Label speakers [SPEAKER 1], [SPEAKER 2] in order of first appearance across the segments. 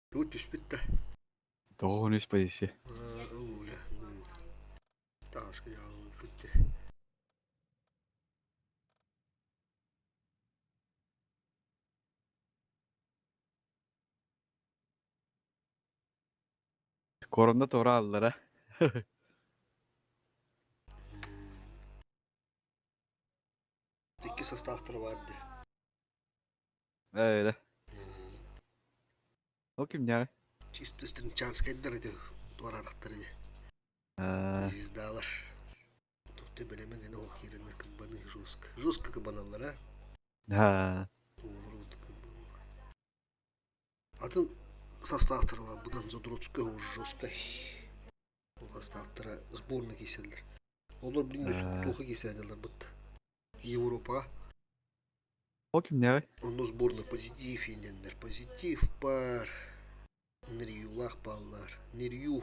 [SPEAKER 1] Тугу түспүт да?
[SPEAKER 2] 93 позиция.
[SPEAKER 1] Таҕаска дьаалылыппыт дии.
[SPEAKER 2] Корона туора аллара.
[SPEAKER 1] Икки составтара баар дии.
[SPEAKER 2] Ээ, Ол кимнээҕий?
[SPEAKER 1] Чисто стринчанскайдар ити туораатахтар ини. Звездалар. Тухта бэлэмэ гына ол киирэннэр кырбаны жестко. Жестко кырбаналлар а?
[SPEAKER 2] Аа.
[SPEAKER 1] Оҕолор Атын составтара бар, будан Задротская уже жесткай. Ол составтара сборная кииселлер. Олор блин туха киисээнэлэр бытта. Европаҕа.
[SPEAKER 2] Ол кимнээҕий?
[SPEAKER 1] Онно сборная позитив иинэннэр. Позитив баар. Нерюлаах бааллар. Нерю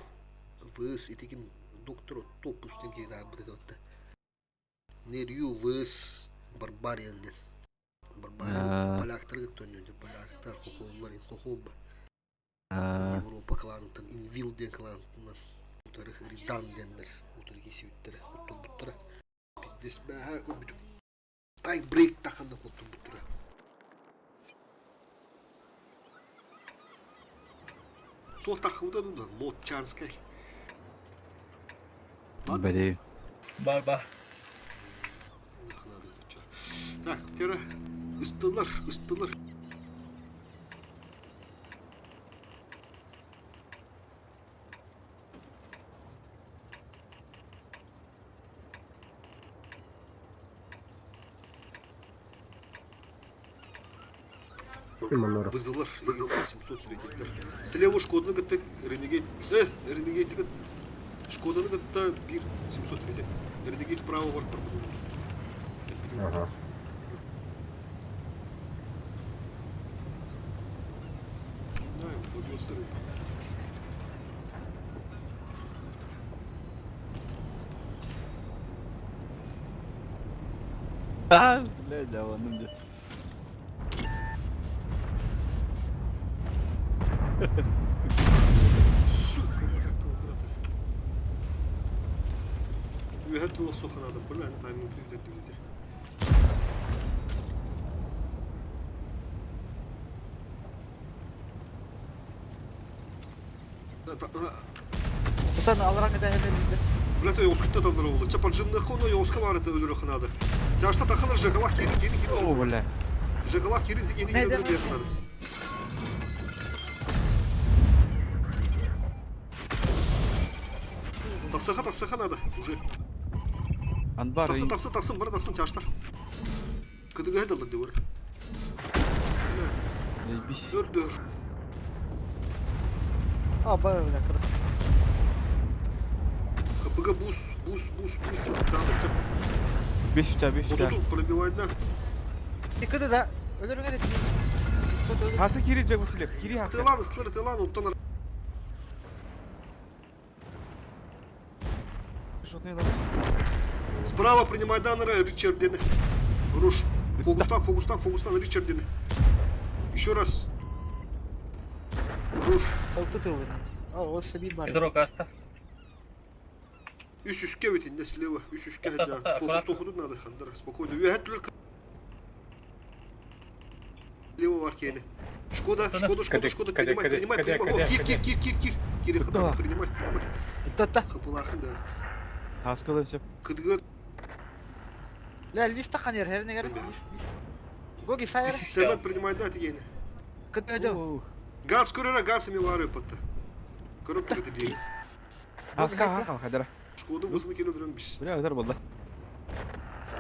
[SPEAKER 1] ВС ити ким доктор Оттопус диэн киһи таһаарбыт этэ Нерю ВС Барбариан диэн. Барбариан поляктары кытта оонньуон поляктар хохоллар хохолба. Европа кланыттан Инвил диэн кланынан утары Ридан диэннэр утары киирсибиттэрэ, хотторбуттара. Пиздец бээһээ көрбүтүм. Тай-брейк тахханна хотторбуттара. Туох таххыбыта дуу Молчанскай.
[SPEAKER 2] Бали.
[SPEAKER 3] Бар бар.
[SPEAKER 1] Так, тера ыстылар, ыстылар. Вызылар, 703-дер. Слева Шкоданы кытта Ренегейт, Ренегейти кытта Шкоданы кытта 1 703. Ренегейт справа бар
[SPEAKER 4] Ага.
[SPEAKER 2] Аа, блядь, аланым дии.
[SPEAKER 1] Сука, блядь, туохурата. Үөһэ тула суох надо, бля, аны тайминг бүтэрдибит.
[SPEAKER 5] Sen аларан этэһэн
[SPEAKER 1] Блядь, ойоҕускутта таллар оҕолор. Ча поджимныхха уонна ойоҕоско баар этэ өлөрөххө наада. Жашта таханар Жекалах киирин киирин киирин.
[SPEAKER 2] О, бля.
[SPEAKER 1] Жекалах киирин киирин киирин өлөрө биэххэ наада. Тахсаха тахсаха надо уже.
[SPEAKER 2] Анбар.
[SPEAKER 1] Тахсын тахсын тахсын бары тахсын чаштар. Кыдыгыһы даллар диор. Дөр дөр.
[SPEAKER 5] А, бля, короче.
[SPEAKER 1] ХПГ бус, бус, бус, бус. Таатырча.
[SPEAKER 2] Беш үтә, беш үтә.
[SPEAKER 1] Хотутун пробивай да.
[SPEAKER 5] Иккіді да, өлөрүңөр эти.
[SPEAKER 2] Хасы кири жак Василев, кири хасы.
[SPEAKER 1] Тылан, ыстылар, тылан, оттон Справа принимай даннера Ричард Дени. Хорош. Фокустан, фокустан, фокустан, Ричард Дени. Еще раз. Хорош.
[SPEAKER 5] Алты тылын. А, ол сабир бар.
[SPEAKER 3] Петро каста.
[SPEAKER 1] Үс үске ведь не слева. Үс үске да. Фокус тоходу надо, Хандар. Спокойно. Үһәт түлөр. Слева бар кені. Шкода, Шкода, Шкода, Шкода, принимай, принимай, принимай. О, кир, кир, кир, кир, кир. Кир, хатады, принимай, принимай.
[SPEAKER 5] Та-та.
[SPEAKER 1] Хапылахын да.
[SPEAKER 2] Хаскалы сөп.
[SPEAKER 1] Кыдгыр.
[SPEAKER 5] Ля, лифт таққан ер, херіне керек. Гоги, сайыр.
[SPEAKER 1] Сәбәт принимай да, тегені.
[SPEAKER 5] Кыдгы
[SPEAKER 1] Ганс көрөрө, Ганс эми бары патта. Көрөп турат диye.
[SPEAKER 2] Хаска хакал хадара.
[SPEAKER 1] Шкода высыны келе жүрөн биз.
[SPEAKER 2] Бля, өтөр болды.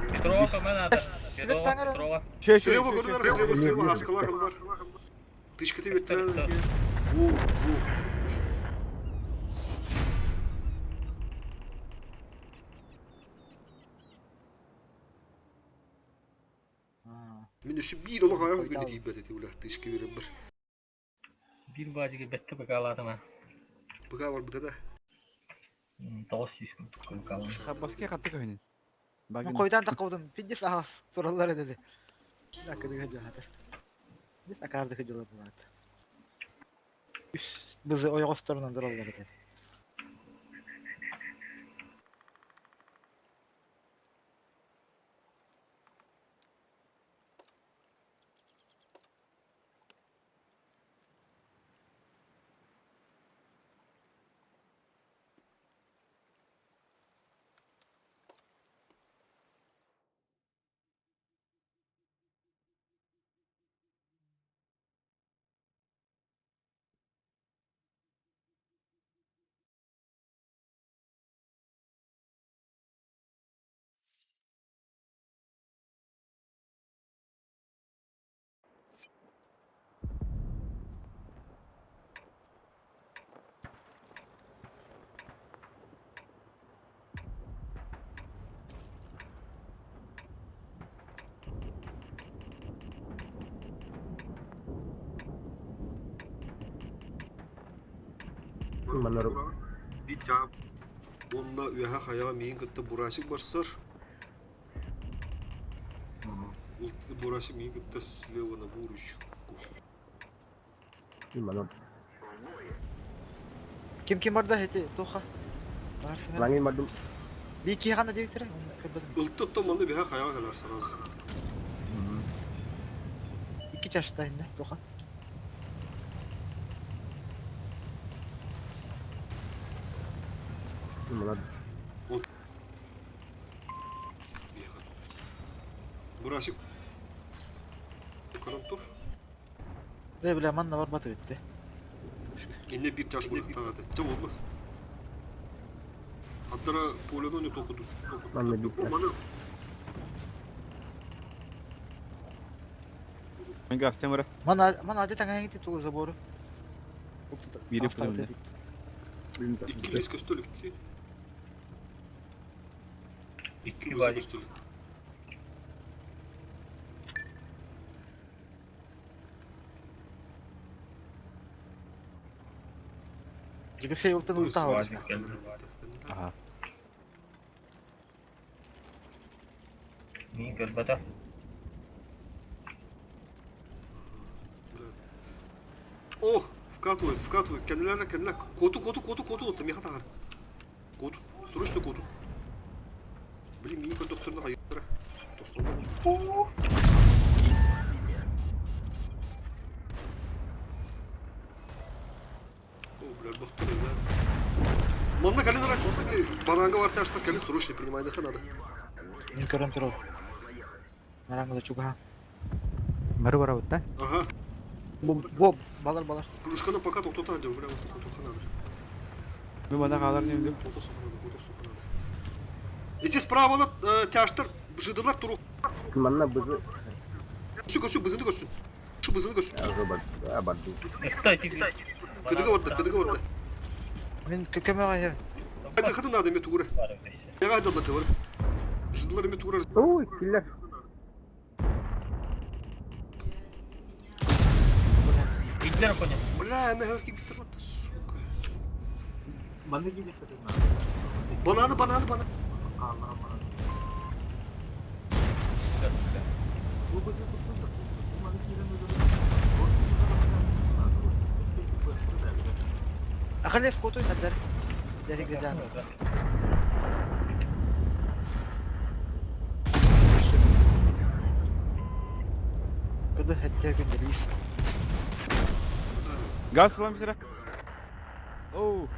[SPEAKER 3] Петрова көмө надо. Петрова, Петрова.
[SPEAKER 1] Слева көрүнөр, слева, слева, аскалахын бар. Тышка тебе тренер. Во, во, все хорошо. Мин өссө биир олох айах күнү тиийбэт этэ уля тышка берем бар.
[SPEAKER 3] Биир баадьыгы бэттэ бакаалаатым а.
[SPEAKER 1] Быка барбыта да.
[SPEAKER 3] 900 курдук бакаалаан.
[SPEAKER 2] Хаббаске хатты көһүнүн.
[SPEAKER 5] Мен койдан таққабытым. Пиздец ағас тураллар эдеди. Акыдыга жаатыр. Биз акаарды кыдылар булат. Үс бызы ойоҕосторунан тураллар этэ.
[SPEAKER 4] Манна
[SPEAKER 1] Уонна үөһэ хайаҕа миигин кытта Бурасик барсар. Бурасик миигин кытта слева на горочку.
[SPEAKER 4] Манна
[SPEAKER 5] Ким ким барда эти туха? Барсың.
[SPEAKER 4] Лаңын бардым.
[SPEAKER 5] Би ки хана диэбиттэрэ? Көрбөтүм.
[SPEAKER 1] Ылтыттан манна биһэ хайаҕа кэлэр сразу.
[SPEAKER 5] Икки чашта инне туха.
[SPEAKER 4] Манна
[SPEAKER 1] Биһиэхэ. Бурасик көрөн тур.
[SPEAKER 5] Бля бля манна барбаты битти.
[SPEAKER 1] Инне биир чаш бырахтаах этэ. Чэ буолла. Хаттара полену не токуду.
[SPEAKER 4] Манна биир чаш.
[SPEAKER 2] Мен газ темір.
[SPEAKER 5] Мана мана адьа таҥаһыҥ тугу забору.
[SPEAKER 2] Биири пулемет.
[SPEAKER 1] Икки лис көстөлүк. Икки
[SPEAKER 3] Икки
[SPEAKER 1] лис
[SPEAKER 3] баайы.
[SPEAKER 1] көстөлүк.
[SPEAKER 5] Жигсе ултан ултаа.
[SPEAKER 2] Аха.
[SPEAKER 3] Мин көрбөтө.
[SPEAKER 1] О, вкатывает, вкатывает. Кенdilerine kendiler. Kotu kotu kotu kotu oldu. Меха тағар. Kotu. Срочно kotu. Блин, мини кондукторына айыптыра. Достондар. О, бля, доктор, да. Манна калин рак, манна калин. Бананга бар ташта калин срочно принимай да надо.
[SPEAKER 5] Мин көрөн турар. Нараңгыда чугаһа.
[SPEAKER 2] Бары бара бутта.
[SPEAKER 1] Ага.
[SPEAKER 5] Бу бу балар балар.
[SPEAKER 1] Плюшканы пока тоқтота адыр, бля, вот тоқтота надо.
[SPEAKER 2] Мен бана қалар немдім.
[SPEAKER 1] Тоқтота соққа надо, тоқтота соққа надо. Эти справа тяштар, жидылар туру.
[SPEAKER 4] Манна бызы.
[SPEAKER 1] Көрсүн, көрсүн, бызыны көрсүн. Шу бызыны көрсүн.
[SPEAKER 4] Барды.
[SPEAKER 3] Ыстай тиги.
[SPEAKER 1] Кыдыгы барда, кыдыгы барда.
[SPEAKER 5] Мин көмөҕө иһэбин.
[SPEAKER 1] Hadi хады надо ме тугура. Яга айдалар бар. Жидылар ме тугура.
[SPEAKER 4] Ой, киллер.
[SPEAKER 3] Идлер коня.
[SPEAKER 1] Бля, ме херки битер вот сука. Бананы, бананы, бананы.
[SPEAKER 5] Ахалес котуй хаддар. Дэриг жан. Кыды хәттә күндерис.
[SPEAKER 2] Газ салам бисера. Оу.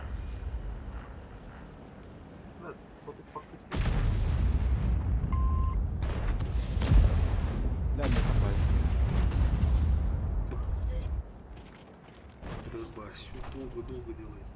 [SPEAKER 2] Ля, не капай.
[SPEAKER 1] Труба, все долго-долго делаем.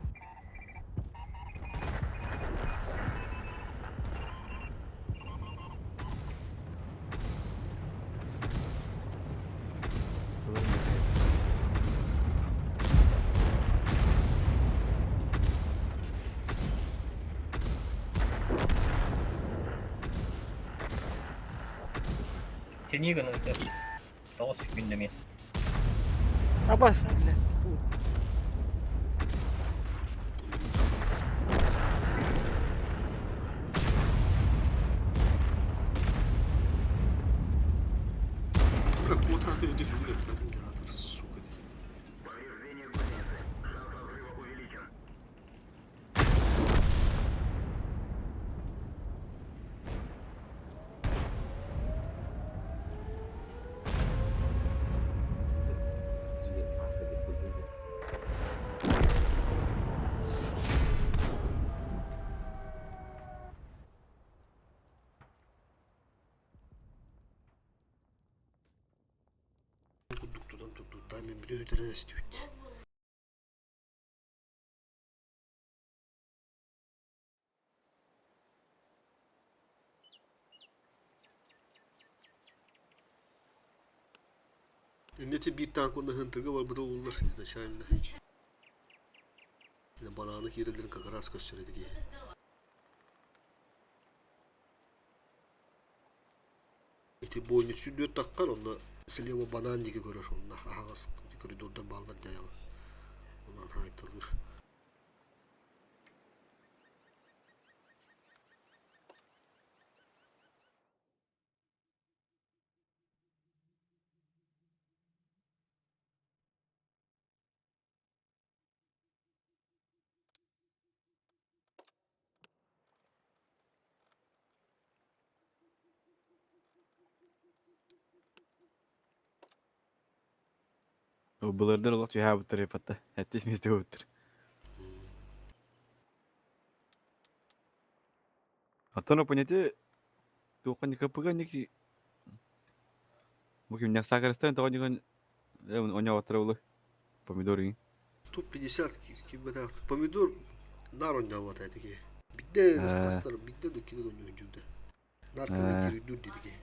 [SPEAKER 3] Тени гына это. Тоғыз күндеме.
[SPEAKER 5] Абас, бля. Тут.
[SPEAKER 1] Бля, кулака идет, бля, сука. Таймин бүтүн үтэрэн эстибит. Иннити биир танк уонна Хынтырга барбыта уоллар изначально. Банааны киирэллэрин как раз көстөр этэ киһи. Ити буонньут сүрдүөр таххар, онно слева банан диэки көрөр, онно аһаҕас коридордар бааллар дьайаҕа. Онон хаайталыыр.
[SPEAKER 2] Былырдыр олох түһээбиттэр эпатта. Эттис миэстэ буолбуттар. Оттон оппоненты туохха КПГ ники бу кимнээх саакарыстан тоҕо ньыгын оонньооботторо буолуой помидор игин
[SPEAKER 1] Тут 50 киирбэтэх. Помидор наар оонньообот этэ киһи. Бидде хастар бидде да кини оонньуурда. Наар комментируйдуур диэти киһи.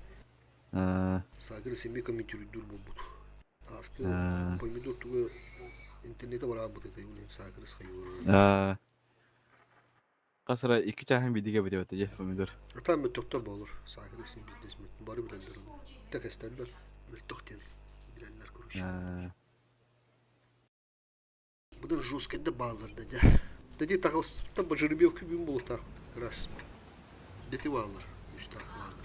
[SPEAKER 1] Саагыр семи комментируйдуур буолбут. Ааскы помидор туга интернете бараабыт этэ улин саагыр хайылар.
[SPEAKER 2] Хас эрэ икки чааһын биирдигэ бүтэ дьэ помидор.
[SPEAKER 1] Атаан мөлтөхтөр буолар. Саагыр син бизнесмен. Бары билэллэр оны. Тэкэстэллэр. Мөлтөх диэн билэллэр короче. Быдан жесткайда бааллар да дьэ. Дэди таҕыстан бу жеребьевка бүгүн буолуохтаах как раз. Дети бааллар, үстээх бааллар.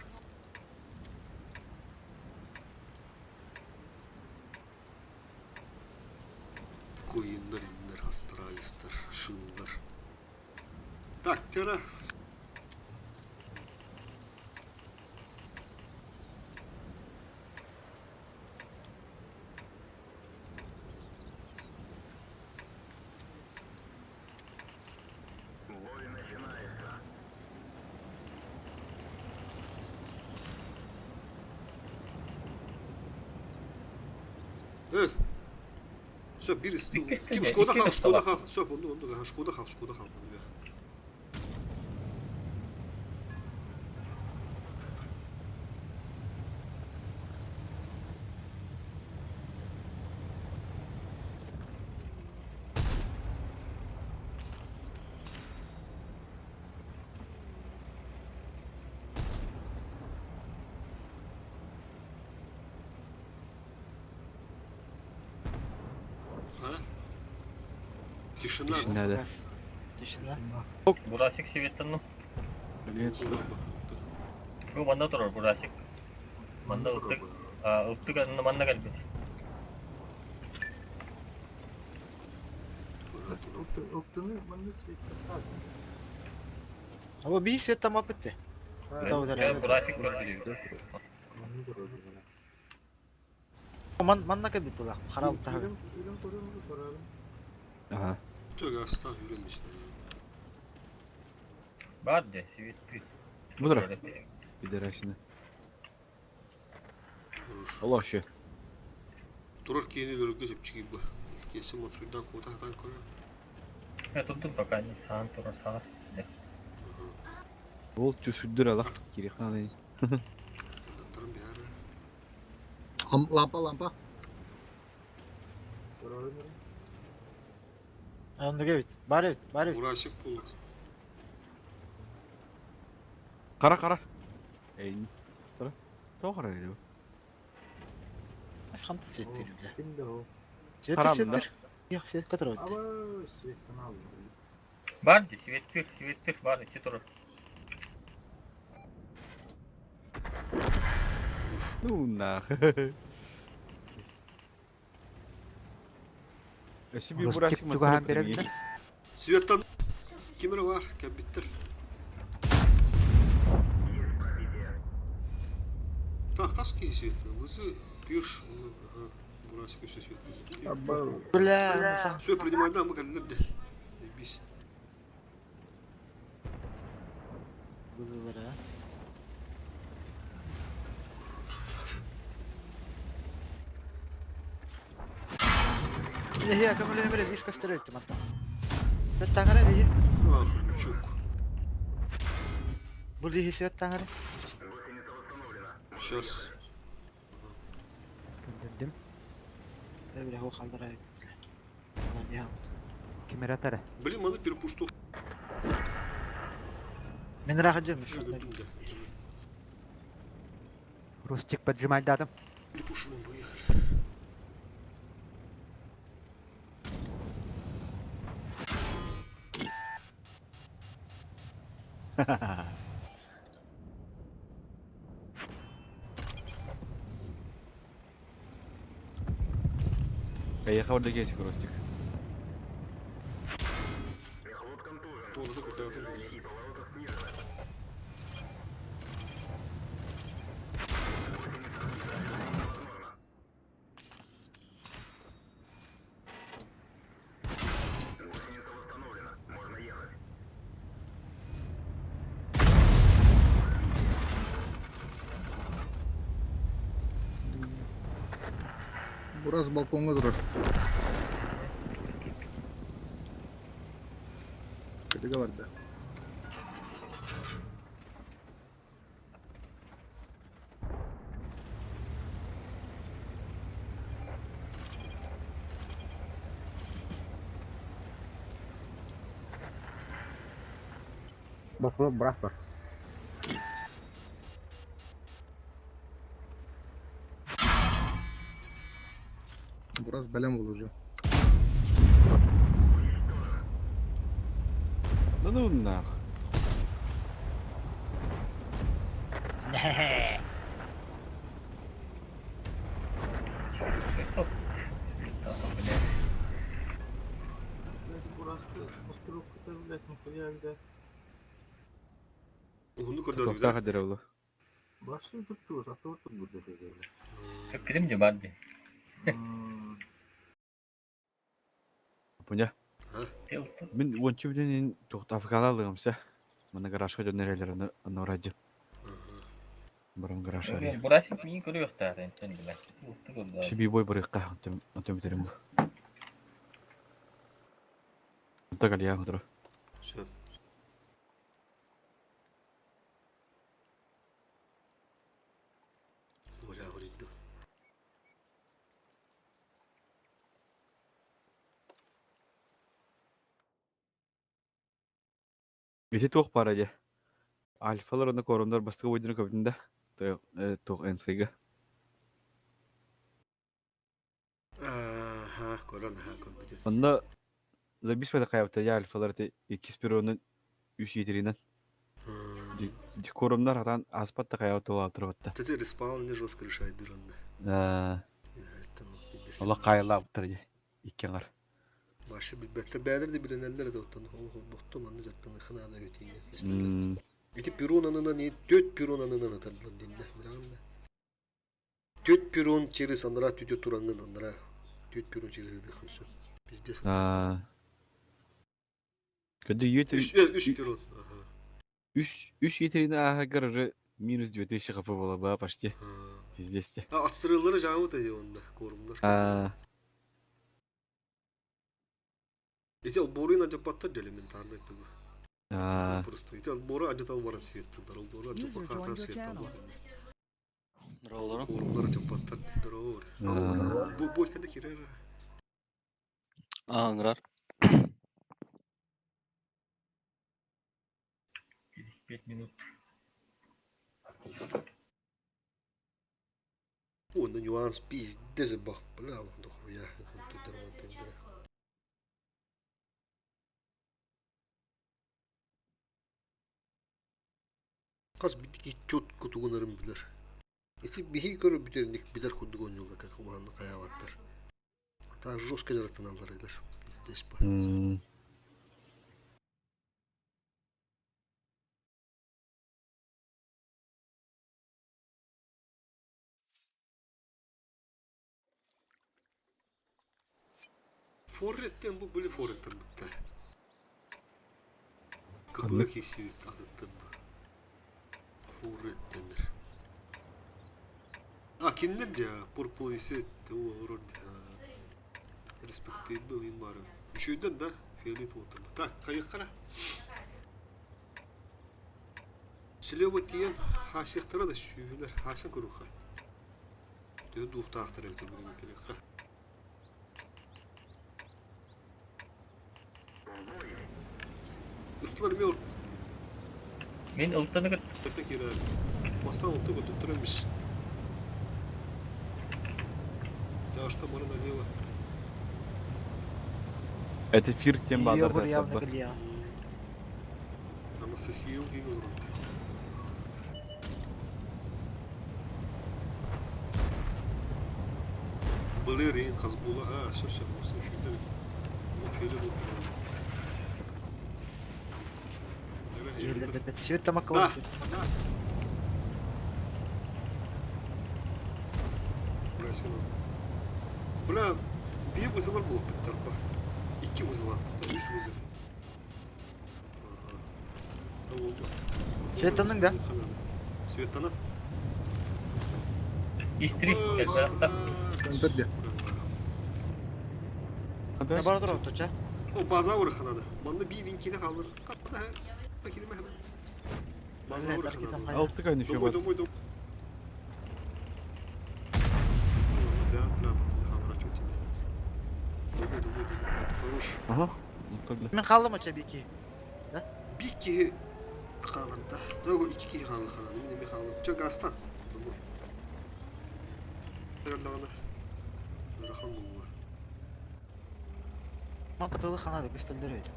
[SPEAKER 1] Куиннар, иннэр, астралистар, шилдар. Так, тера. Эх, все, бир Ким Шкода хал, Шкода хал. Все, онду, онду, Шкода хал, Шкода хал. А? Тишина, да?
[SPEAKER 2] Тишина, да.
[SPEAKER 5] Тишина.
[SPEAKER 3] Бурасик сибеттанным. Бу манна турар Бурасик. Манна ыттык. Ыттык анна манна кэлбит.
[SPEAKER 5] Абы биир свет тамап битти.
[SPEAKER 3] Бурасик көрдүлүбүт.
[SPEAKER 5] Ман манна кэлбит буолар. Харабы таһы.
[SPEAKER 2] Ага.
[SPEAKER 1] Tök aslan yürümemiş.
[SPEAKER 3] Бар де, свет
[SPEAKER 2] Мудро. Пидорасина. Allah şu.
[SPEAKER 1] Турар киини өлөргө сөпчүгүй бу. Кесим отсуйдан куота хатан көрөр.
[SPEAKER 3] Я тут тут пока не саан турар саҕар.
[SPEAKER 2] Ол түсүрдүр ала. Кирихан.
[SPEAKER 1] Аттарым бихара.
[SPEAKER 6] Лампа, лампа.
[SPEAKER 5] Оннук эбит. Бар эбит, бар эбит.
[SPEAKER 1] Урасик буолла.
[SPEAKER 2] Кара кара. Эй. Кара. Тоқ кара деди.
[SPEAKER 5] Ас ханта светтир бile. Светтир,
[SPEAKER 2] Харам,
[SPEAKER 5] светтир. Yok, свет которого.
[SPEAKER 3] Бар де, светтир, светтир бар, ичи турар.
[SPEAKER 2] Ну нах. Өсү би бурасик
[SPEAKER 7] Чугахан беребит.
[SPEAKER 1] Светтан кимер бар, кәбиттер. Так, қас кей светті? Өзі пирш, Бурасик өсі светті.
[SPEAKER 5] Бля,
[SPEAKER 1] Все, принимайдан мы кәлілер де. Бис.
[SPEAKER 5] Бузулар, а. Эһиэ көмөлөһүмэр лиис көстөр эбит мантан. Свет таҥара лиһи.
[SPEAKER 1] Ах, лючок.
[SPEAKER 5] Бу лиһи свет таҥара.
[SPEAKER 1] Сейчас.
[SPEAKER 7] Көрдөрдүм.
[SPEAKER 5] Бля, бу халдара эбит.
[SPEAKER 7] Ким эрэ атара.
[SPEAKER 1] Блин, маны перепушту.
[SPEAKER 5] Мен ыраах дьым.
[SPEAKER 7] Рустик поджимайдатым.
[SPEAKER 1] Перепушим, поехали.
[SPEAKER 2] Поехал до Гетик, Ростик.
[SPEAKER 1] Вон, это крутая.
[SPEAKER 6] Бурас балкоҥҥа турар. Кытыга барда.
[SPEAKER 4] Балкоҥҥа быраас бар.
[SPEAKER 6] Бурас бэлэм был уже.
[SPEAKER 2] Да ну нах.
[SPEAKER 3] Стоп. Блядь.
[SPEAKER 1] Уһуну көрдөрдүк
[SPEAKER 2] Тоқтаға дәрі
[SPEAKER 3] Кирим же бар дии.
[SPEAKER 2] Пуня.
[SPEAKER 3] Тыл.
[SPEAKER 2] Мин уончу бүтүн тоқта афганалыгымса. Мана гаражка жөнөрелер аны радио. Барам гараж ария.
[SPEAKER 3] Бурасик миин көрүөхтээх энтэн билэ. Утты көрдө.
[SPEAKER 2] Шиби бой барыкка антым антым битерим бу. Так алия хотро.
[SPEAKER 1] Все. Оля говорит, да.
[SPEAKER 2] Ити туох бара дии. Альфалар оны корондар бастыгы бойдуну көбүтүндэ. Туох энсыйга.
[SPEAKER 1] Ага, корон, ага, көрбүтүм.
[SPEAKER 2] Онно забис бата кайабыта я альфалар те иккис перронун үс етеринен. Коромнар атан аспат та кайабыта олаптыр батта.
[SPEAKER 1] Тete респаун не жестко решает дыранны.
[SPEAKER 2] Ола кайылаптыр дии. Икки аңар.
[SPEAKER 1] Башы билбэттер бээлэр да билинэллэр да оттон ол холбохту манны жаттан хынаада өтиңе. Ити перрон анынан и төт перрон анынан атарлар динне. Билан да. Төт перрон через андара түтө турангын андара. Төт перрон через дыхын сөп. Пиздец.
[SPEAKER 2] Көдү үт
[SPEAKER 1] Үс үс перрон. Ага.
[SPEAKER 2] үс үс етерине аха гаражы минус 2000 хп бола ба почти. Пиздец.
[SPEAKER 1] А атсырылары жаңы да онда корумдар. Ити алборын ажапаттар элементарно это бу. Просто ити алборы ажатан баран светтылар. Алборы ажапакатан светтылар. Корумдар ажапаттар дорор. Бу бой када кирер.
[SPEAKER 8] Аңырар.
[SPEAKER 3] 5 минут.
[SPEAKER 1] О, на нюанс пиздец бах, бля, дохуя. Тут дорога. Хас битики четко тугунарын билер. Ити биһи көрө бүтерник билер курдук оонньуулар как улаанны хайаабаттар. Ата жестко жараттаналлар элер. Пиздец ба. Форреттен бу были форреттен битте. Кыбыга кесибит азаттырды. Форреттенер. А, кинилер дия, Purple Iset, ол олорор дия. Респектабел им бары. Үчүгүйдэн да фиолет уолтарба. Так, хайыххара. Слева тиийэн хаасыахтара да сүүһүлэр. Хаасан көрүөххэ. Төһө дуухтаахтар эбитэ билигин кэлиэххэ. Ыстылар эмиэ
[SPEAKER 3] Мин ылтаны кытта
[SPEAKER 1] орто киирэр. Бастаан олту көтүттэр эмиш. Тяжта бары налево.
[SPEAKER 2] Это фир тем
[SPEAKER 5] Ее
[SPEAKER 2] бадар
[SPEAKER 5] бур явно
[SPEAKER 2] да.
[SPEAKER 5] галия.
[SPEAKER 1] Анастасия Удин олорор. Былырыын хас буола аа сөп сөп муста үчүгэй бу фили
[SPEAKER 5] Иһиллэрбэт. Свет тамакка
[SPEAKER 1] Да.
[SPEAKER 5] бар.
[SPEAKER 1] Бля, сен Бля, биир вызовар буолбуттар ба. Икки вызовар, үс вызов.
[SPEAKER 5] Светланың да?
[SPEAKER 1] Светлана.
[SPEAKER 3] Истри элбэхтэ.
[SPEAKER 6] Центр
[SPEAKER 5] Не бар тур оточа.
[SPEAKER 1] О, база урыханады. Манна биир инкини хаалыр. Кирме хана. База урыханады.
[SPEAKER 2] Алты кайны еще
[SPEAKER 1] Домой,
[SPEAKER 2] бар.
[SPEAKER 1] домой, домой. Ладно, да, бля, потом хаалыр ачу тебе. Домой, домой, домой. Хорош.
[SPEAKER 2] Ага. Ну, тогда.
[SPEAKER 5] Мен қалдым оча бики.
[SPEAKER 1] Bir киһи хаалырда. Дорого икки киһи хаалыр Мин эми хаалыр. Чө гастан. Домой. Даҕаны. Ыарахан буолла.
[SPEAKER 5] Ман кытылы ханады көстөлдөр өйдө.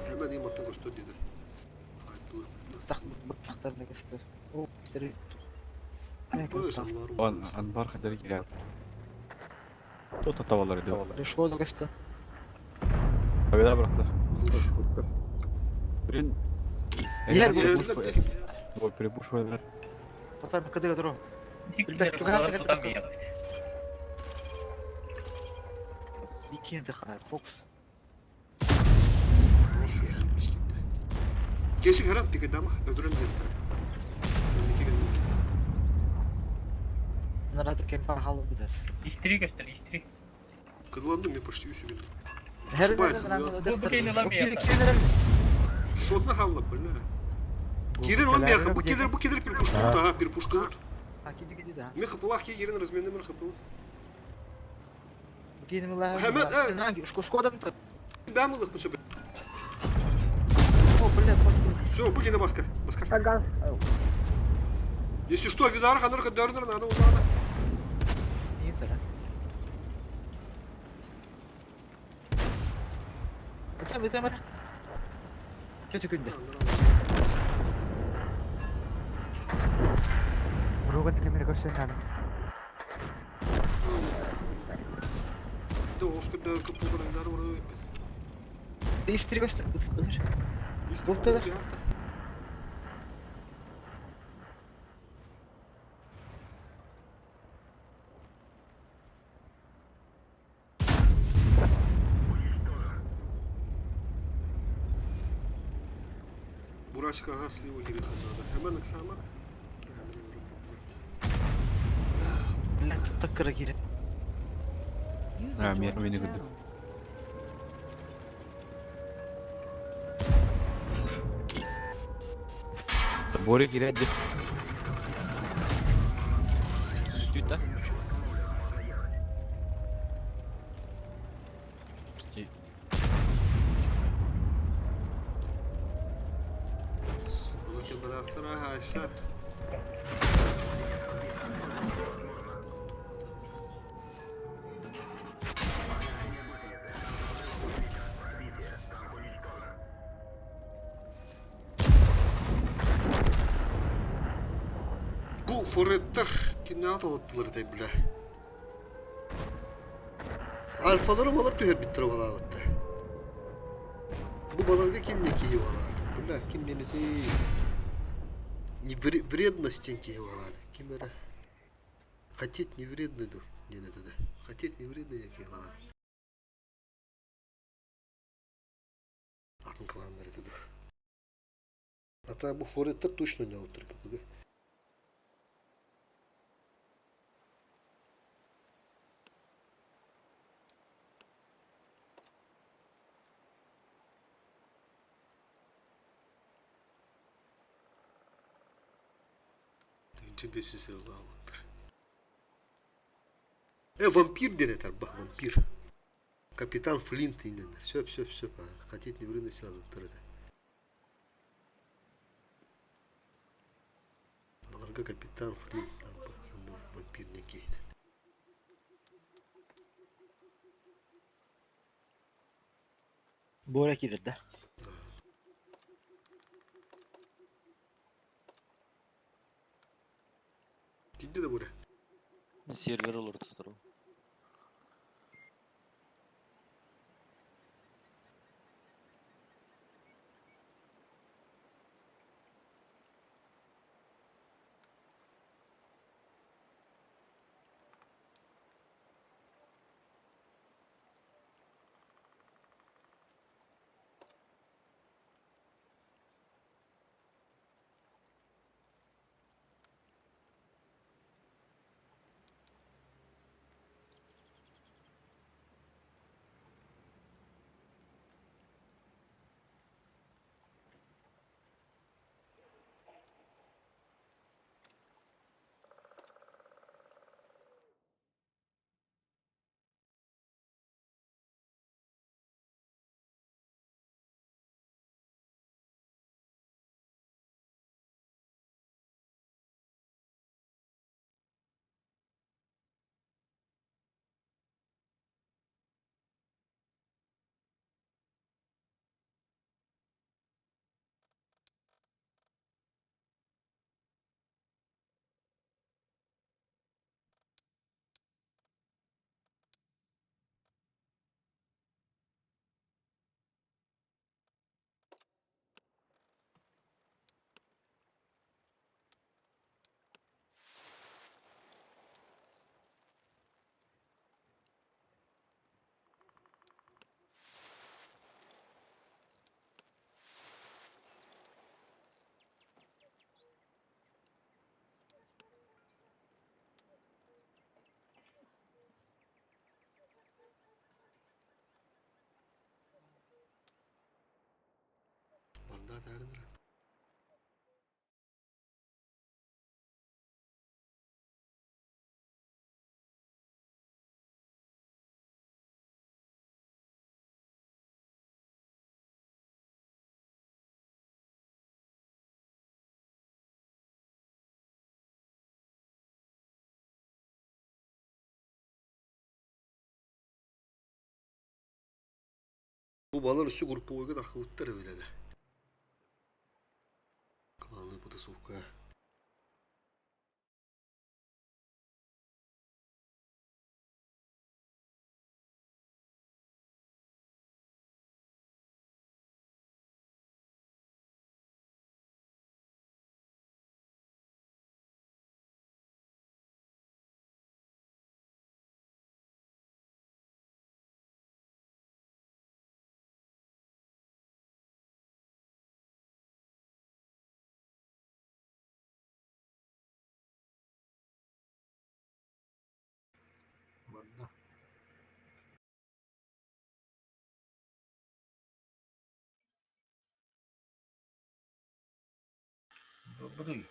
[SPEAKER 1] Hemen iyi mattan göster dedi. Haytылы.
[SPEAKER 5] Так быттактарына көстөр. О, көстөр.
[SPEAKER 2] Он анбар хотели кирят. Тут атавалар иди.
[SPEAKER 5] Школа көстөр.
[SPEAKER 2] Победа братlar. Блин.
[SPEAKER 5] Ер
[SPEAKER 2] Ой, перепушивай,
[SPEAKER 5] Потом кыдыга туру.
[SPEAKER 3] Иккилер тутан миэхэ.
[SPEAKER 5] Бикин ханады. Фокус.
[SPEAKER 1] Кесик харат пикадама ödürüm geldi. Kendiki kendiki.
[SPEAKER 5] Нарады кемпа халы бидер.
[SPEAKER 3] Истри көстөр, истри.
[SPEAKER 1] Кыдланdım я почти үсү билdi.
[SPEAKER 5] Her
[SPEAKER 1] Ошибается, да.
[SPEAKER 3] Бу бу кейни ла миэхэ.
[SPEAKER 1] Шотна хавла, бля. Кирин он меха, бу кидер, бу кидер перепуштут, ага, перепуштут.
[SPEAKER 5] А киди киди да.
[SPEAKER 1] Меха пулах кирин размены мер хапыл.
[SPEAKER 5] Бу мила.
[SPEAKER 1] Hemen,
[SPEAKER 5] Шкода тып.
[SPEAKER 1] Бәмылык бу сөбе.
[SPEAKER 5] О, блядь,
[SPEAKER 1] Все, бу кине баска, баска.
[SPEAKER 4] Газ.
[SPEAKER 1] Если что, видар ханыр дөрнер надо надо.
[SPEAKER 5] Интер. Это это мара. Kötü күндө.
[SPEAKER 7] Руган камера көрсөн надо.
[SPEAKER 1] Да, Оскар да капудар видар вроде.
[SPEAKER 5] Истри көстөр.
[SPEAKER 1] Истри.
[SPEAKER 5] Бупталар.
[SPEAKER 1] Бурашка ага слива кири ханада. Hemen ыксамар. Hemen
[SPEAKER 5] Блядь, таккыра кире.
[SPEAKER 8] User
[SPEAKER 2] А,
[SPEAKER 8] joined
[SPEAKER 2] мен-
[SPEAKER 8] your
[SPEAKER 2] мени
[SPEAKER 8] channel.
[SPEAKER 2] көрдүм. Боря кирят деп. Түт да?
[SPEAKER 1] Сука, бадахтара хайса. Бу фореттер кинат оттулар дей бля. Альфалары балар түһэр биттер балаабытта. Бу баларга ким не киһи балаата? Бля, ким не ти не вредность киһи балаата. Ким эре хотеть не вредно да не это да. Хотеть не вредно я киһи балаата. Атын кылааннар это да. Ата бу фореттер точно не оттыр кыпыгы. 500 сыллаабыттар. Э, вампир диэн этэр ба, вампир. Капитан Флинт иннинэ. Сөп, сөп, сөп. Хотеть не выносил этэ. Баларга капитан Флинт арба вампирный киһитэ.
[SPEAKER 5] Боря киирэр да?
[SPEAKER 1] Тиийдэ да Боря?
[SPEAKER 9] Сервер олорто турар.
[SPEAKER 1] Барда таарынара. Бу балар өссө групповойга тахсыбыттар эбит этэ. Кланы потасовка.
[SPEAKER 6] Барда.
[SPEAKER 3] Добрый.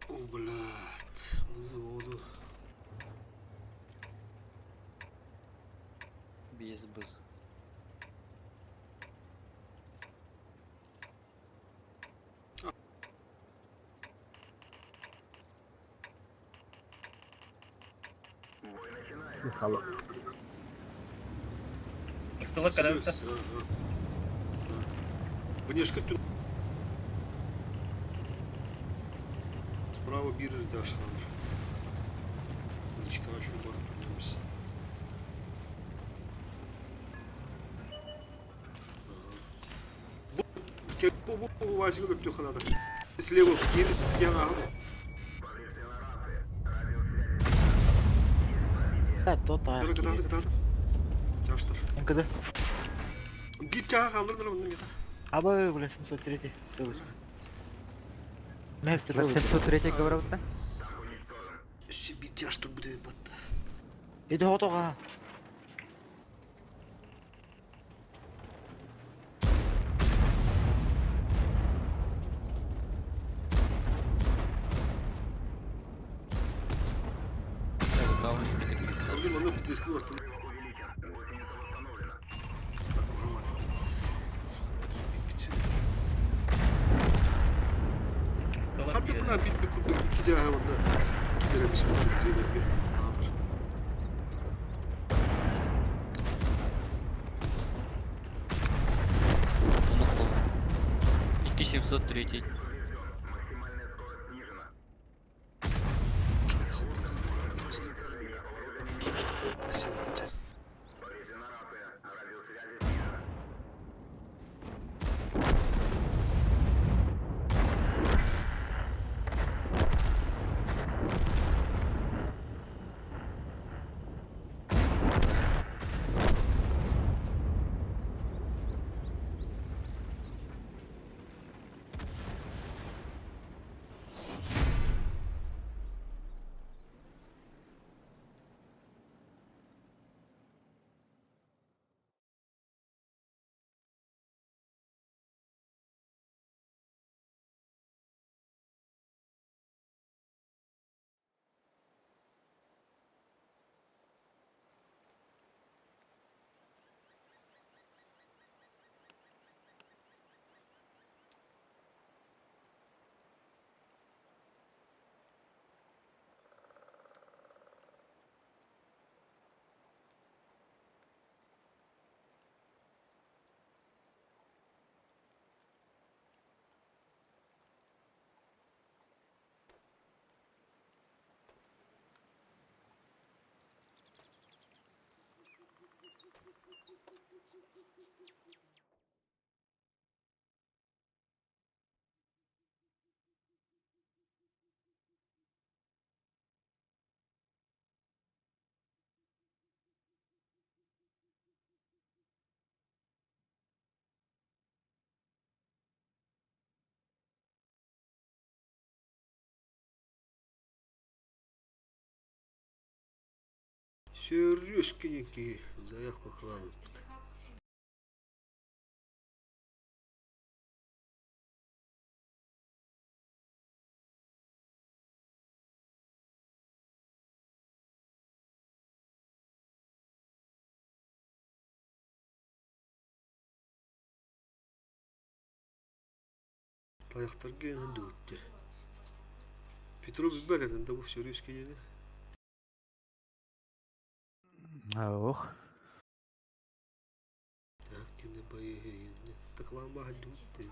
[SPEAKER 1] О, блядь, вызыводу.
[SPEAKER 9] Без быз.
[SPEAKER 4] Михайло.
[SPEAKER 3] Ыктылар кэлэбит
[SPEAKER 1] Слез, ага. Да. Внешка тут. Справа биржа дашханр. Личка ашу бар тунемс. Бу бу бу вазик өттө ханада. Слева кирит яга.
[SPEAKER 5] Да, то та.
[SPEAKER 1] Кытаты кытаты кытаты. Чаштар.
[SPEAKER 5] МКД.
[SPEAKER 1] Бит чага калдырдыр онны мета.
[SPEAKER 5] Абы, бля, 703. Целый. Мэр, целый.
[SPEAKER 7] 703 говорят, да?
[SPEAKER 1] Өссө бит чаштыр буде батта.
[SPEAKER 5] Иди готова.
[SPEAKER 1] Онно манна дискын ортон. Ханна бына билби курдук икки дьааһы уонна ким эрэ миспиттэр дьиэлэргэ аатар.
[SPEAKER 9] Онук болду. 2703.
[SPEAKER 1] Сөрүөскүнү заявка кыланыппыт. Тайахтарга ыҥыран дыбытты. Петро билбэт этин да бу сөрүөс кинини.
[SPEAKER 7] Ох.
[SPEAKER 1] Так кини байыһыйыны таклаан баһырдыбыт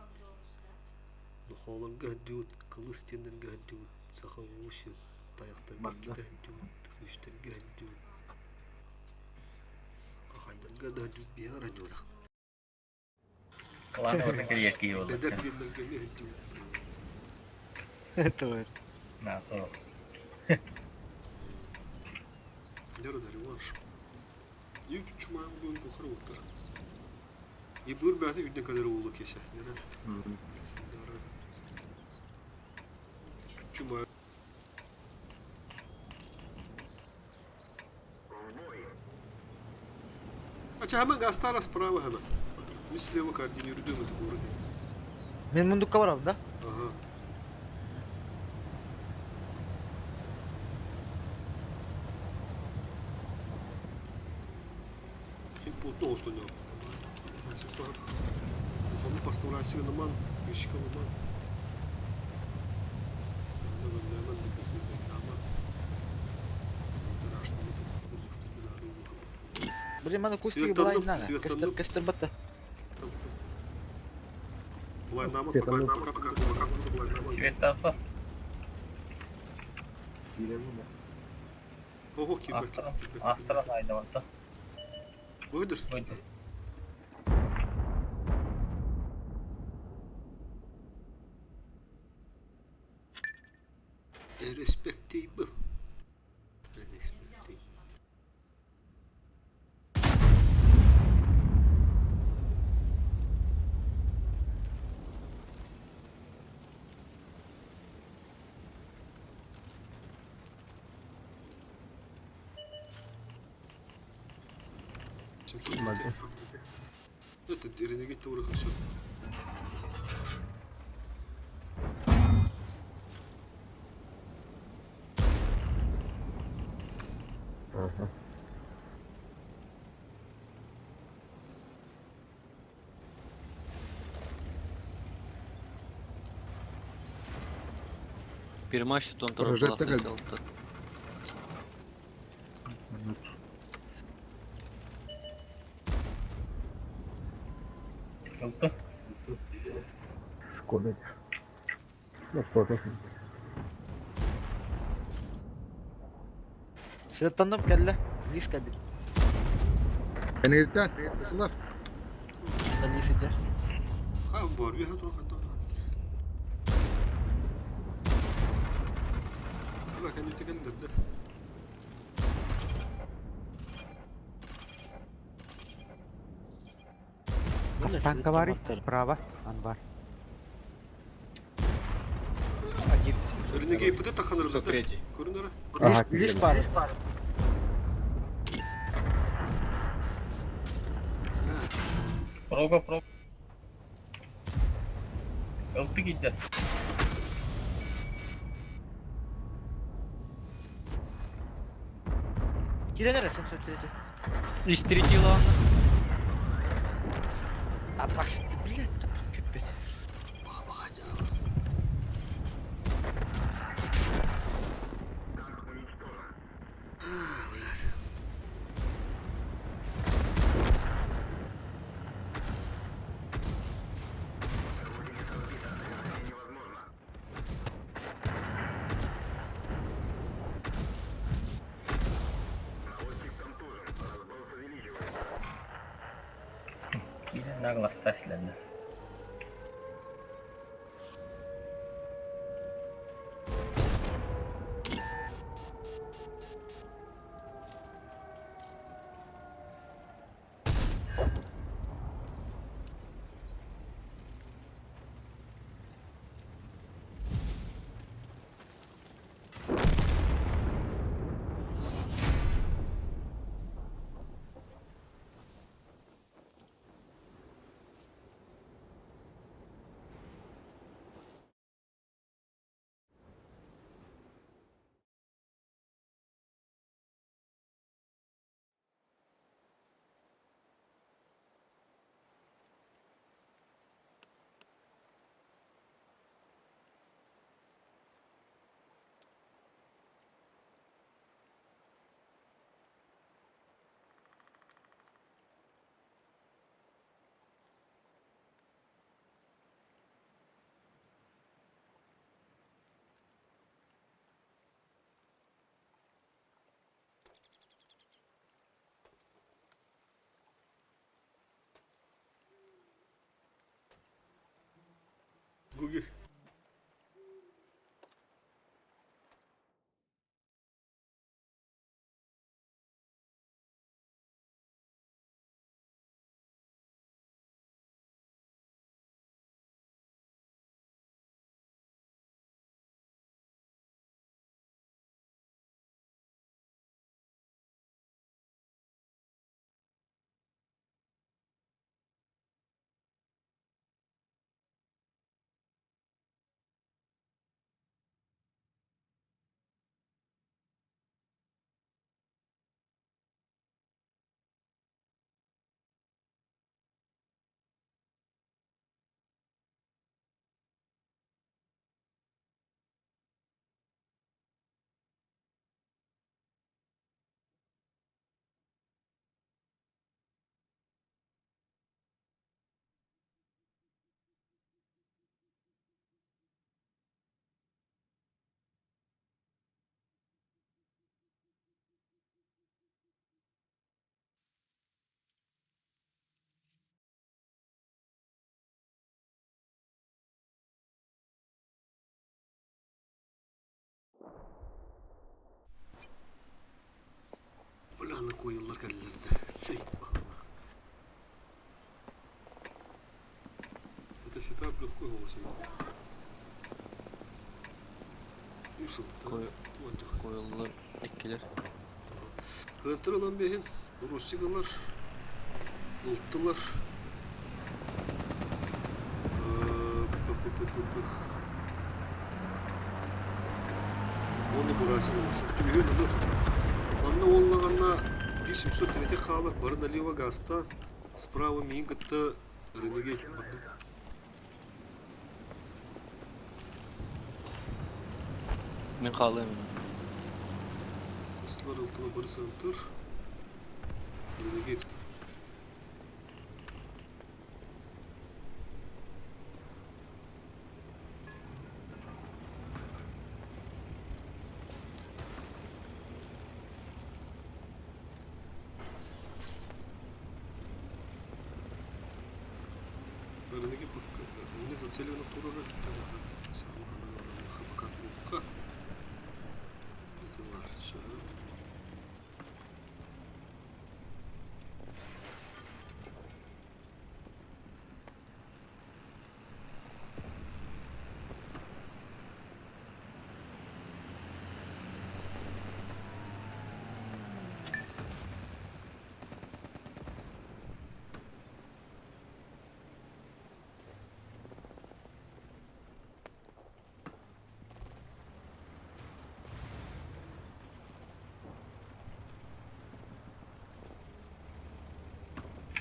[SPEAKER 1] Нохоолорго сылдьыбыт, кылыс диэннэргэ сылдьыбыт, саха уусин, тайахтарга иккитэ сылдьыбыт, үстэргэ сылдьыбыт, хахайдарга да сылдьыбыт биһиэхэ эрэ сылдьыбатах.
[SPEAKER 3] Клан ордук кэлиэр киһи буолла.
[SPEAKER 1] Бэдэр диэннэргэ эмиэ сылдьыбыт.
[SPEAKER 5] Тылыр.
[SPEAKER 3] На,
[SPEAKER 1] Дэр да реванш. Үп чумаан буон бухар уолтар. Ибыр бэйэтэ үрдэн кэлэр уулу киэсэ. Нэрэ. Чума. Ача hemen гастара справа hemen. Мы слева координируем это город.
[SPEAKER 5] Мен мундукка барабын да?
[SPEAKER 1] Ага. Плотно ослонял. Уханы поставляйся наман, пешка наман.
[SPEAKER 5] Блин, маны кустиги булайын надо. Көстөр, көстөр батта.
[SPEAKER 3] Свет
[SPEAKER 1] Ого, кибер,
[SPEAKER 3] Астра айдаватта.
[SPEAKER 1] Выйдешь?
[SPEAKER 3] Выйду.
[SPEAKER 1] Respectable. Respectable. Это Renegade Tower все.
[SPEAKER 4] Ага.
[SPEAKER 9] Bir maç tutan
[SPEAKER 6] Прожектор
[SPEAKER 9] tarafı
[SPEAKER 6] кэлбит.
[SPEAKER 9] алты.
[SPEAKER 6] Манна тур.
[SPEAKER 3] Ылты.
[SPEAKER 4] Шкода. Ну, что
[SPEAKER 5] Сырыттанным кэллэ. Лис кэлбит.
[SPEAKER 6] Кэнигиттэн тылар.
[SPEAKER 5] Да лис идэ.
[SPEAKER 1] Ха бар, үһэ тура хатта. Тура кэннүтэ кэллэр да.
[SPEAKER 7] Танка бар, справа, анбар.
[SPEAKER 2] Один.
[SPEAKER 1] Өрнеге ипыты таханырылар да.
[SPEAKER 2] 103.
[SPEAKER 1] Көрүнөрө.
[SPEAKER 4] Ага,
[SPEAKER 5] Лис, лис бар.
[SPEAKER 3] Прога прог. Ылты киирдэ.
[SPEAKER 5] Кирен эрэ 703.
[SPEAKER 9] Истрити лаана.
[SPEAKER 5] Апаш, блядь, капец.
[SPEAKER 1] Баха баха жаа.
[SPEAKER 3] Киирэн нагласта силэннэ.
[SPEAKER 1] Гуги. Бля, койыллар кэллэр да. Сей. Это сетап легко голосом. Усыл.
[SPEAKER 9] Кой- Koyuldular ekkiler.
[SPEAKER 1] Хантырынан бехин, Русигалар, Ултылар. Оны бурасигалар. Түлүгөн олар. Манна уоллаҕына 1703 хаалар бары налево гаста, справа миин кытта Renegade бардым.
[SPEAKER 9] Мин хаалыам.
[SPEAKER 1] Ыстылар ылтыла бары сыантыр. Renegade. Рынки не зацелена турара танаха саамахана пока туруха. Это var.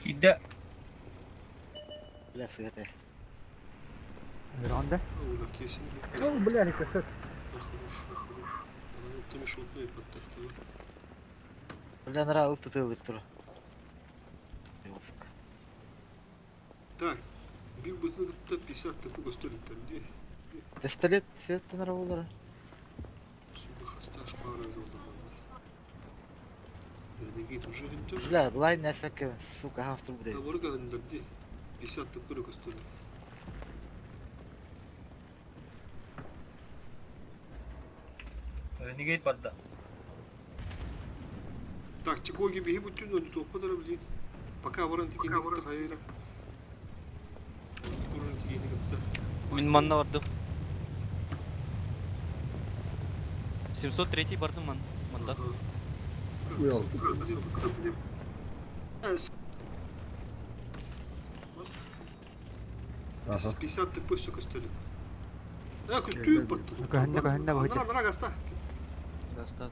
[SPEAKER 3] Киирдэ.
[SPEAKER 5] Бля, свет эст.
[SPEAKER 7] Ронда.
[SPEAKER 1] Оля, кесин.
[SPEAKER 4] Ну, бля, рикошет.
[SPEAKER 1] Хорош, хорош. Ты мешотный подтахтывай.
[SPEAKER 5] Бля, нара ылты тура. Сука.
[SPEAKER 1] Так, бил бы 50 такого столик там где?
[SPEAKER 5] Пистолет свет нара болар.
[SPEAKER 1] Сука, хасташ пара взял Renegade уже гынтыр.
[SPEAKER 5] Бля, былай нәфәкә, сука, хамстер буде.
[SPEAKER 1] А барга гындар 50 тыпыры столик.
[SPEAKER 3] Renegade барда.
[SPEAKER 1] Так, тикоги беги бүтүн оны топпа блин. Пока баран тикени кытта хайра. Баран тикени кытта.
[SPEAKER 9] Мин манна бардым. 703 бардым ман. Манда.
[SPEAKER 4] Уял. Ага.
[SPEAKER 1] 50 тп все костылик. Э, костюм баттı.
[SPEAKER 7] Көһүннэ, көһүннэ,
[SPEAKER 1] Нара, нара гаста.
[SPEAKER 9] Гаста.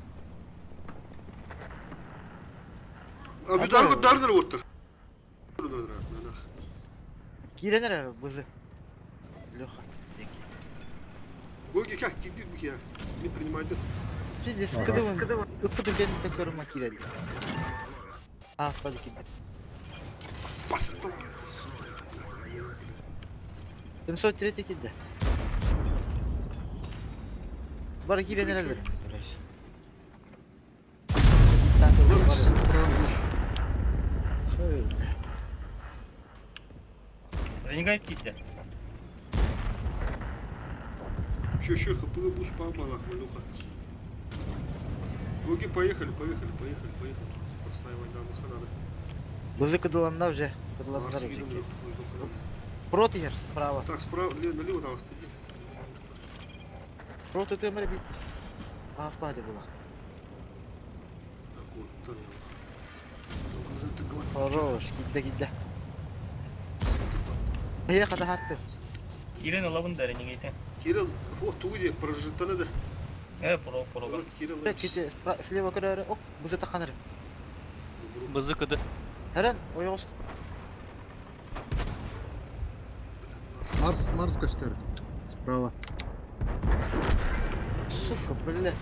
[SPEAKER 1] А bir dar dar оттыр.
[SPEAKER 5] Киренер бызы. Леха.
[SPEAKER 1] Гоги как кидит бу я. Не принимает.
[SPEAKER 5] Пиздец,
[SPEAKER 4] Ага.
[SPEAKER 5] кыдым. Ыппыты кенте көрүмө кирелди. А, спали кидди.
[SPEAKER 1] Басты.
[SPEAKER 5] 703 кидди. Бар киренер эле. Короче.
[SPEAKER 1] Ларс.
[SPEAKER 3] Renegade киирдэ.
[SPEAKER 1] Еще, еще, хп бус памала, малюха. Гоги, поехали, поехали, поехали, поехали. Простая война, маха надо.
[SPEAKER 5] Бызы кыдыланна уже.
[SPEAKER 1] Марс
[SPEAKER 5] Кыдыланнар
[SPEAKER 1] едем,
[SPEAKER 5] уже.
[SPEAKER 1] надо.
[SPEAKER 5] Протигер справа.
[SPEAKER 1] Так, справа, налево там остыди.
[SPEAKER 5] Проти темре бит. А, спаде была.
[SPEAKER 1] Так, вот, да.
[SPEAKER 5] Хорош, кидде кидде. Я хата хатты.
[SPEAKER 3] Киирэн ылабын да Renegade.
[SPEAKER 1] Кирилл, вот тугуде, прожитаны да.
[SPEAKER 3] Э, про, про.
[SPEAKER 1] Кирилл,
[SPEAKER 5] Ките, слева көрөр. Оп, бызы таканыр.
[SPEAKER 9] Бызы кыды.
[SPEAKER 5] Херен, ойгос.
[SPEAKER 6] Марс, Марс көстөр. Справа.
[SPEAKER 5] Сука, бля.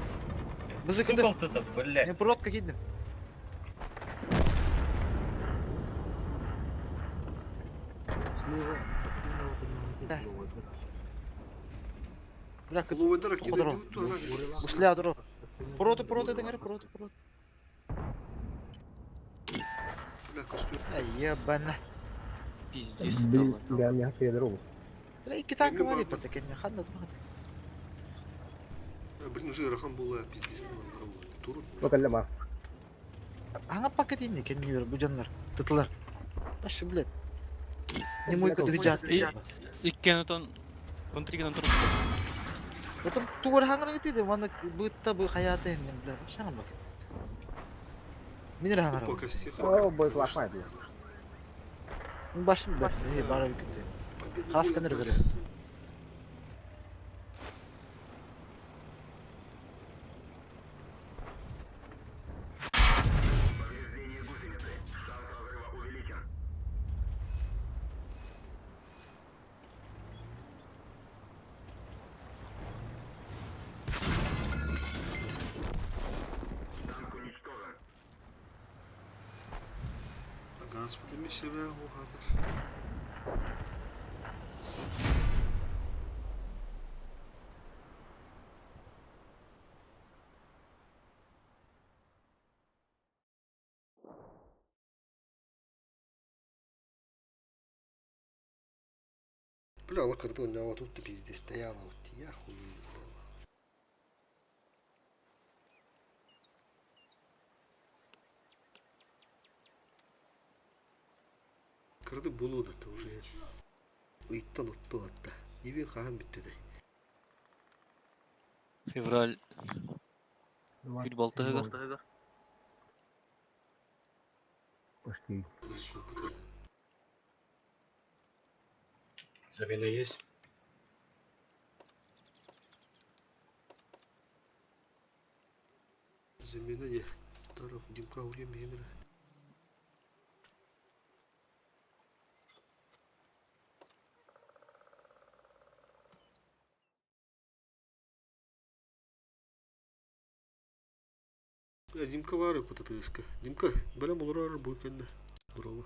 [SPEAKER 5] Бызы кыды.
[SPEAKER 3] Сука, это, бля.
[SPEAKER 5] Мен протка киддим.
[SPEAKER 6] Слева.
[SPEAKER 5] Да. Бля, кыды.
[SPEAKER 1] Ловедара
[SPEAKER 5] Кудро.
[SPEAKER 1] кидает.
[SPEAKER 5] Усля дро. Проты, проты, деңер, проты, проты.
[SPEAKER 1] Бля, костюм.
[SPEAKER 5] Ай, ебана.
[SPEAKER 9] Пиздец.
[SPEAKER 4] Блин,
[SPEAKER 9] это
[SPEAKER 4] бля, меня передробил.
[SPEAKER 5] Бля, икки танка
[SPEAKER 1] Эми
[SPEAKER 5] бар
[SPEAKER 1] бар-
[SPEAKER 5] иппа кенне ханна турат.
[SPEAKER 1] Блин, уже рахан була, пиздец, Туру.
[SPEAKER 4] Только для Марс.
[SPEAKER 5] Аңа пакет инде кенне бер бу жаннар. Тытылар. Башы, блядь. Не мой кыды жат.
[SPEAKER 9] Иккен отон контригенен туруп.
[SPEAKER 5] Отон тугар хаңра гитиде, маны бытта бу хаяты инде, бля. Шаңа пакет. Минер хаңра.
[SPEAKER 1] По кости.
[SPEAKER 4] О, будет лохмать, бля.
[SPEAKER 5] Башым, бля. Э, бара биките.
[SPEAKER 1] Победный
[SPEAKER 5] Хас
[SPEAKER 1] бой
[SPEAKER 5] кенер
[SPEAKER 1] отдали.
[SPEAKER 5] бере.
[SPEAKER 1] Транспорт эмиэ уһаатар. Бля, лакырды ойнаабат тут пиздец стояла, вот я хуею, бля. Кырды булуу да уже ыйттан отту атта. Иви хаһан бүттүтэй?
[SPEAKER 9] Февраль күл балтыһыгар.
[SPEAKER 4] Почти.
[SPEAKER 10] Замена есть?
[SPEAKER 1] Замена не. Таров Димка улем бемер. Бля, Димка бар ПТТСК. Димка, бля, молорар буйкенде. Здорово.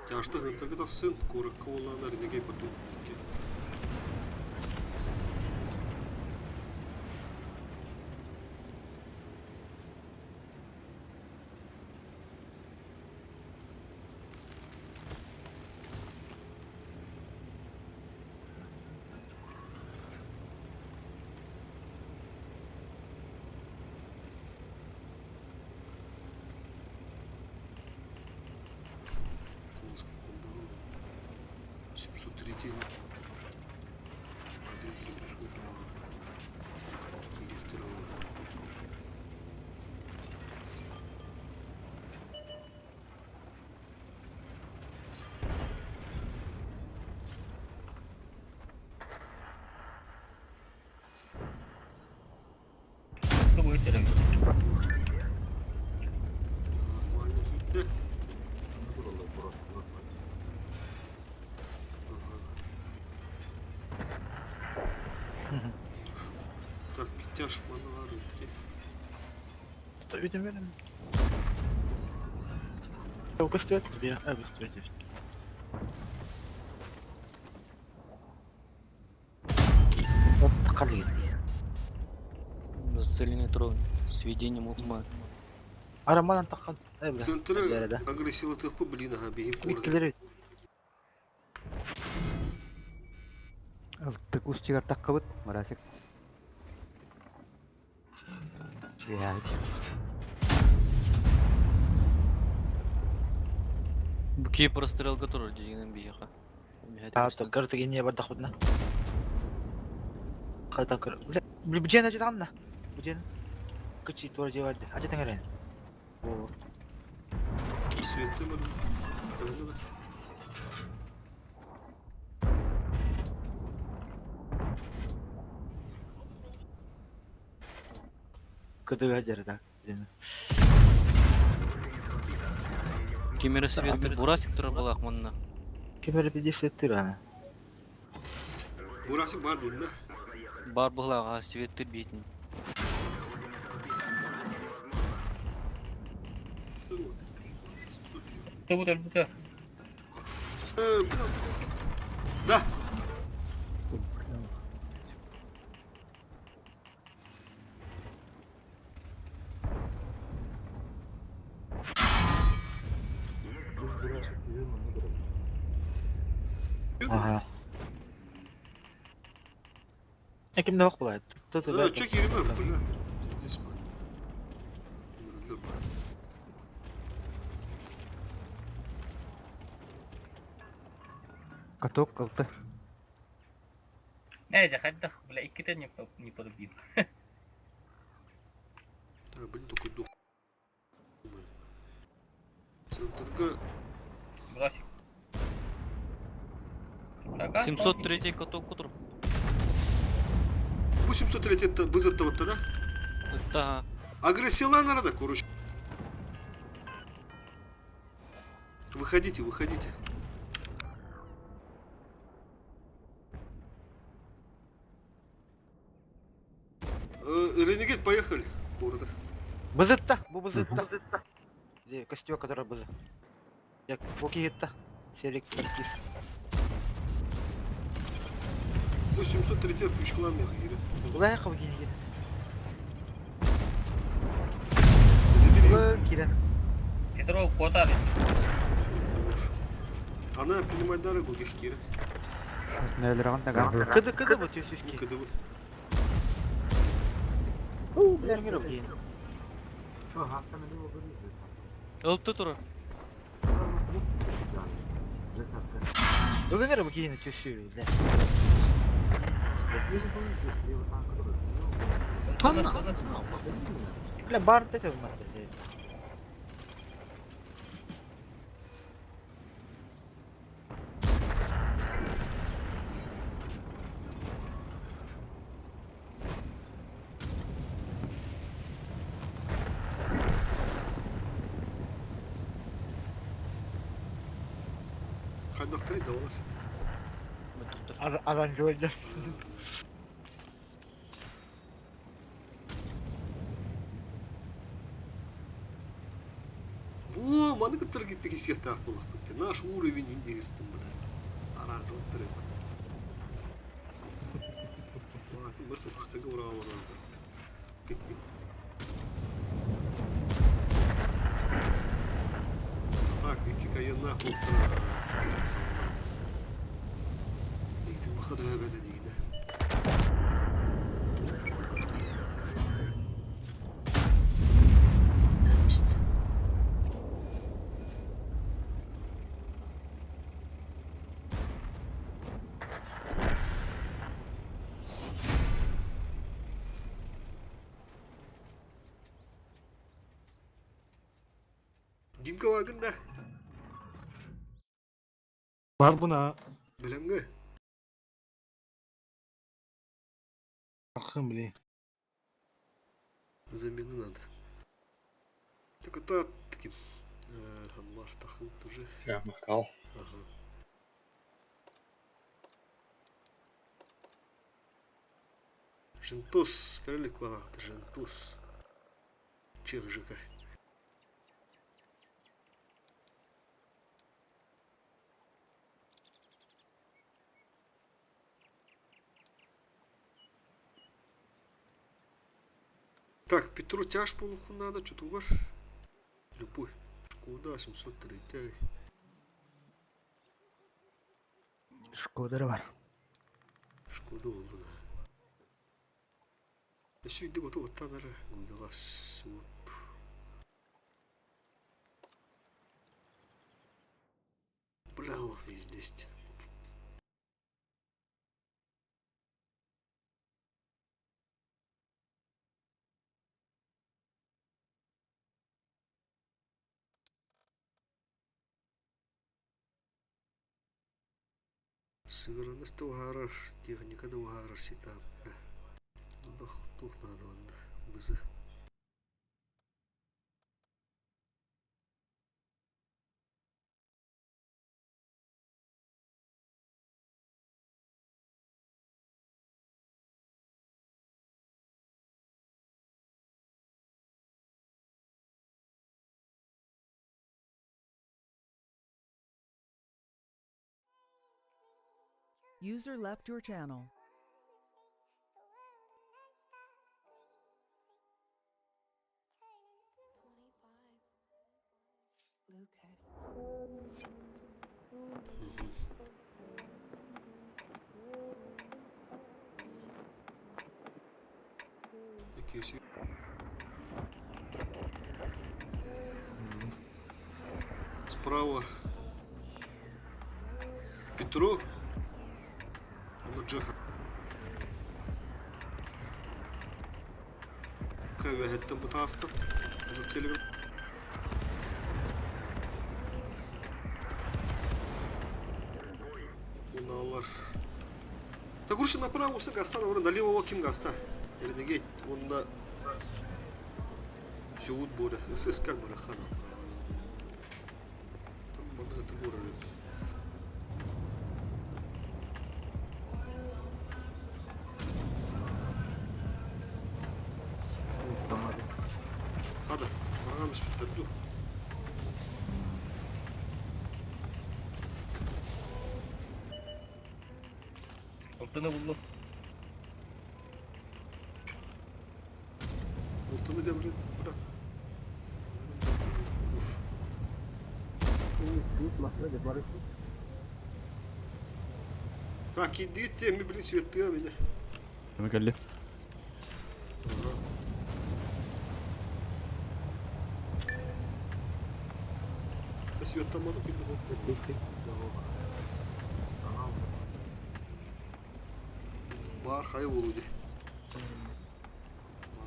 [SPEAKER 1] Тяжты хынтыргы тахсын, курыкка оланар неге потом икки. Конском комбару. 703 один перепуску директора.
[SPEAKER 3] Тугу итереби.
[SPEAKER 1] Нормально киирдэ. Так, Митяш манаар икки.
[SPEAKER 5] Стоит верно. Көстүөт тебе, көстүөт. Вот қалый.
[SPEAKER 9] Зацеленный трон. Сведением ума.
[SPEAKER 5] Араманан таққан. Эй, бля.
[SPEAKER 1] Центры
[SPEAKER 5] Бля, да.
[SPEAKER 1] агрессивно ТП, блин, ага, бегим курда.
[SPEAKER 5] Иккилери.
[SPEAKER 7] Ылтык устигар таққыбыт, Марасик. Блядь.
[SPEAKER 9] Букей прострел который дигенен бияха.
[SPEAKER 5] Таққар тегенне бар дахудна. Қайтан көр. Бля, бля, бжена жет анна. Бжена. Кычи туар же барды. Ажа таңарен. О,
[SPEAKER 1] Светте бар. Төһөнү бар.
[SPEAKER 5] Кыдыга дьарыта.
[SPEAKER 9] Кемере светтер Бурасик турар буолаах манна.
[SPEAKER 5] Ким эрэ биди светтир а.
[SPEAKER 1] Бурасик бар дин да.
[SPEAKER 9] Бар быһылааҕа светтер биитин.
[SPEAKER 3] Тобут өлбүтэ.
[SPEAKER 1] Да.
[SPEAKER 5] Ага. Э ким да буолай.
[SPEAKER 1] Э, чё кириме, бля. Здесь man.
[SPEAKER 7] Каток кылты.
[SPEAKER 3] Э, хайдах, бля, иккитэ не подубил.
[SPEAKER 1] Так, блин, такой дух. Центрга
[SPEAKER 3] Бурасик.
[SPEAKER 9] 703 каток кутур.
[SPEAKER 1] 803 это бызаттаватта, да?
[SPEAKER 9] Ытта.
[SPEAKER 1] Агрессиялан арада, короче. Выходите, выходите. Ренегейт, поехали. Города.
[SPEAKER 5] Бызытта, бу бызытта. Де костер, который бызы. Я бу киһитта. Серик паркис.
[SPEAKER 1] 803 3 километр.
[SPEAKER 5] Улай хабы киһи.
[SPEAKER 1] Забери.
[SPEAKER 5] Улай кирен.
[SPEAKER 3] Петров куотар.
[SPEAKER 1] Всё, хорош. Она принимает дорогу, Гехкира.
[SPEAKER 7] Нөлөргөн даган.
[SPEAKER 5] Кыды кыды бу төсүскэ.
[SPEAKER 1] КДВ.
[SPEAKER 5] У, бля, мир киһи.
[SPEAKER 9] Ылты турар.
[SPEAKER 5] Ылыңыр бу киһини төсү, бля.
[SPEAKER 6] Танна!
[SPEAKER 5] Бля, бар тете бу
[SPEAKER 1] Хайдахтары давалар.
[SPEAKER 9] Мөттөхтөр.
[SPEAKER 5] Аранжойда.
[SPEAKER 1] Во, маны кыттыр китти кисиятаах буоллахпыт. Наш уровень индейстің, бля. Оранжевый рыба. Мыста систега ура ура. Так, икки кайынна полтора. Дейтин баха дөбөдө дейdi. Dinlenmişti. Димка вагында.
[SPEAKER 6] Бар буна.
[SPEAKER 1] Билемге.
[SPEAKER 6] Ахым, блин.
[SPEAKER 1] Замену надо. Так это таким. Анлар тахыл тоже.
[SPEAKER 10] Махтал.
[SPEAKER 1] Ага. Жентос, сказали куда? Жентос. Чех ЖК. Так, Петру тяж полуху надо, что-то угар. Любой. Шкода, 703.
[SPEAKER 7] Шкода бар.
[SPEAKER 1] Шкода oldu да. Өссө үйдө готу оттан ары гуйгалас. Бралов здесь. Сыгыраныс да уһаарар, техника да уһаарар ситааппа. Туох наада уонна бызы.
[SPEAKER 8] User left your channel.
[SPEAKER 1] Киси Справа Петру, он Джеха. Кавэһэттэн бутаастар зацелен. Уналар. Так короче, направо усы гаста, налево ким гаста. Ренегейт, он на Сеут Боря. СС как бы хана. Там мана это горы. Хада, барамыз бітті.
[SPEAKER 3] Алтыны буллум.
[SPEAKER 1] Алтыны демри, бра. Уф. Так, идите, мы, блин, светы, меня.
[SPEAKER 2] Мы кэлли.
[SPEAKER 1] Ага. Свет там надо Бар хай болуды.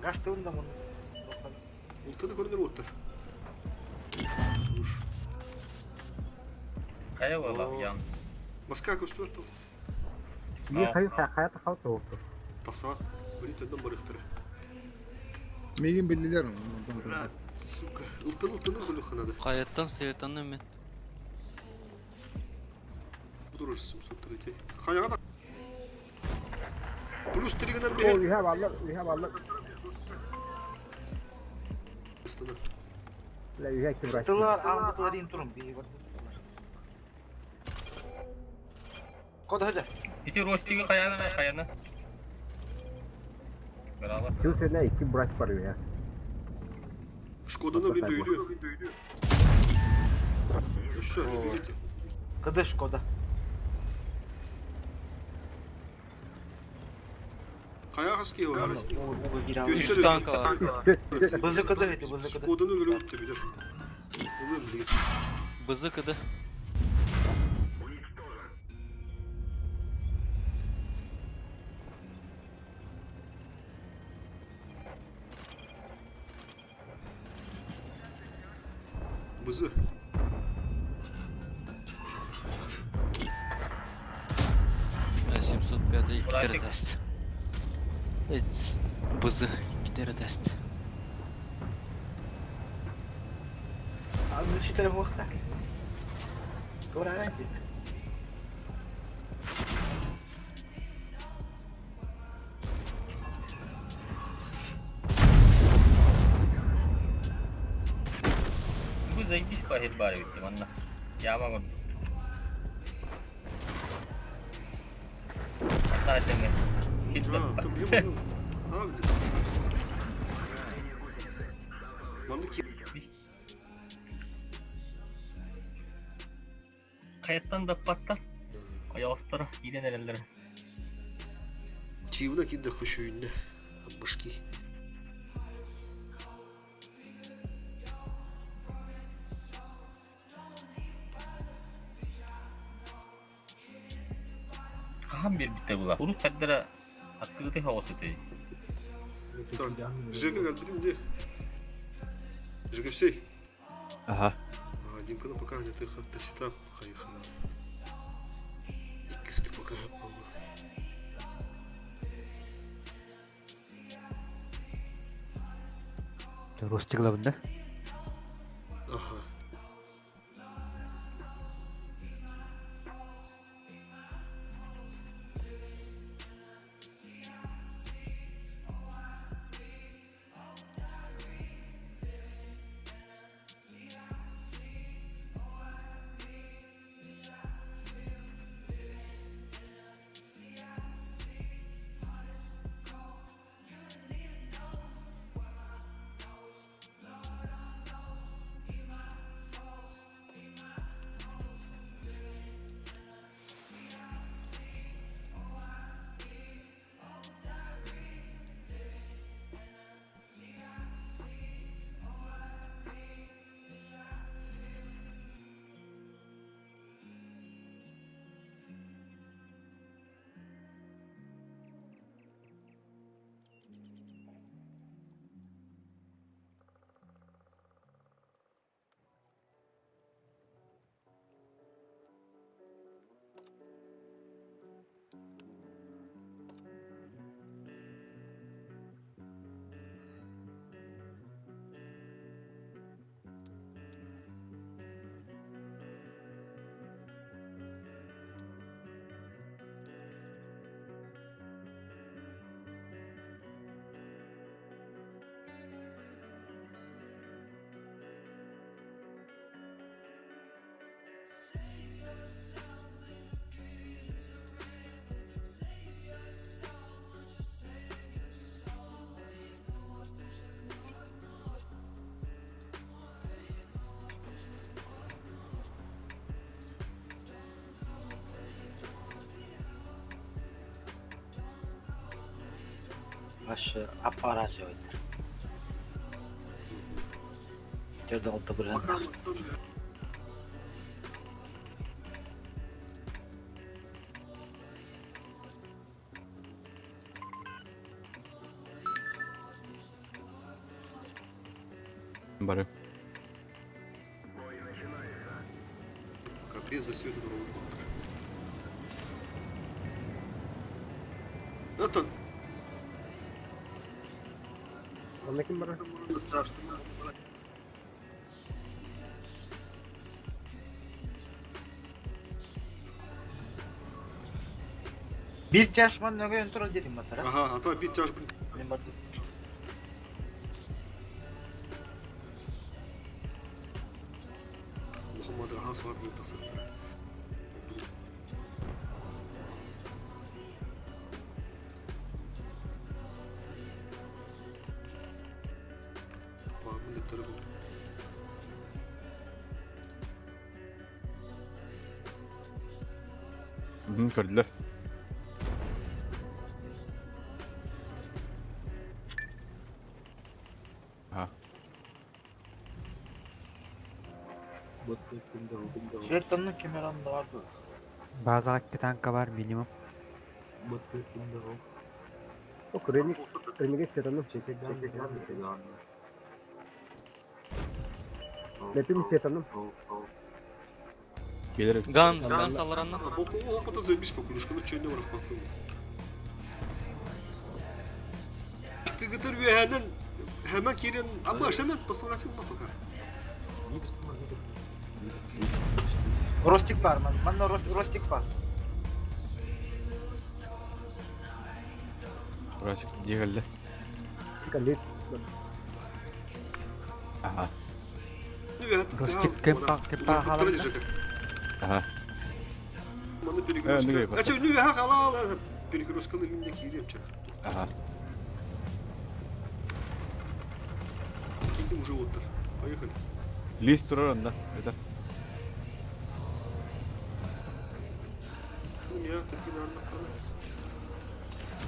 [SPEAKER 5] Гастын да мун.
[SPEAKER 1] Ултаны көрүнөр оттар. Уш.
[SPEAKER 3] Хайа буолла ян.
[SPEAKER 1] Маска көстүбөт тыл. Таса. Били төндөн барыктары.
[SPEAKER 6] Миигин биллилер.
[SPEAKER 1] Брат, сука. Ылтын ылтыны көлү ханады.
[SPEAKER 9] Каяттан светанным мен.
[SPEAKER 1] Durur 703. Хаяга да. Плюс 3 гынан бе. Ыстана.
[SPEAKER 5] Тылар алмытылар ин турун бии бар. Кода хажа.
[SPEAKER 3] Ити Ростига хайана хайана. Браво.
[SPEAKER 1] Шкоданы bir büyüdü. Все, бегите.
[SPEAKER 5] Кыдыш кода.
[SPEAKER 1] Кая хаски о.
[SPEAKER 9] Үс танка бар.
[SPEAKER 5] Бызы кыды эти, бызы кыды.
[SPEAKER 1] Шкоданы өлүп өттү билер. Улым билген.
[SPEAKER 9] Бызы кыды.
[SPEAKER 1] Бызы.
[SPEAKER 9] 705 iki
[SPEAKER 3] Братик.
[SPEAKER 9] kere test. Evet, Bızı iki kere test.
[SPEAKER 5] Аны шитер вакта. Кора
[SPEAKER 3] Бу заебись пахит бар бит манна. Яма гон. Ата теме.
[SPEAKER 1] А, там ебаный. А, блин. Манны ки.
[SPEAKER 3] Каяттан да патта. Аяктар иден элелер.
[SPEAKER 1] Чивна кинде хошуйнде. От башки.
[SPEAKER 3] Хахан бир битте була. Урус хаддара аттыгыты хогосуты.
[SPEAKER 1] Так, Жека калбитим где? Жека всей.
[SPEAKER 2] Ага.
[SPEAKER 1] А, Димканы пока не ты таситап хайхана. Иккисти.
[SPEAKER 7] Ростиглабын да?
[SPEAKER 1] Аха.
[SPEAKER 5] Вообще аппараживает. Төрдө бырыһаннаах.
[SPEAKER 2] Бары.
[SPEAKER 1] Каприз засвет доктор. Это
[SPEAKER 4] Онно ким барар?
[SPEAKER 1] страшно.
[SPEAKER 5] Бир чашман нөгөөн турар дедим батара.
[SPEAKER 1] Ага, а то бит тяж, блин.
[SPEAKER 5] Мен бардым.
[SPEAKER 1] Мухаммад Ага сват не тасыктыр. Багын да төрөп.
[SPEAKER 2] Көрдүлөр. Ага.
[SPEAKER 5] Светанның камеранда бар bu.
[SPEAKER 7] Базаға икки танка бар минимум.
[SPEAKER 4] Ок, Реник, Ренеге сетаным. Лепим сетаным.
[SPEAKER 2] Келер.
[SPEAKER 9] Ганс, Ганс аларанна.
[SPEAKER 1] Боку опыта заебись покулюшка, ну чё не врах покули. Тыгытыр үһәнен хәмә кирен, аба шәмән посмотрим пока.
[SPEAKER 5] Ростик бар, ман. Манна Ростик бар.
[SPEAKER 2] Бурасик дигелде.
[SPEAKER 4] Калит.
[SPEAKER 2] Ага.
[SPEAKER 7] Ростик кем кем халалда?
[SPEAKER 2] Ага.
[SPEAKER 1] Маны
[SPEAKER 2] Э,
[SPEAKER 1] перегрузка.
[SPEAKER 2] нүгэй
[SPEAKER 1] А чё, нүгэй халал, перегрузканы минде кирем ча.
[SPEAKER 2] Ага.
[SPEAKER 1] Киндим уже оттар. Поехали.
[SPEAKER 2] Лист турар онда. Это.
[SPEAKER 1] Ну, я таки наверное,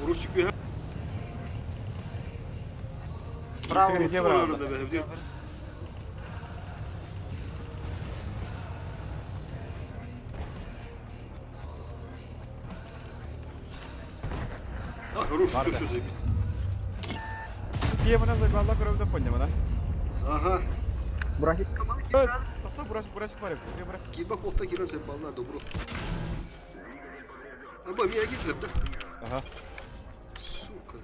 [SPEAKER 1] Русик бе.
[SPEAKER 5] Браво.
[SPEAKER 2] Где браво?
[SPEAKER 1] Где? А, хорош, все, все, заебись.
[SPEAKER 2] Киемена заглала көрөбү понял, да?
[SPEAKER 1] Ага.
[SPEAKER 4] Бурасик.
[SPEAKER 2] Таса бурасик бурасик бар. Где бурасик?
[SPEAKER 1] Кибак охта кирен заебална, добро. Аба, меня гитлер, да?
[SPEAKER 2] Ага.
[SPEAKER 1] Сука.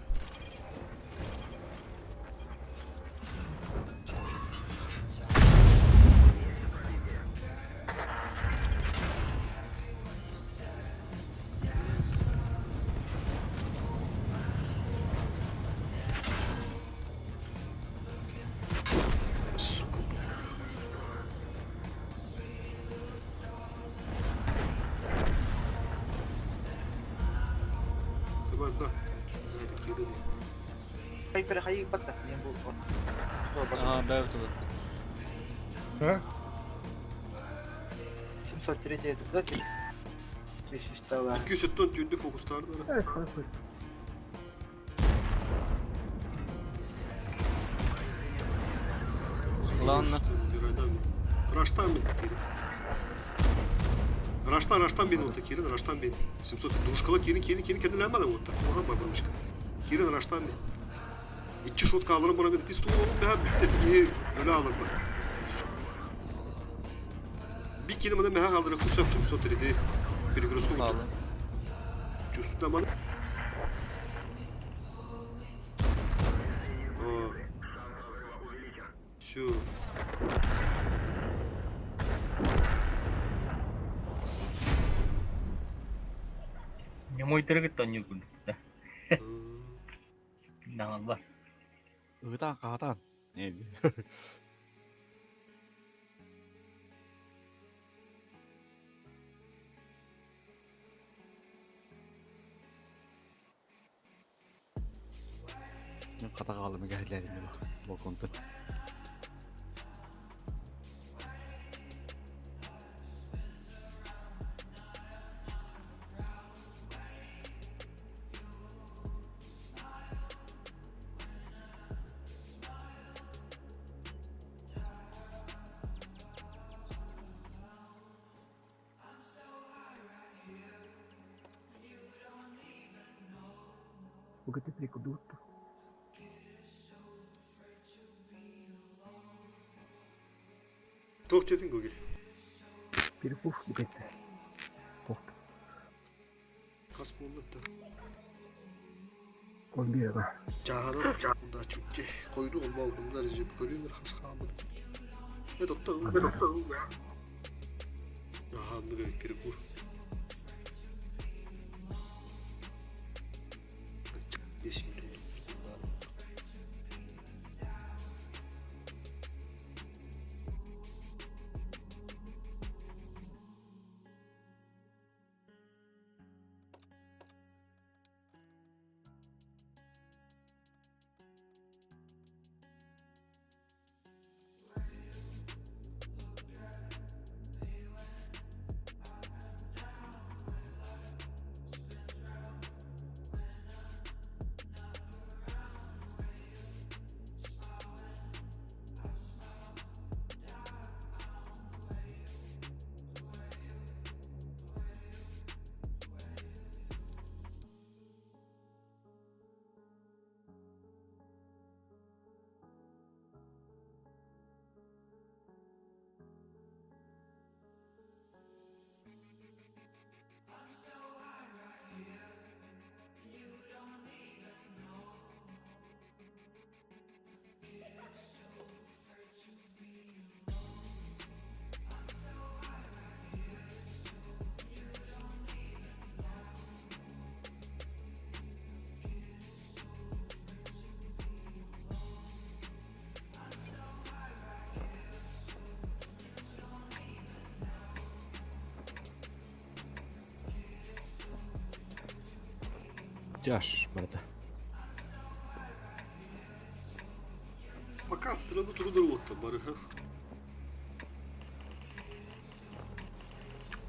[SPEAKER 9] Ага, бэйбит олорбут.
[SPEAKER 6] А?
[SPEAKER 5] 703 это, да, 200
[SPEAKER 1] 200 түйді фокустардыр.
[SPEAKER 4] Evet, хорошо.
[SPEAKER 9] Ладно.
[SPEAKER 1] Раштан бен кирин. Раштан, раштан бен ота кирин, раштан бен. 700 душкала кирин, кирин, кирин кенделенмedi ота. Oha bakırmışka. Кирин раштан бен. İçi şot kalırım bana dedi. Stol oğlum ben bütteti öyle alır bak. Bir kelime de meha alır. Fusap 700 dedi. Перегрузку.
[SPEAKER 9] Хаалла.
[SPEAKER 1] Чувствую маны. О. Все.
[SPEAKER 3] Немой тыргыт онньуу курдук да. Нааллар.
[SPEAKER 2] Ыытаан хаатаан. Мен хата хаалым гэһэлээрин балконтан.
[SPEAKER 4] Bugün прикудут.
[SPEAKER 1] Тоқ тетин көге.
[SPEAKER 4] Перекув букетте.
[SPEAKER 1] Кас болды да.
[SPEAKER 4] 11 да.
[SPEAKER 1] Жаһанын да чүкке койду olma bunlar Recep görüyorlar has kalmadı. Ne doktor ne doktor. Aha bu da bir bu. Beş milyon bunlar.
[SPEAKER 2] Жаш барда.
[SPEAKER 1] Fakat sırada turunlar оттан бары.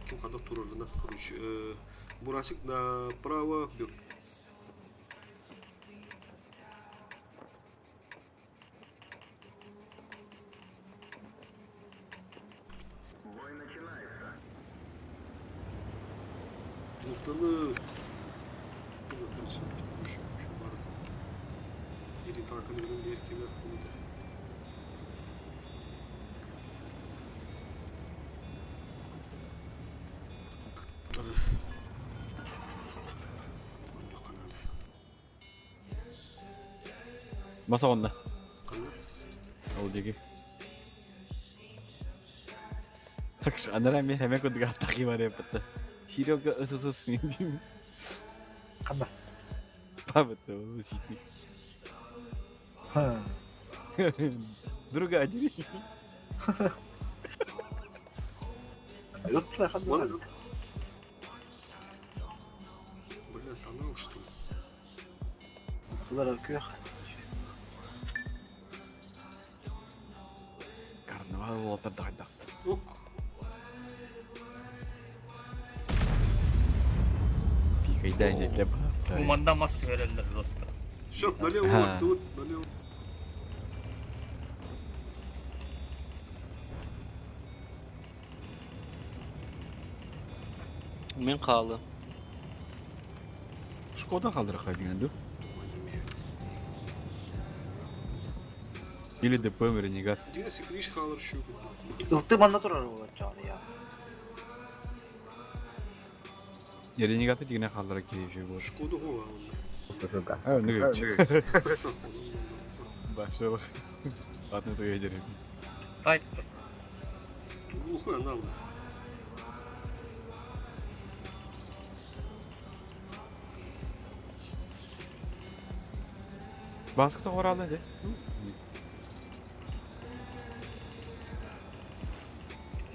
[SPEAKER 1] Ким қандақ турарына, короче, Бурасик направо бьет. Бултаны Birin tankını birin bir kimi bunu da. Bunları. Bunu kanadı.
[SPEAKER 2] Маса онна.
[SPEAKER 1] Канна.
[SPEAKER 2] Ол диги. Так что анара мен хеме кудга таки баре патта. Хирога ысысыс мен.
[SPEAKER 5] Қанда?
[SPEAKER 2] Пабыт ол жити. Друга один.
[SPEAKER 5] Ыттыра қанда?
[SPEAKER 1] Бля, тонал что ли?
[SPEAKER 5] Тулар күйөх.
[SPEAKER 2] Уолаттар да хайдах.
[SPEAKER 1] Ок.
[SPEAKER 2] Пикайдаан диэки
[SPEAKER 3] Бу манна мас түһэрэллэр просто.
[SPEAKER 1] Все, налево вот, налево.
[SPEAKER 9] Мин хаалым.
[SPEAKER 2] Шкода қалдыраққа деген ду? Или ДПМ ренегат.
[SPEAKER 1] Дина секриш халар щуку.
[SPEAKER 5] Ылты манна турар буолар я.
[SPEAKER 2] Ренегаты дегене қалдыра керек şey bu.
[SPEAKER 1] Шкода гова онда.
[SPEAKER 2] А, ну Башы бak. Атын туя жерим.
[SPEAKER 3] Тайт.
[SPEAKER 1] Глухой анал.
[SPEAKER 2] Баскы тоғыралы де.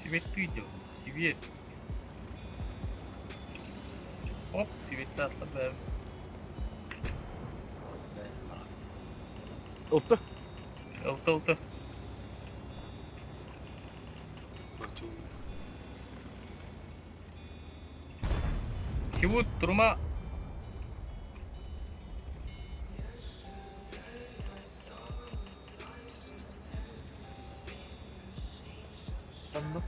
[SPEAKER 3] Светты идет. Свет. Оп, светті атлады.
[SPEAKER 2] Ұлтты.
[SPEAKER 3] Ылты ылты. Сивут, турма.
[SPEAKER 5] Онно.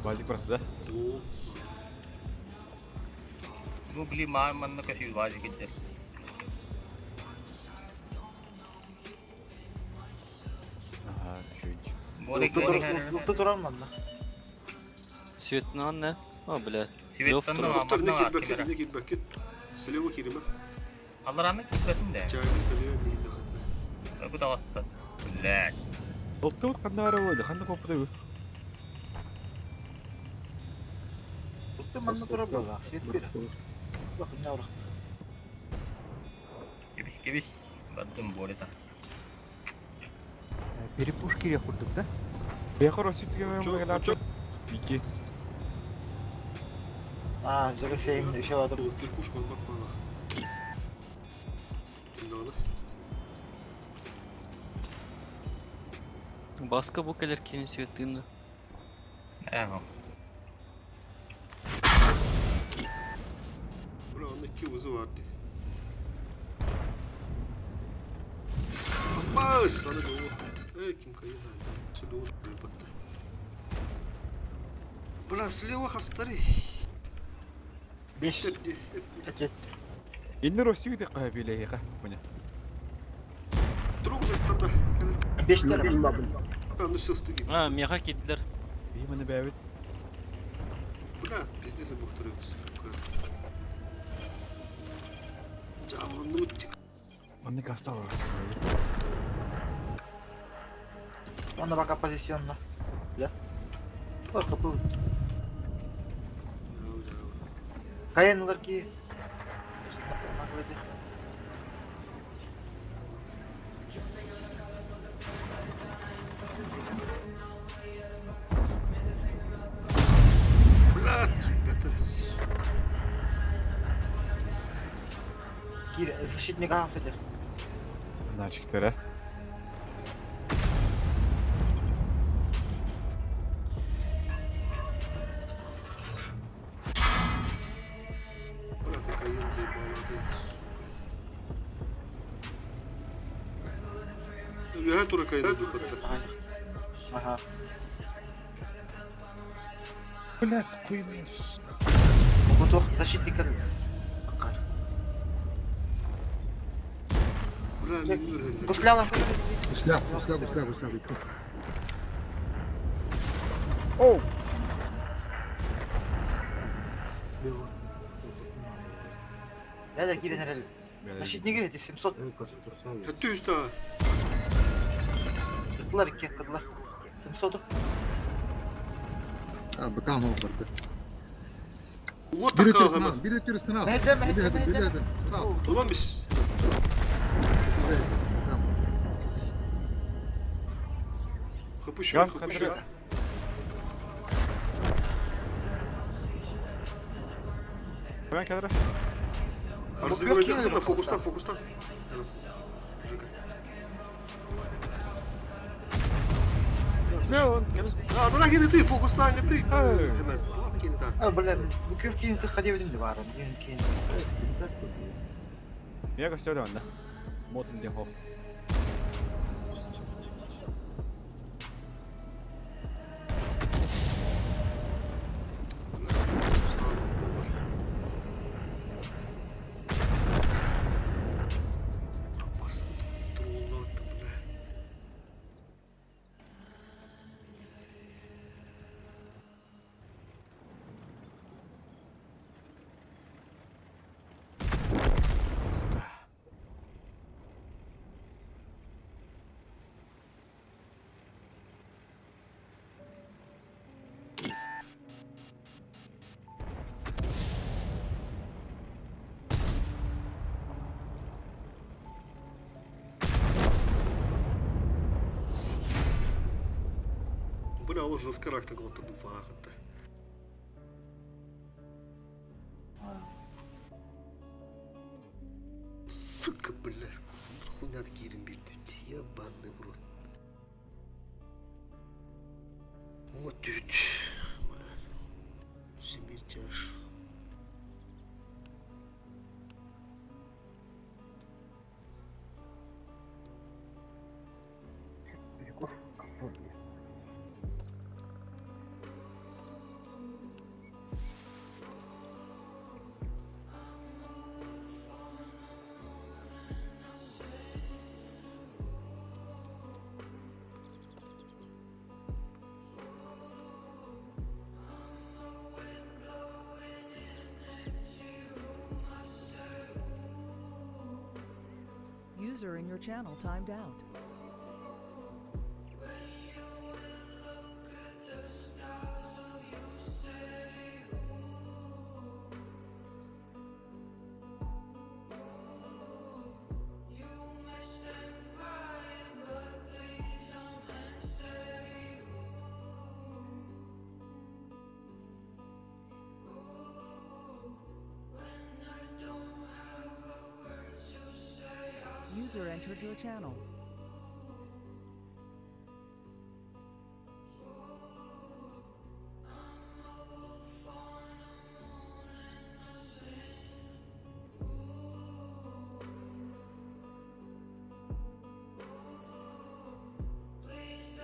[SPEAKER 2] Базик просто, да?
[SPEAKER 3] Ну, бли, манна каши вазик иджер.
[SPEAKER 2] Ага, чуть.
[SPEAKER 5] Ылты турар манна.
[SPEAKER 9] Светнан не? О, бля. Лёв
[SPEAKER 3] Светттан
[SPEAKER 9] турар.
[SPEAKER 1] Доктор, не кирбәкет, не кирбәкет. Слева кириме.
[SPEAKER 3] Алараны кирбәтин дә.
[SPEAKER 1] Чайны киле, не дахат.
[SPEAKER 3] Бу да атты. Блядь.
[SPEAKER 2] Ұлтты вот қандай ары ойды, қандай копыты
[SPEAKER 5] Ылты манна турар буолар. Свет бир. Бак, не аура.
[SPEAKER 3] Кебис кебис. Бардым борета.
[SPEAKER 7] Перепуш кире курдук да?
[SPEAKER 2] Бехор осүтүгө
[SPEAKER 1] Чо,
[SPEAKER 2] мен
[SPEAKER 1] чо.
[SPEAKER 2] Бики.
[SPEAKER 5] А, жага сен еще адам.
[SPEAKER 1] Перкуш ман бак мала. Да,
[SPEAKER 9] Баска бу келер кини светтыны.
[SPEAKER 3] Ага.
[SPEAKER 1] Бра, аны iki uzu vardı. Апа, sana doğu. Ey kim kayın hadi. Şu doğu battı. Бля, слева хастары.
[SPEAKER 5] Беш. Эт.
[SPEAKER 2] Иннер осүтүгө кая билеге Міне.
[SPEAKER 1] Друг да
[SPEAKER 5] Беш тер.
[SPEAKER 1] Ну все стыги.
[SPEAKER 9] А, меха кидлер.
[SPEAKER 2] Би мені бәбит.
[SPEAKER 1] Бля, пиздец бухтыры, сука. Жабылымды үттик.
[SPEAKER 2] Аны гаста бар.
[SPEAKER 5] Манна бака позиционно. Да. Ой, капыл. Каянлар ки.
[SPEAKER 1] Блядь, это сука.
[SPEAKER 5] Кир, защитник афеде.
[SPEAKER 2] Начиктер,
[SPEAKER 1] Бля, ты каен заебала, ты, сука. Я тура каен иду под
[SPEAKER 5] Ага.
[SPEAKER 6] Блядь, хуйня.
[SPEAKER 5] Могу защитник.
[SPEAKER 1] Бля, минер
[SPEAKER 5] Гусляла.
[SPEAKER 6] Гусля, гусля, гусля, гусля.
[SPEAKER 2] Оу!
[SPEAKER 5] Я да кирен эрел. Защитники эти 700.
[SPEAKER 1] Хөттü üstü.
[SPEAKER 5] Кыттылар икки кыттылар. 700.
[SPEAKER 6] А, бакан ол барды.
[SPEAKER 1] Вот
[SPEAKER 6] Biri
[SPEAKER 1] такая
[SPEAKER 6] türsün
[SPEAKER 1] гана.
[SPEAKER 6] al, biri türsün al.
[SPEAKER 5] Mehde, mehde,
[SPEAKER 6] Biri hadi,
[SPEAKER 5] mehde.
[SPEAKER 6] biri hadi. Bravo.
[SPEAKER 1] Ulan biz.
[SPEAKER 6] Tamam.
[SPEAKER 1] Хапышу,
[SPEAKER 2] Газ
[SPEAKER 1] хапышу.
[SPEAKER 2] Hemen kenara.
[SPEAKER 1] Арзы
[SPEAKER 5] Yok,
[SPEAKER 1] көрөйдөх
[SPEAKER 5] yok.
[SPEAKER 1] да фокустан, фокустан.
[SPEAKER 2] Ne on?
[SPEAKER 1] А, дора ты, фокустан ты. Hemen. Туох кини та.
[SPEAKER 5] А, бля, бу күөх киин тыкка диэбитим да баарым. Диэн киин.
[SPEAKER 2] Меня костер да. Мотын дем хоп.
[SPEAKER 1] Фокустан болар. Басым контроллааты, бля. Бля, ол жестко ракта голта дупағытты. Сука, бля, хуйня киирин бирди. Ебаный в рот. Вот ведь, бля, Сибирь тяж.
[SPEAKER 4] Перекур. Контроль.
[SPEAKER 8] User in your channel timed out. User entered your channel.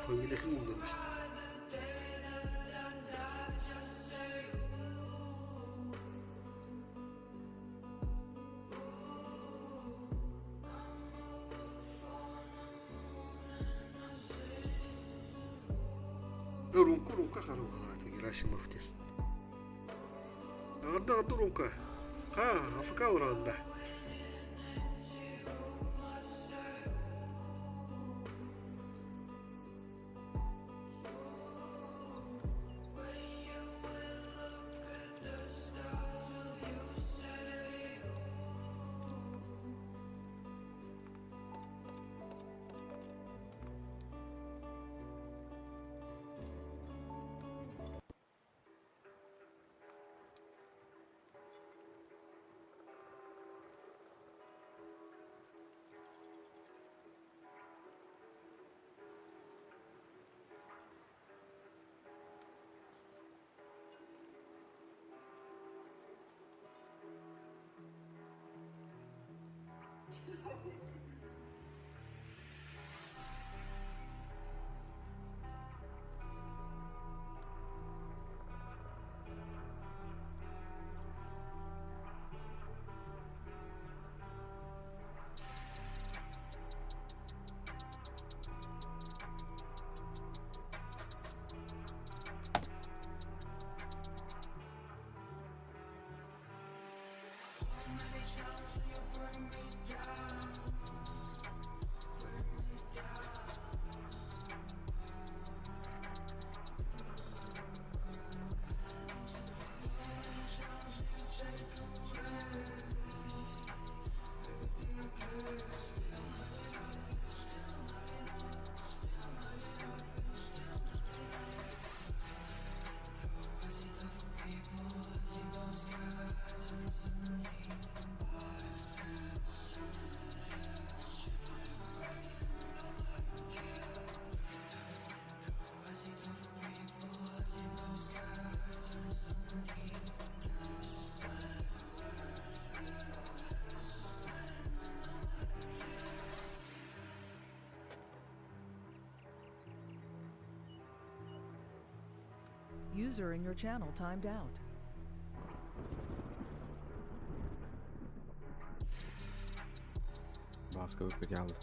[SPEAKER 1] Фамилиясын demişti. Румка, румка харугалата Герасимов дер. Арда арда румка. Ха, афка уранда.
[SPEAKER 8] User in your channel timed out.
[SPEAKER 2] Бааска выпадяла.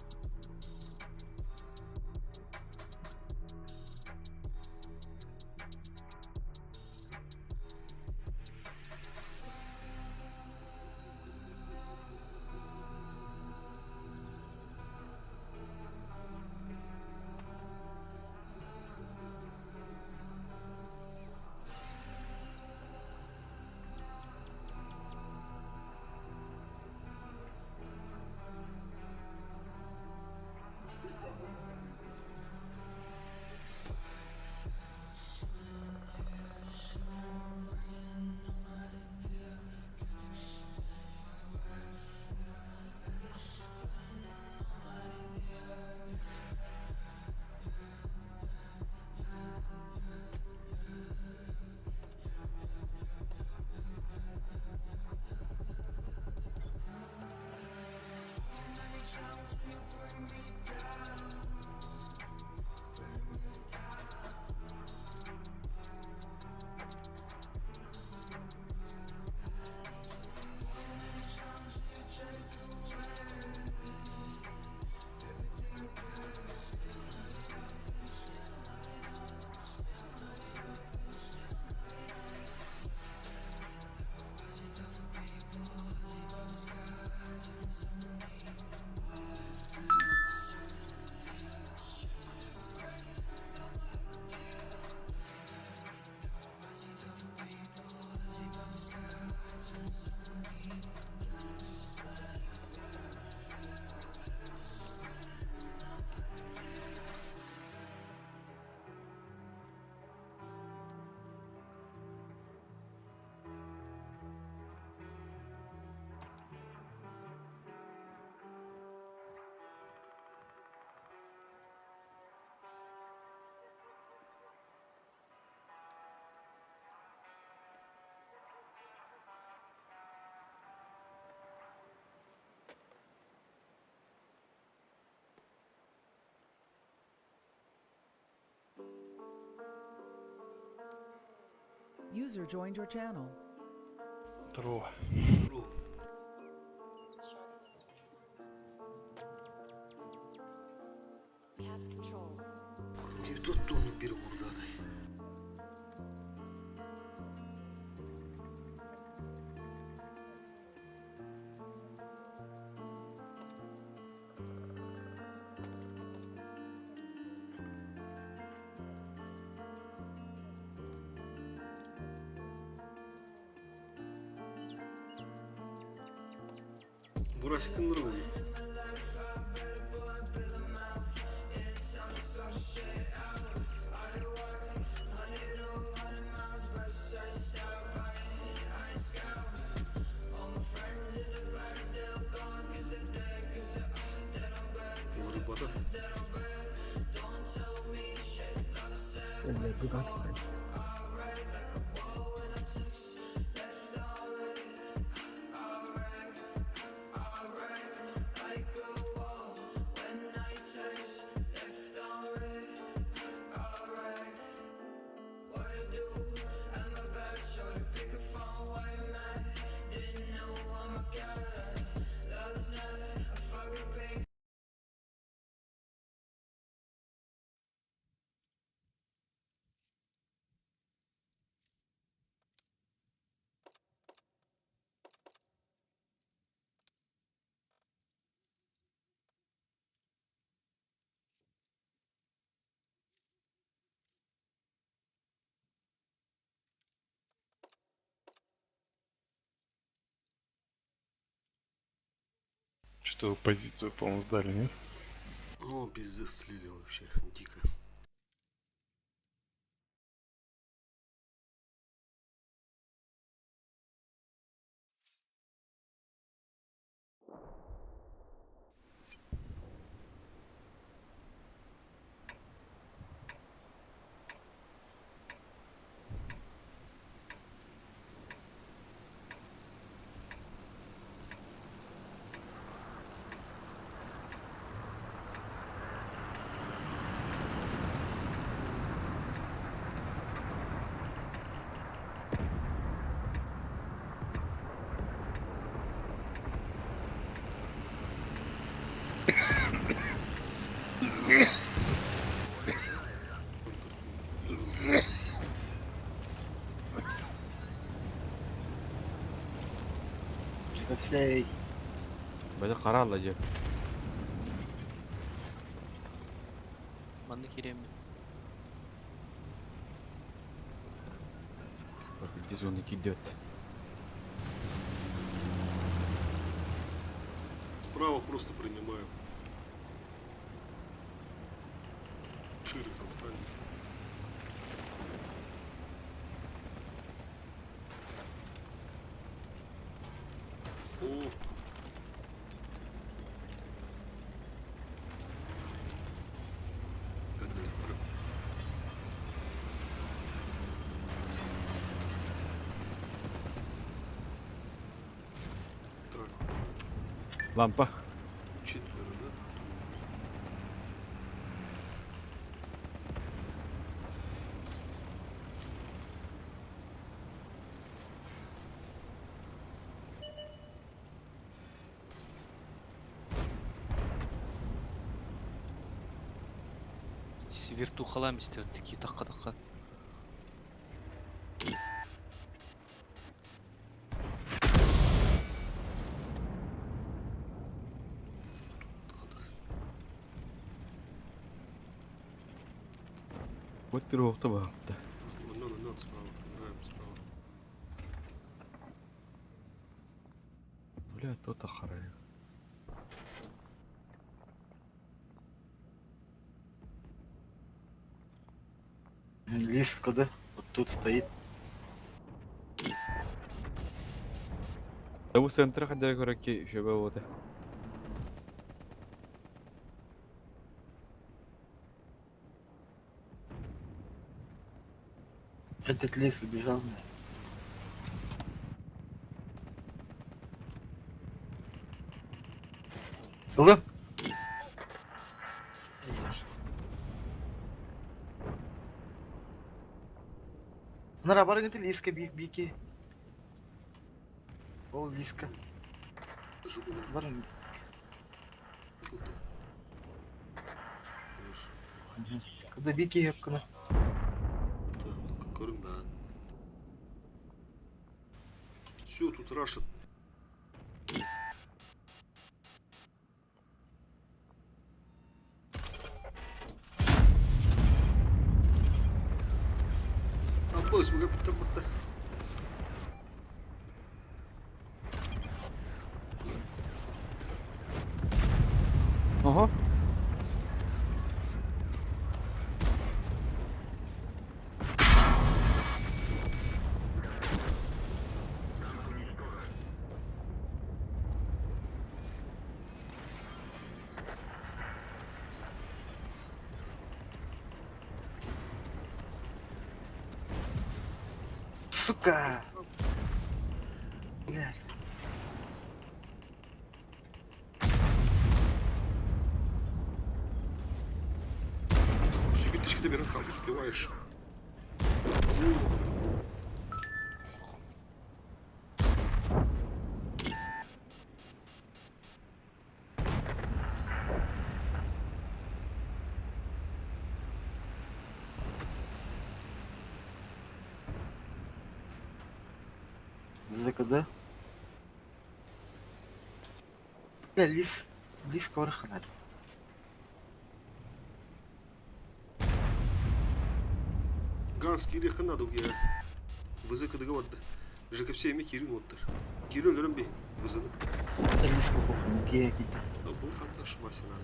[SPEAKER 8] User joined your channel.
[SPEAKER 4] Здорово.
[SPEAKER 1] Здорово.
[SPEAKER 10] Caps control.
[SPEAKER 1] 911 уурдадай. Бурасикыннар бу. Рыбата.
[SPEAKER 4] Бля, дурак.
[SPEAKER 11] Что позицию, по-моему, сдали, нет?
[SPEAKER 1] Ну, пиздец, слили вообще, дико.
[SPEAKER 5] Алексей.
[SPEAKER 2] Бэдэ харалла дьэ.
[SPEAKER 9] Манна киириэммин.
[SPEAKER 2] Где зоны кидет?
[SPEAKER 1] Справа просто принимаем. Шире там станете. О. Как бы Так,
[SPEAKER 2] Лампа.
[SPEAKER 1] четверо, да?
[SPEAKER 9] Вертухалам истиэт такие такка-такка.
[SPEAKER 2] Вот трохта баапта.
[SPEAKER 1] Оннан, оннан справа, принимаем справа.
[SPEAKER 2] Бля, то-то харай.
[SPEAKER 5] Лис куда? Вот тут стоит.
[SPEAKER 2] Да бу центра хадара көрөкки шөбө бота.
[SPEAKER 5] Этот лис убежал. Ылы. Нара барыгын лиска бики. Ол лиска. Барыгын. Когда бики хепкана.
[SPEAKER 1] Все, тут Раша. Аббас, мы как
[SPEAKER 2] Ага.
[SPEAKER 5] Сука! Блядь.
[SPEAKER 1] Себе тычки добирать, как успеваешь.
[SPEAKER 5] ЗКД. Бля, лис... Лис корханат.
[SPEAKER 1] Ганс кири хына дуге. Вызы кыдыгы ватты. ЖКФ эми кирин оттыр. Кирин өлөрөн би вызыны.
[SPEAKER 5] Лис кокохун, кия кита.
[SPEAKER 1] Бул канта шмасина.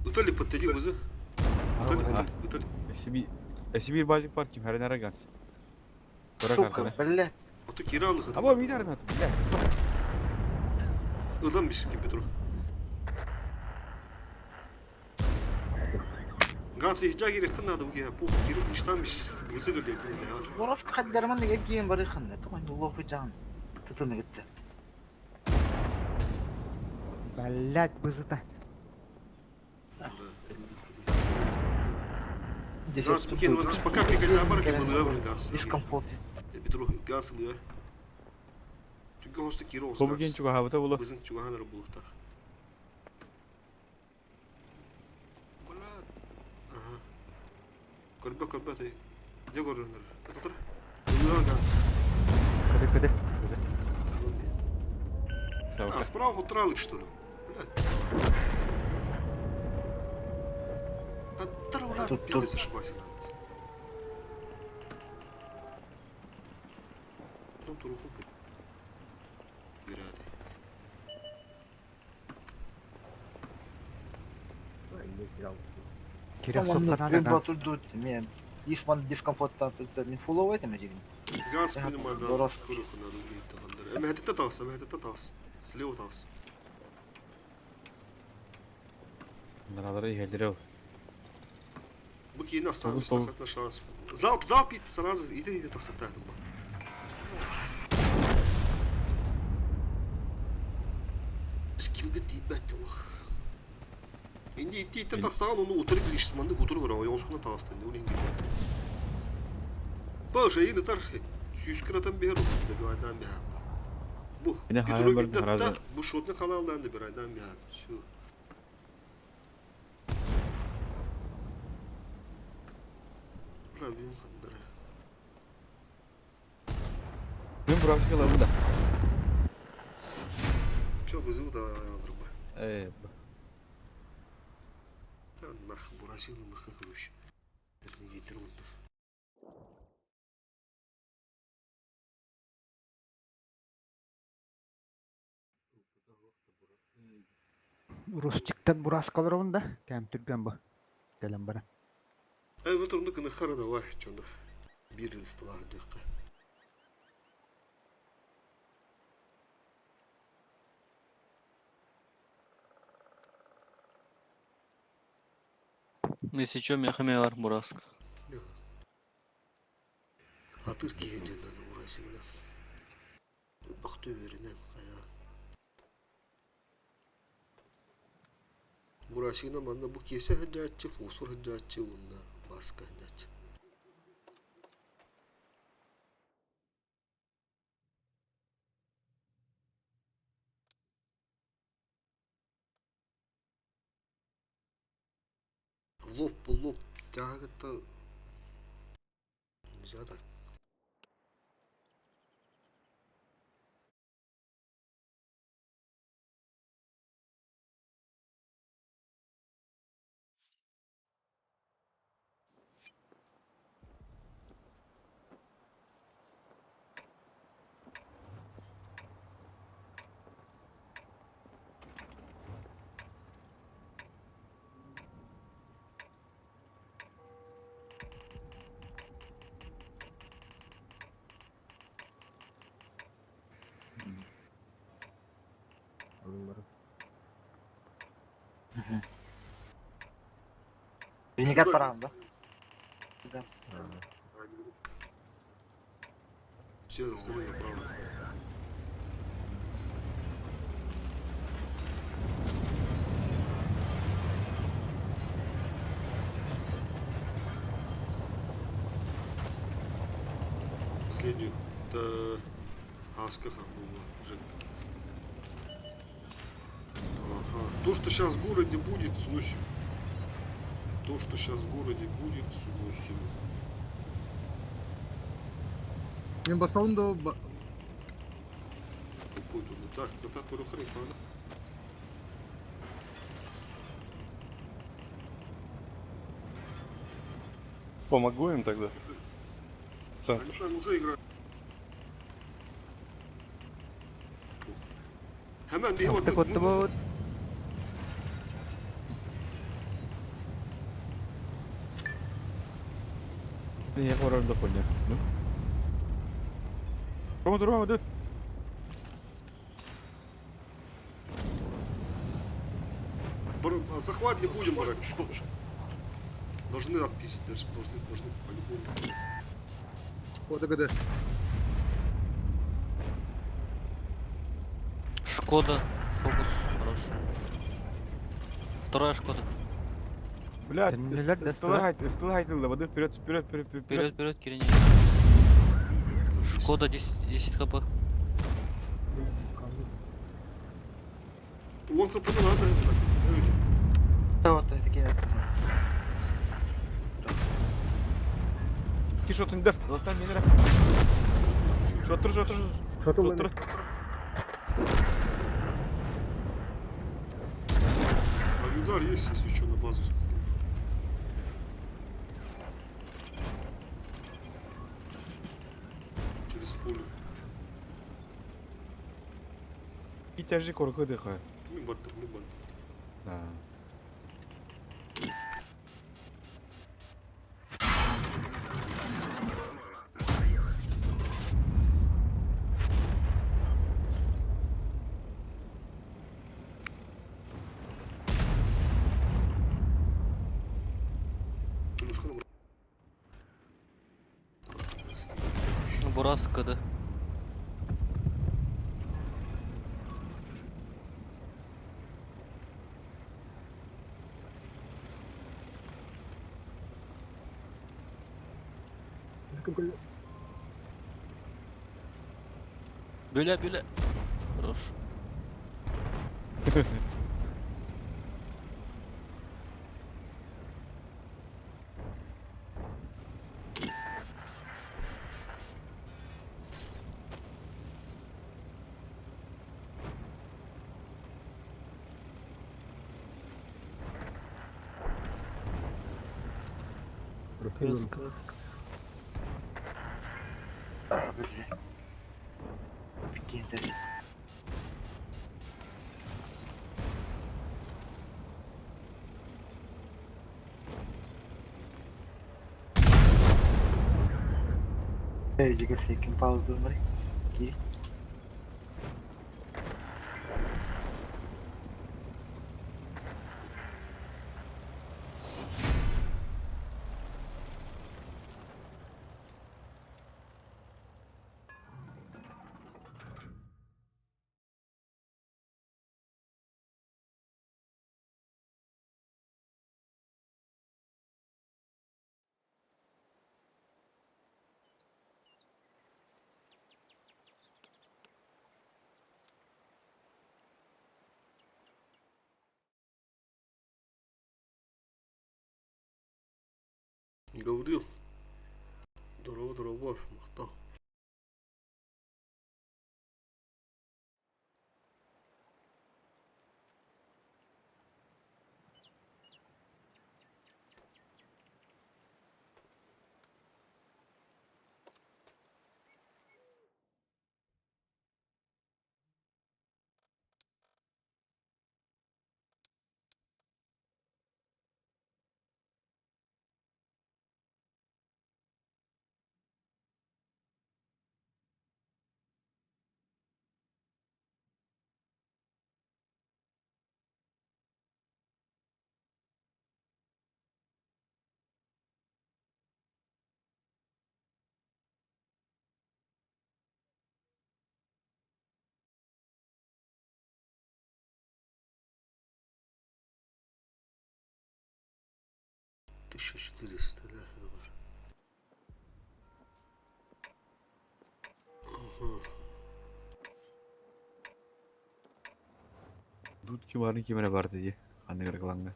[SPEAKER 1] Ытали подтади вызы. Ытали, ытали, ытали.
[SPEAKER 2] Эсиби Эсиби базик парким хәренәре ганс.
[SPEAKER 5] Сука, блядь.
[SPEAKER 1] Ото кири алды хыды.
[SPEAKER 2] Аба мидар на бля.
[SPEAKER 1] Ыдан бисим Петров. Ганс ихжа кири хына дуге. Пух кири кништан бис. Вызы гылды бля.
[SPEAKER 5] Воров хаддарман деген кийин бар ханна. Туган Аллаху жан. Тытыны гитте.
[SPEAKER 7] Блять, бызыта.
[SPEAKER 1] Ганс спокойно, ладно, пока прикольно барки было, блин, Ганс.
[SPEAKER 5] Дискомфорт.
[SPEAKER 1] Петров, Ганс, да. Түгө хосты кири олс.
[SPEAKER 2] Кобуген чуга хабыта булу.
[SPEAKER 1] Бызың чугаһаныр булуктах. Бля. Ага. Көрбө көрбө ты. Де көрүнөр. Это тур. Ылыа ганс.
[SPEAKER 7] Кыды кыды. Кыды.
[SPEAKER 1] А, справа хутралык, что ли? Блядь. Таттар, блядь,
[SPEAKER 5] Тут- тут-
[SPEAKER 1] пиздец, ошибайся, блядь. Потом туруху Гряды.
[SPEAKER 7] Кирилл
[SPEAKER 5] Манна
[SPEAKER 7] соттана да
[SPEAKER 5] мен
[SPEAKER 7] ганс.
[SPEAKER 5] батырды мен ис ман дискомфорттан турда мен фуловать эме дегин.
[SPEAKER 1] Ганс понимаю, да.
[SPEAKER 5] Дорос.
[SPEAKER 1] Туруху надо убить, да, Эм, это тас, это тас. Слева тас.
[SPEAKER 2] Наралары иһэллэр ол.
[SPEAKER 1] Быки нас там,
[SPEAKER 2] Тогуз пол.
[SPEAKER 1] на шанс. Залп, залп, и сразу, иди, иди, тас, там. Скилга тиибэт олох. Инди итти итти тахсаан ону утары килишти маннык утары көрө ойоҕускуна таҕыстан ол иһин кэлбэттэр. Паша иин ытар сүүс кыратан биһэр добивайдаан биһааппа. Бу
[SPEAKER 2] Мine
[SPEAKER 1] Петро
[SPEAKER 2] хайан бар
[SPEAKER 1] бидда
[SPEAKER 2] сразу.
[SPEAKER 1] бу шотны каналдан да бир айдан биһаат. Всё. Проблем хандара.
[SPEAKER 2] Мен бурасык ылабын да.
[SPEAKER 1] Чё вызову да алдырба.
[SPEAKER 2] Э,
[SPEAKER 1] Нах бурасилы мыхы короче. Вернее, гитер он.
[SPEAKER 7] Русчиктан бураскалар да. Кәм түргән бу. Кәләм бара.
[SPEAKER 1] Э, вот он на хара давай, чё на. Бир стола дыхка.
[SPEAKER 9] Если чё, мехами бар бураск.
[SPEAKER 1] Атыр киген надо бурасилы. Бакты веринен кая. Бурасина манна бу кесе хаджачы, фосфор хаджачы, онна баска хаджачы. В лоб, в лоб, тягота. Нельзя так.
[SPEAKER 5] Ренегат барам да.
[SPEAKER 1] Все, остальные направо. Последнюю. Да. Аска была, Жек. Ага. То, что сейчас в городе будет, сносим. То, что сейчас в городе будет, сносим.
[SPEAKER 6] Мен басалым да ба-
[SPEAKER 1] Тупой тут. Так, да так, ладно.
[SPEAKER 11] Помогу им тогда. Центр.
[SPEAKER 1] Они там уже играют. Hemen bir
[SPEAKER 7] Так вот вот.
[SPEAKER 2] Я хоррор да понял. Рома, Рома, да.
[SPEAKER 1] Захват не будем брать. Должны отпиздить, даже должны, должны по-любому.
[SPEAKER 6] Вот ГД.
[SPEAKER 9] Шкода. Фокус хорош. Вторая Шкода.
[SPEAKER 2] Блядь,
[SPEAKER 7] Төннөлөр да
[SPEAKER 2] стылай воды вперед, вперед, вперед, вперед.
[SPEAKER 9] Вперед, вперед, Кирин. Шкода 10, 10 хп.
[SPEAKER 1] Он хп не надо. Давайте.
[SPEAKER 5] Да вот такие.
[SPEAKER 2] Икки шотундар. Золотая минера. Шотур, шотур, шотур.
[SPEAKER 1] Авиудар есть, если что, на базу. Через поле.
[SPEAKER 2] Итяжи корку дыха.
[SPEAKER 1] Мин бардым, мин бардым.
[SPEAKER 2] Да.
[SPEAKER 9] Бураскады. Böyle böyle. Хорош. Кыз кыз.
[SPEAKER 5] Бля. Пикендер. Жігер секин пауза бар. Ки.
[SPEAKER 1] Гаврил. Здорово, здорово, махтал. 1400, да, добре. Ага.
[SPEAKER 2] Дудки барын кимере бар диye. Ханны кыргыланга.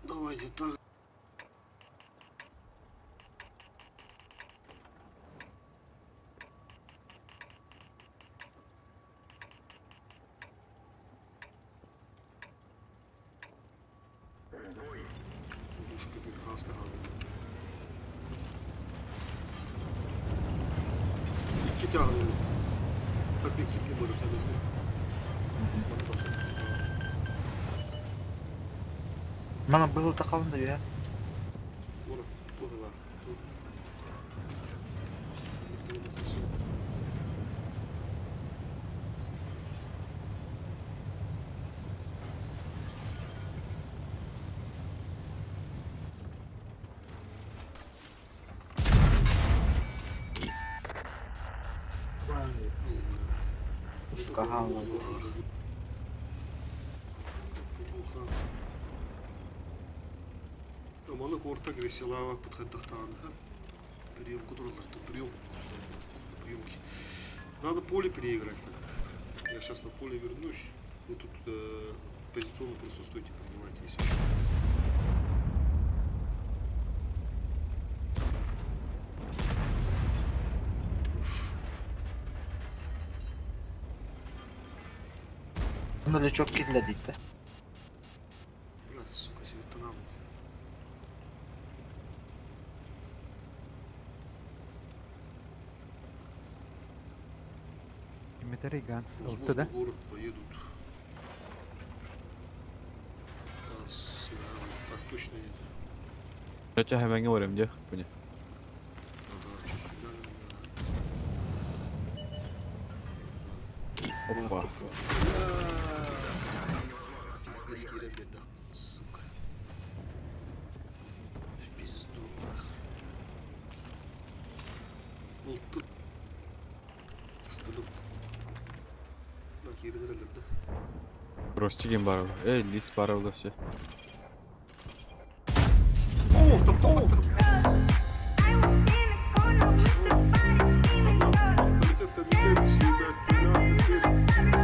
[SPEAKER 1] Давайте так. Душ хаска хаалбыт. Икки тягнул. Побег тебе буду тягнуть.
[SPEAKER 5] Мана было такалында я.
[SPEAKER 1] Ура, подала.
[SPEAKER 5] Сука, гална.
[SPEAKER 1] Плохо. Маны орта Грисилава подходахтаанха. Приемку приемку приемки. Надо поле переиграть как-то. Я сейчас на поле вернусь. Вы тут э, Позиционно просто стойте, принимайте, если что.
[SPEAKER 5] Bunu çok kirledik de.
[SPEAKER 1] Бля, сука, светанал.
[SPEAKER 7] Кимметери Ганс
[SPEAKER 1] Возможно,
[SPEAKER 7] ылта да?
[SPEAKER 1] в город поедут. Да, с- да, так точно нет.
[SPEAKER 2] Чача хэмэҥҥэ барыам дии, пуня.
[SPEAKER 1] Ага, что сюда?
[SPEAKER 2] Опа.
[SPEAKER 1] Пиздец, киря беда, сука. В пизду, нах. Ол тут. Стыдым. Бля, киря да.
[SPEAKER 2] Ростигин бар. Эй, лис бар все.
[SPEAKER 1] О, там, там, там. Авторитет комитет, сюда, киря,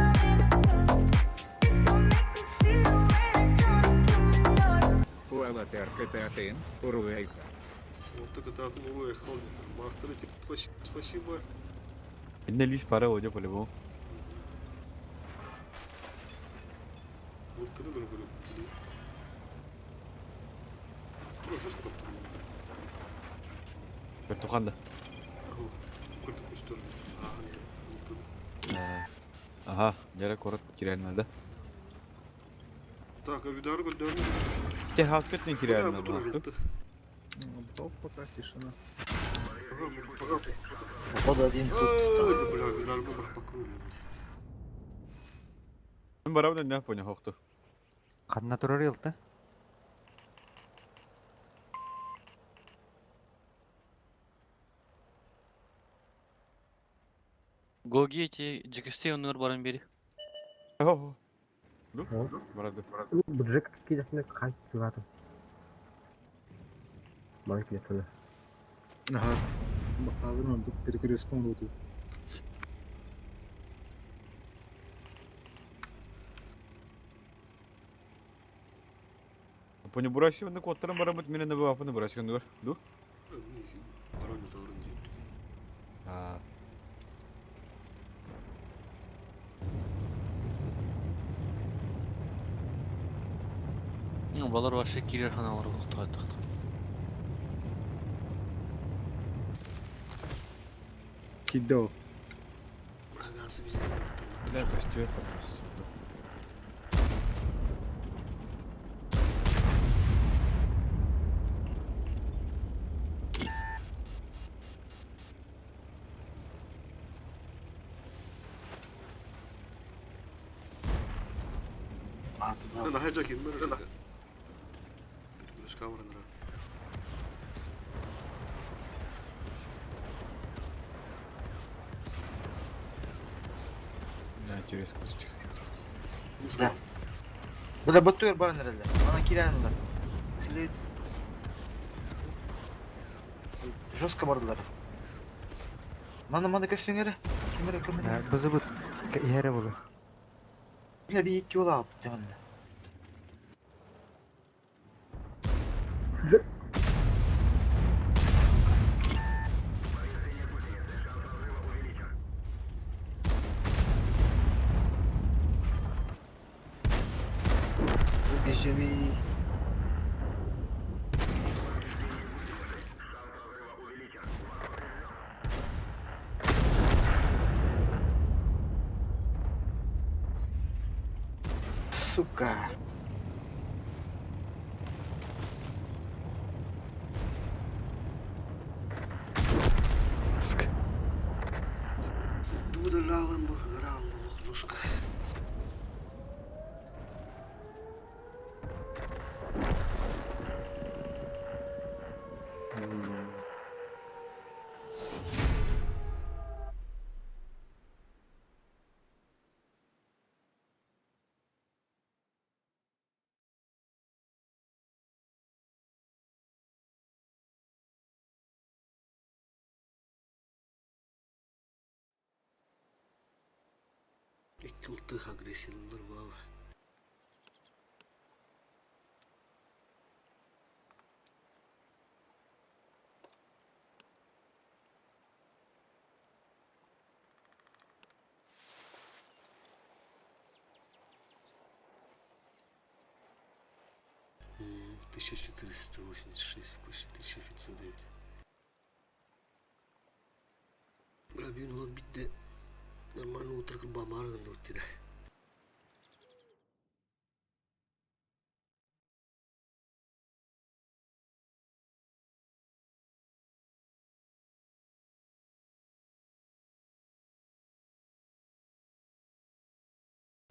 [SPEAKER 10] УЛТРКТ-1, Уруэйха.
[SPEAKER 1] Вот так это от Муруя Халдин. Авторитет, спасибо.
[SPEAKER 2] Инне лис бара одя по-любому.
[SPEAKER 1] Вот ты говорю, говорю, блин. Бля, жестко там там.
[SPEAKER 2] Бертухан да.
[SPEAKER 1] Какой такой стороны? А, нет, не туда.
[SPEAKER 2] Ага, дьэ корот кирэлнэ да.
[SPEAKER 1] Так, а Видар говорит, да, не слушай.
[SPEAKER 2] Те хаскет не
[SPEAKER 1] Бля,
[SPEAKER 2] кирэлнэ
[SPEAKER 1] буду
[SPEAKER 2] буолла.
[SPEAKER 1] жил-то.
[SPEAKER 6] Ну, топ пока, тишина.
[SPEAKER 1] Ага, ну, пока.
[SPEAKER 5] Походу один тут.
[SPEAKER 1] А, да, бля, Видар мы покурили.
[SPEAKER 2] Мин барабын не понял хохту.
[SPEAKER 7] Ханна турар ылта?
[SPEAKER 9] Гоги эти джексте оннугар баран бери.
[SPEAKER 2] Хо. Ну, барады.
[SPEAKER 4] Бюджет кидесine kaç zaten. Bana kidesine.
[SPEAKER 6] Ага. Бакалым, тут перекрестком роту.
[SPEAKER 2] Понял, бураши онны коттаран барамыт мине не баапны бураши оннугар. Ду?
[SPEAKER 1] Пароль должен делать.
[SPEAKER 2] А.
[SPEAKER 9] Ну, балар вообще кирер ханалар оқтуғадық.
[SPEAKER 6] Кидал.
[SPEAKER 1] Ураганцы везде.
[SPEAKER 2] Да, прости,
[SPEAKER 5] А, туда.
[SPEAKER 1] На хайджаке, мы Перекрестком
[SPEAKER 2] Да, через кустик.
[SPEAKER 5] Да. Бля, баттуер баран herhalde. Bana kiralıyorlar. Şimdi жестко бардылар. Мана мана көстүңөрө. Кимере кимере.
[SPEAKER 7] Бызыбыт иһэрэ буолу.
[SPEAKER 5] Бля би iki yola алып демende. Бежеви. Сука.
[SPEAKER 2] Сука.
[SPEAKER 1] Дудалалым бахарал лохрушка. Икки ылтых агрессиялар баба. 1486, почти 1500 эбит. Бля, бүгүн ол бидде нормально утро кырбамаар гынныбыт диде.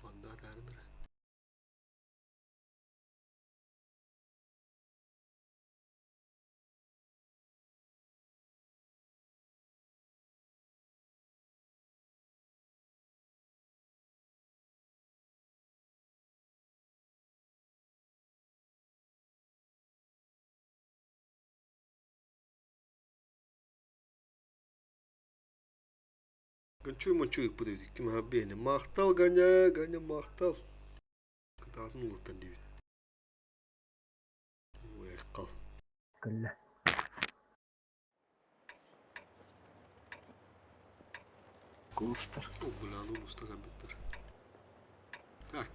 [SPEAKER 1] Манда таарынара. Гончуй-мончуй ыппыт эбит. Ким аха биэни. Махтал, Ганя, Ганя, махтал. Кытаатын улуттан диэбит. Ой, қал.
[SPEAKER 4] Кэллэ.
[SPEAKER 5] Кулустар.
[SPEAKER 1] О, бля, ну устар кэлбиттэр. Так.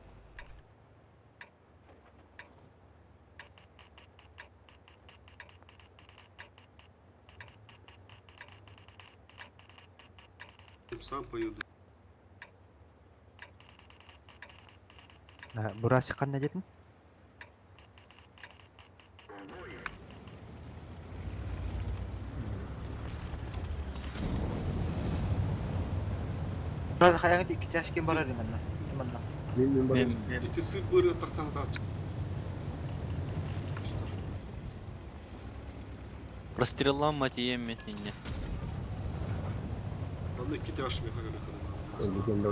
[SPEAKER 1] Сам поеду.
[SPEAKER 7] Бурасик ханна дедин?
[SPEAKER 5] Biraz hayal iki taş kim barar hemen. Hemen.
[SPEAKER 4] Мен мен барам.
[SPEAKER 9] Мен
[SPEAKER 1] Ити сыр быры тахса тач. Көстөр.
[SPEAKER 9] Прострелламма тиеммет инне.
[SPEAKER 1] Манна икки тяж меха гана
[SPEAKER 4] Өлгөн да.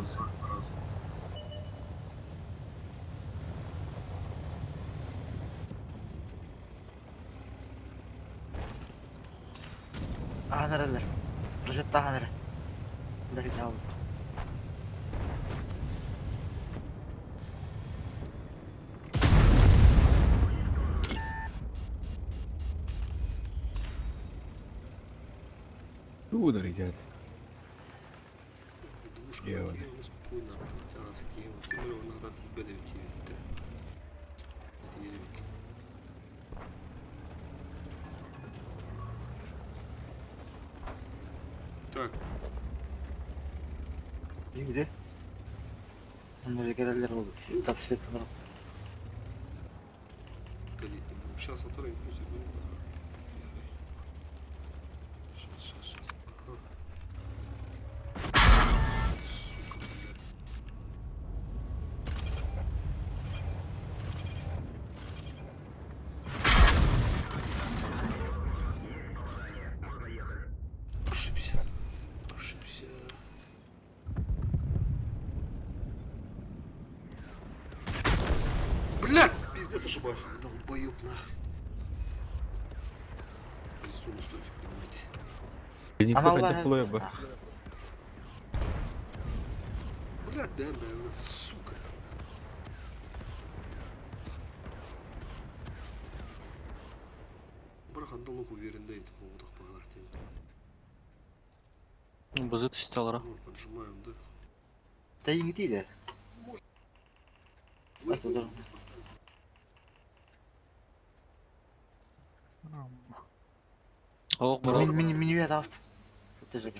[SPEAKER 5] Аһанаралар. Рожет таһанара. Бля, жау.
[SPEAKER 2] Удар идет.
[SPEAKER 1] Двушка
[SPEAKER 2] Делай.
[SPEAKER 1] киһи спокойно тяж киһи. Ким эрэ онно тиийбэт эбит киһибиттэр. Спокойно тиийэр эбит. Так,
[SPEAKER 5] Где? Онно келелер болду. Так свет бар.
[SPEAKER 1] ходить не будем. Сейчас во инфузию будем. Сейчас, сейчас, сейчас. Ага. Сука, блядь. Ошибся. Ошибся. Блядь, пиздец ошибался. Долбоёб нахуй. Позиционную стойте принимайте.
[SPEAKER 2] Никто
[SPEAKER 5] Аналар.
[SPEAKER 2] хотя бы.
[SPEAKER 1] Блядь, да, да, да, сука. Бірақ андалок уверен, да, это поводах по
[SPEAKER 9] Бызы түсталара.
[SPEAKER 1] Ну, поджимаем, да.
[SPEAKER 5] Да иңди де. Аты
[SPEAKER 9] Ок, бро.
[SPEAKER 5] Мин мин мин аст. Это же.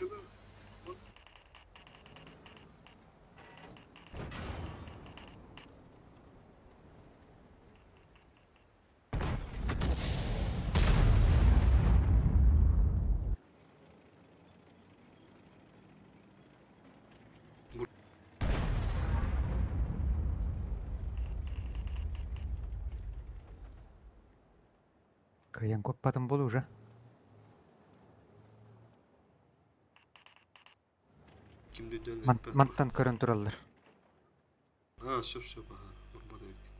[SPEAKER 7] Каян коппатын бол уже.
[SPEAKER 1] Кимди дөн
[SPEAKER 7] Мантан көрөн тураллар.
[SPEAKER 1] А, все, все, ага. Барбада эбит.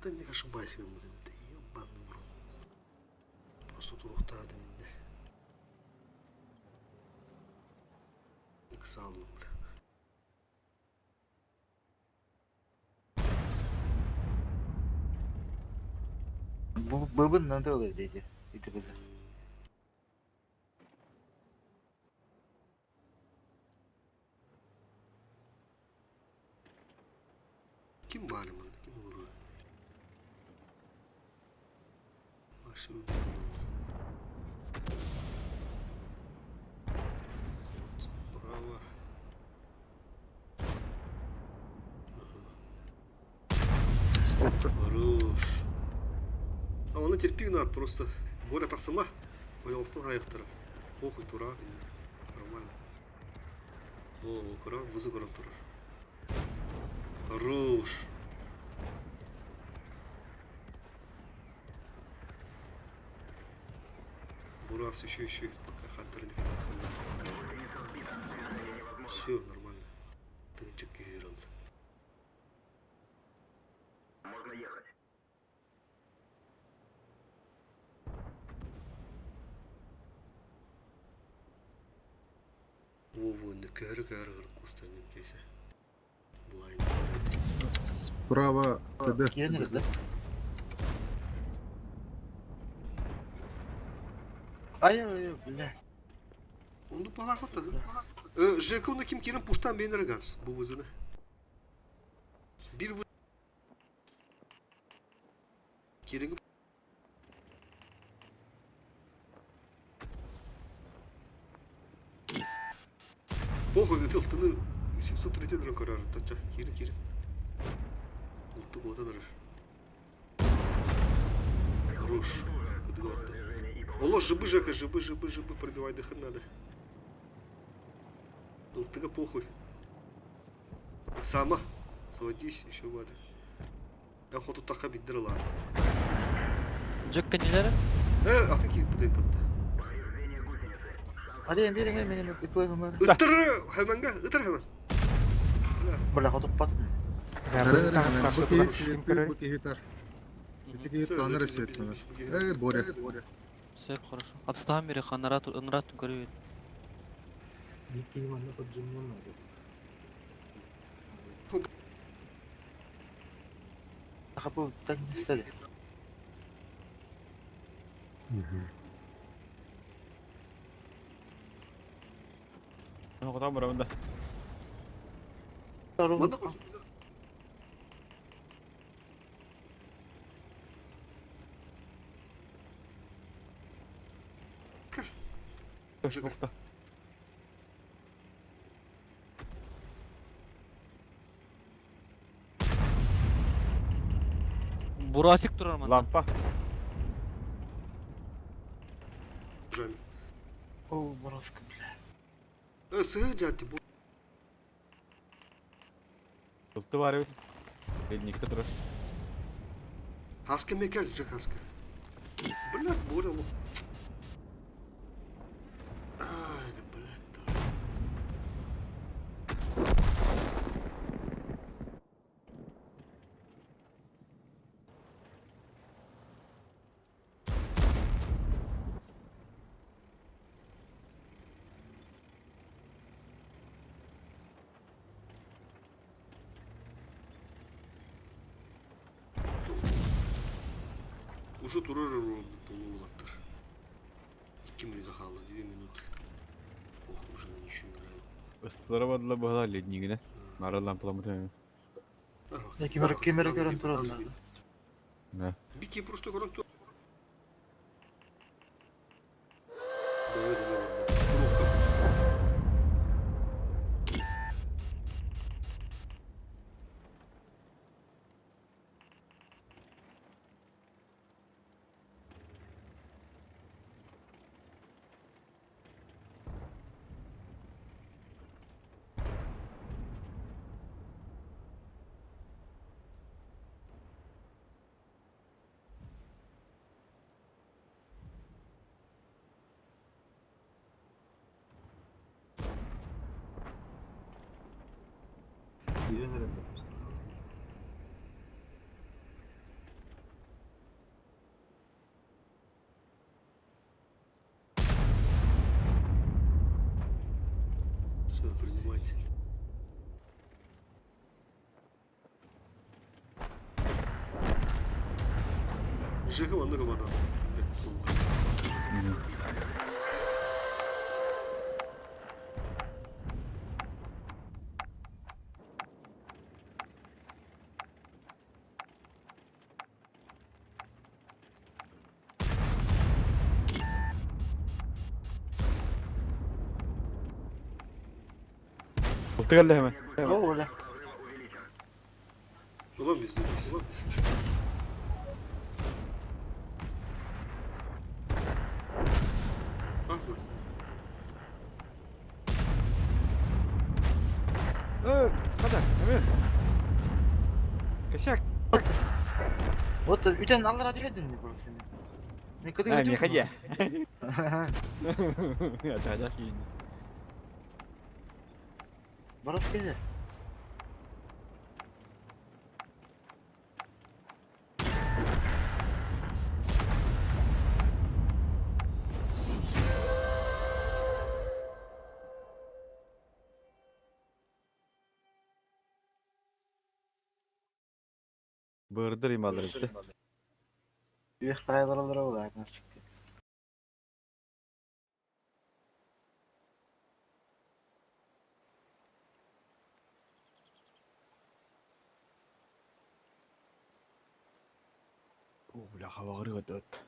[SPEAKER 1] Да не ошибайся, блин, ты ебаный в рот. Просто туруохтаатым иннэ. Ыксааллым, бля.
[SPEAKER 5] Бу быбын надо ылар дети. Ити бызы.
[SPEAKER 1] Ким баар манна, ким олорор? Ваши убили. Справа.
[SPEAKER 6] Сколько?
[SPEAKER 1] Хорош. А оны терпи надо просто. Боря тахсыма. Ойоҕостон хайыхтара. Похуй тураат иннэ. Нормально. О, кыра вызы көрөн турар. Хорош. Бурас еще еще пока хаттар не Все нормально. Тынчык киһирал. Во-во, көһөрү көһөрү кустаным кейсе. Блайн.
[SPEAKER 6] Справа КД.
[SPEAKER 5] Киирэн эрэр да? Ай ай бля.
[SPEAKER 1] Онну палахота. ЖК оны ким кирен пуштан бейнер ганс бу вызыны. Bir Киринги Похуй ытылтыны 703 дөрө көрөр тача кирин кирин. Ултук отан ырыр. Хорош. Кыдыгы Оло жыбы Жека, жыбы, жыбы, жыбы пробивай дыхын надо. Ылтыга похуй. Сама. Заводись, еще бады. Я хоту таха биддер лад.
[SPEAKER 9] Жөккө нелері?
[SPEAKER 1] Э, атын ки быдай батта.
[SPEAKER 5] Алиен бериң мен итойым.
[SPEAKER 1] Ыттыр hemen ыттыр hemen.
[SPEAKER 5] Бля хотуп бат.
[SPEAKER 6] Бу киһи светы, бу киһи тар. Ити киһи таныр светлана. Э, Боря.
[SPEAKER 9] Все хорошо. Атыстахан бери ханарат ынрат көрөйүн.
[SPEAKER 4] Бики манна поджимнан надо.
[SPEAKER 5] Хапы так не стали.
[SPEAKER 2] Хотам барамын да.
[SPEAKER 1] Манда
[SPEAKER 2] Букта.
[SPEAKER 9] Бурасик турар манда.
[SPEAKER 2] Лампа.
[SPEAKER 1] Жами.
[SPEAKER 5] О, бороска, бля.
[SPEAKER 1] Э, сыы жати бу.
[SPEAKER 2] Ылты бар эбит. Ледникке турар.
[SPEAKER 1] Хаска мекел, жек хаска. Блядь, Боря лох. Ай, да блядь. Да. Уже турар полуулаттар. 2 минута қалды, 2 минуты. Похуй, уже на ничего играет.
[SPEAKER 2] Ыстылара бадыла быһала леднигине. Нара лампаламыт.
[SPEAKER 5] Я кемер кемер көрөн турар.
[SPEAKER 2] Да.
[SPEAKER 1] Бики просто көрөн тур. Böyle böyle bak. Туруққа просто.
[SPEAKER 4] Кирен эрэр.
[SPEAKER 1] Жега маннык ымана.
[SPEAKER 2] Ылтык эллэһэмэ.
[SPEAKER 5] Оля.
[SPEAKER 1] Ulan biz de biz. Ah lan.
[SPEAKER 2] Э, хада, эме. Косяк.
[SPEAKER 5] Вот үтен аллара түһэдин ми бұл сені. Мен кыдың
[SPEAKER 2] А, не ходи. Да, да, хин.
[SPEAKER 5] Барас келе.
[SPEAKER 2] Бырдыр ималар işte.
[SPEAKER 5] Үйек тағайларалара ол айнар шықты.
[SPEAKER 2] О, бля, хавагыры өтөт.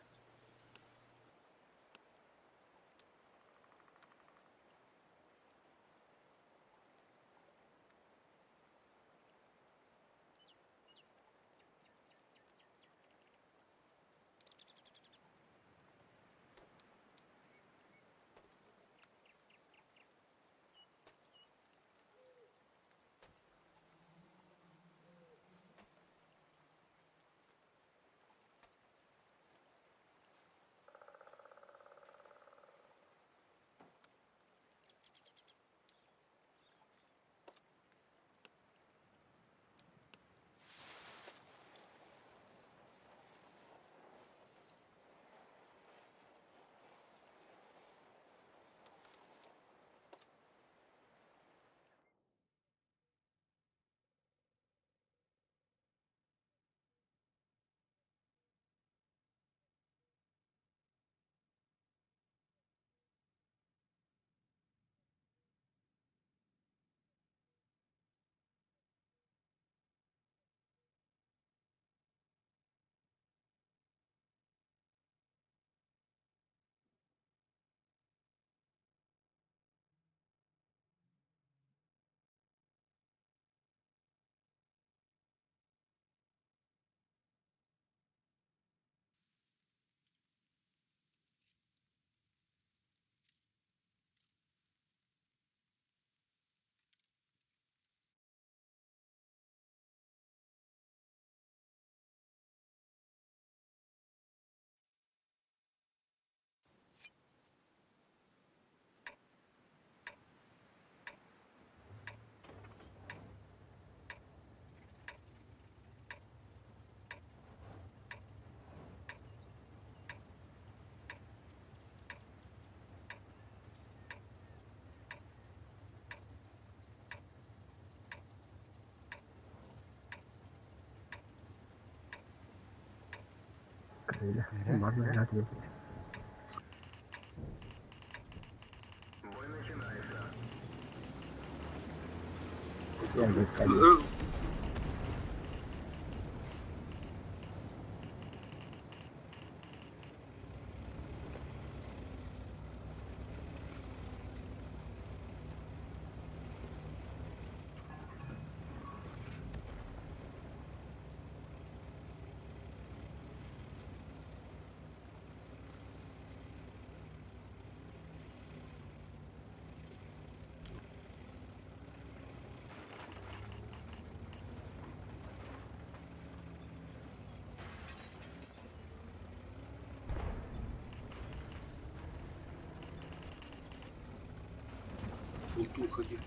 [SPEAKER 1] Ульту уходи.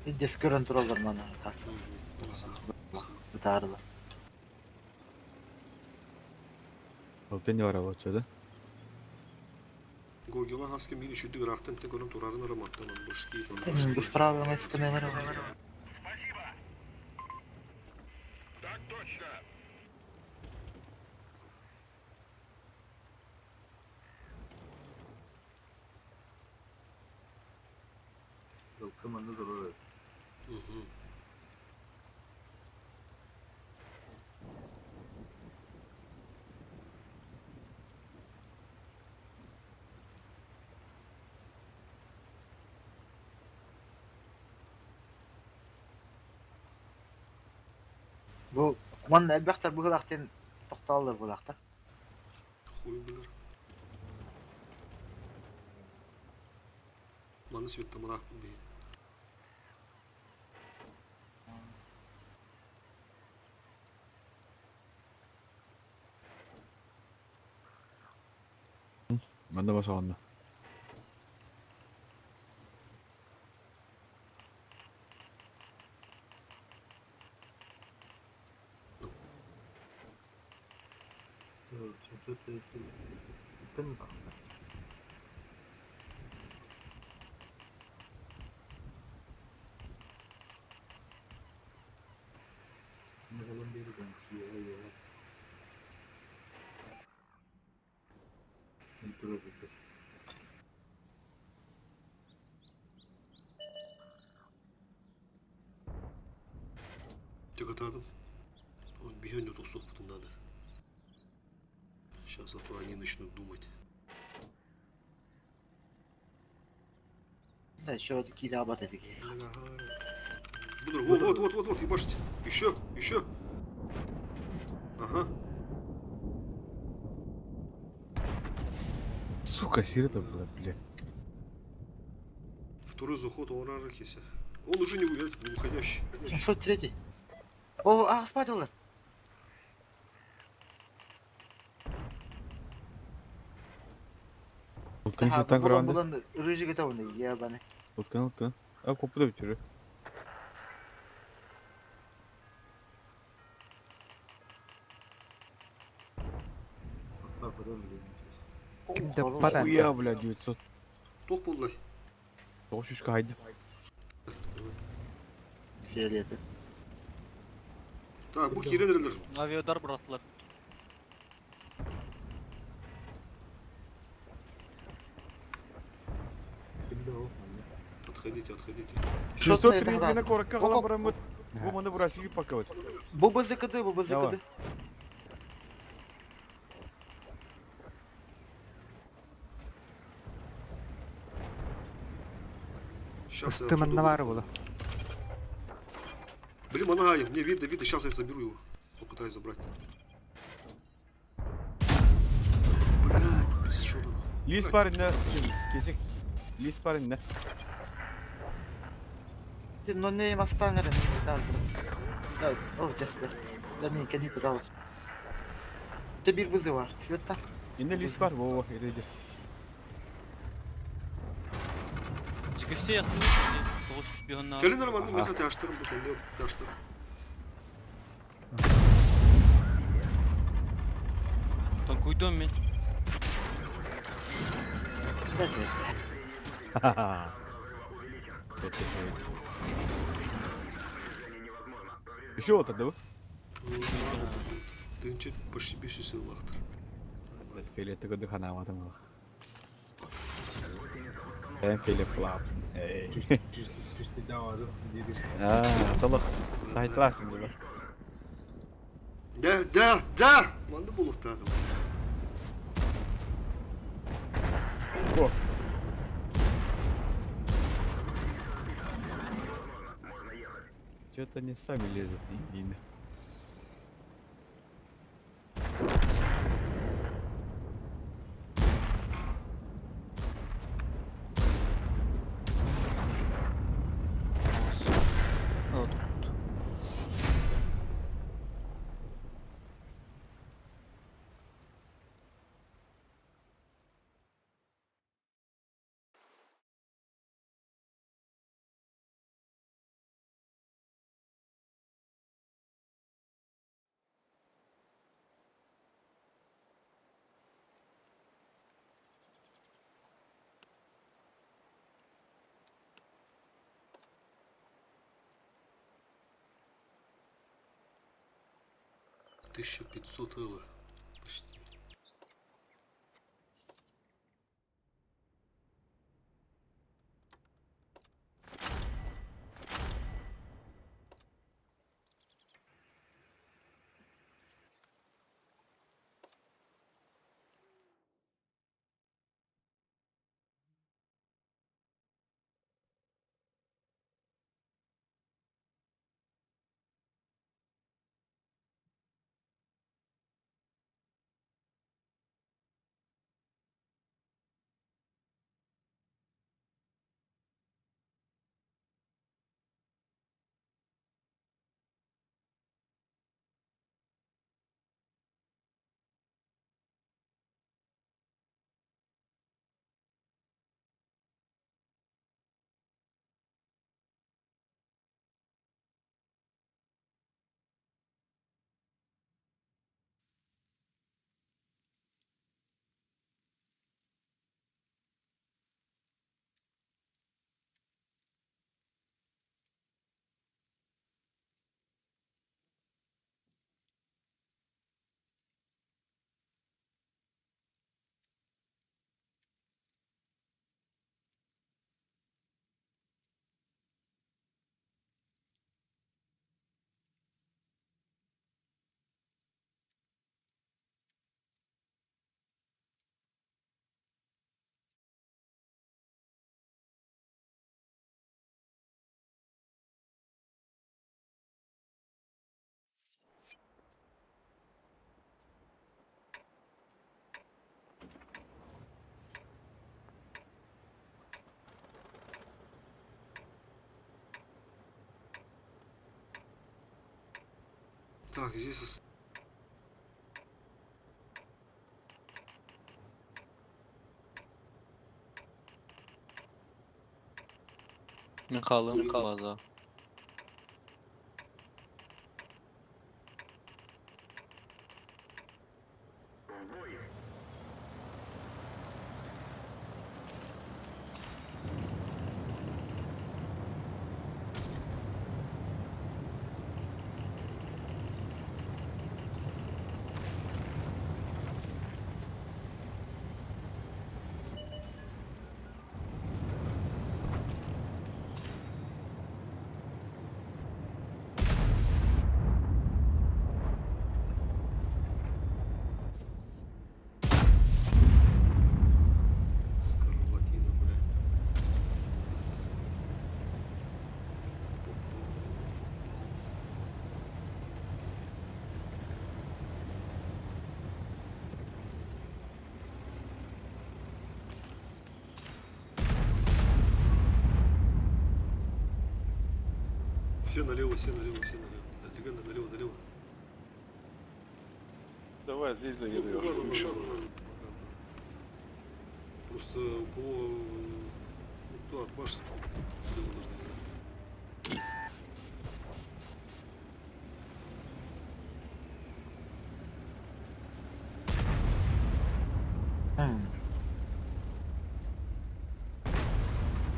[SPEAKER 5] Дес көрін тұралар мана. Так. Бытарылар.
[SPEAKER 2] Алтын не бар вот да?
[SPEAKER 1] Гогила хаски мини шүдү грахтан те көрөн турарын араматтан бушки.
[SPEAKER 5] Мен бұл справа емес кіне бар.
[SPEAKER 4] манна турар эбит.
[SPEAKER 1] Угу.
[SPEAKER 5] Бу манна элбэхтэр быһыылаах диэн тохтооллор быһыылаахтар.
[SPEAKER 1] Хуй билэр. Маны светтамалаахпын биһи.
[SPEAKER 2] Манна бас онно.
[SPEAKER 4] 730 тахса. Мыгалан биэрдэн үөһэ үөһэ. Турар курдук.
[SPEAKER 1] Тыкатадым. Он бегает тохсуохпутун надо. Сейчас, а то они начнут думать.
[SPEAKER 5] Да, еще киилэ абат этик.
[SPEAKER 1] Буду, вот, вот, вот, вот, вот, ебашите. Еще, еще. Ага.
[SPEAKER 2] Сука, сири была, бля.
[SPEAKER 1] Второй заход у Арарахиса. Он уже не, не уходящий.
[SPEAKER 5] 703. О, а, спатылар.
[SPEAKER 2] Ылтын сытан
[SPEAKER 5] Булан
[SPEAKER 2] көрөндө.
[SPEAKER 5] булан рыжий готовный, ебаный.
[SPEAKER 2] Ылтын ылтын. А копу да бүтүрү.
[SPEAKER 7] Ким да пата.
[SPEAKER 2] Хуя, бля, 900.
[SPEAKER 1] Тох боллай.
[SPEAKER 2] 900 кайды.
[SPEAKER 5] Фиолетовый.
[SPEAKER 1] Так, bu киренерлер.
[SPEAKER 9] Авиадар бырааттылар.
[SPEAKER 1] Отходите, отходите.
[SPEAKER 2] 703 гына коракка калан барамыт. Бу маны бурасиги пакабыт.
[SPEAKER 5] Бу БЗКД, бу БЗКД.
[SPEAKER 1] Сейчас я
[SPEAKER 7] Ты
[SPEAKER 1] отсюда
[SPEAKER 7] маннавары
[SPEAKER 1] выйду.
[SPEAKER 7] була.
[SPEAKER 1] Блин, Манагай, мне видно, видно, сейчас я заберу его. Попытаюсь забрать. Блядь, без шота нахуй.
[SPEAKER 2] Лис парень Кесик. Лис парень
[SPEAKER 5] Ты, но не мастангер, не дал. Да, о, да, да. Да, мне кенит дал. Ты бир вызывар, света.
[SPEAKER 2] Инде лис бар, во, во, иди.
[SPEAKER 9] Все остаются здесь. 900 бегана.
[SPEAKER 1] Кэлин нормально, мен хати аштырым, bu kendi аштырым.
[SPEAKER 9] Танкуйдом мен.
[SPEAKER 5] Да, да.
[SPEAKER 2] Еще вот тогда.
[SPEAKER 1] Тынчы почти бесү сыллахтыр.
[SPEAKER 2] Филе тыгы дыхана ватым. Эм филе плап. Эй.
[SPEAKER 4] Чистый давады.
[SPEAKER 2] А, толық. Сайтыласың деп.
[SPEAKER 1] Да, да, да! Манды булуктадым.
[SPEAKER 2] О. Что-то они сами лезут, не видно.
[SPEAKER 9] О, тут.
[SPEAKER 1] 1500 евро. Почти. Так, здесь
[SPEAKER 9] Мин хаалыам база.
[SPEAKER 1] Скарлатина, блядь. Все налево, все налево, все налево. Да, легенда налево, налево.
[SPEAKER 11] Давай здесь
[SPEAKER 1] Ну,
[SPEAKER 11] заеду, я
[SPEAKER 1] ладно,
[SPEAKER 11] уже
[SPEAKER 1] ладно,
[SPEAKER 11] мешал.
[SPEAKER 1] ладно, ладно, пока, да. Просто у кого ну, кто от башни, налево должны играть.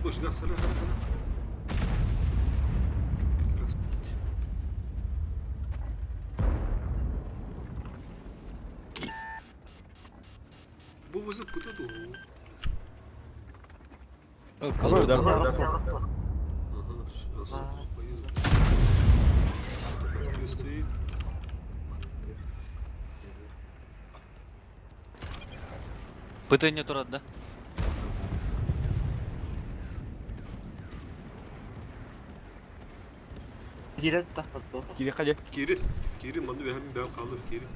[SPEAKER 1] Боже, газ, ра, ра, ра. Раз. Бу вызов куда думал? Ага, сейчас поеду. Так, где стоит?
[SPEAKER 9] Пытание турат, да?
[SPEAKER 5] Киирэн тахпат
[SPEAKER 2] Кири хаje.
[SPEAKER 1] Кирин, Кирин, манны бэһэм бэһэм хаалыр Кирин.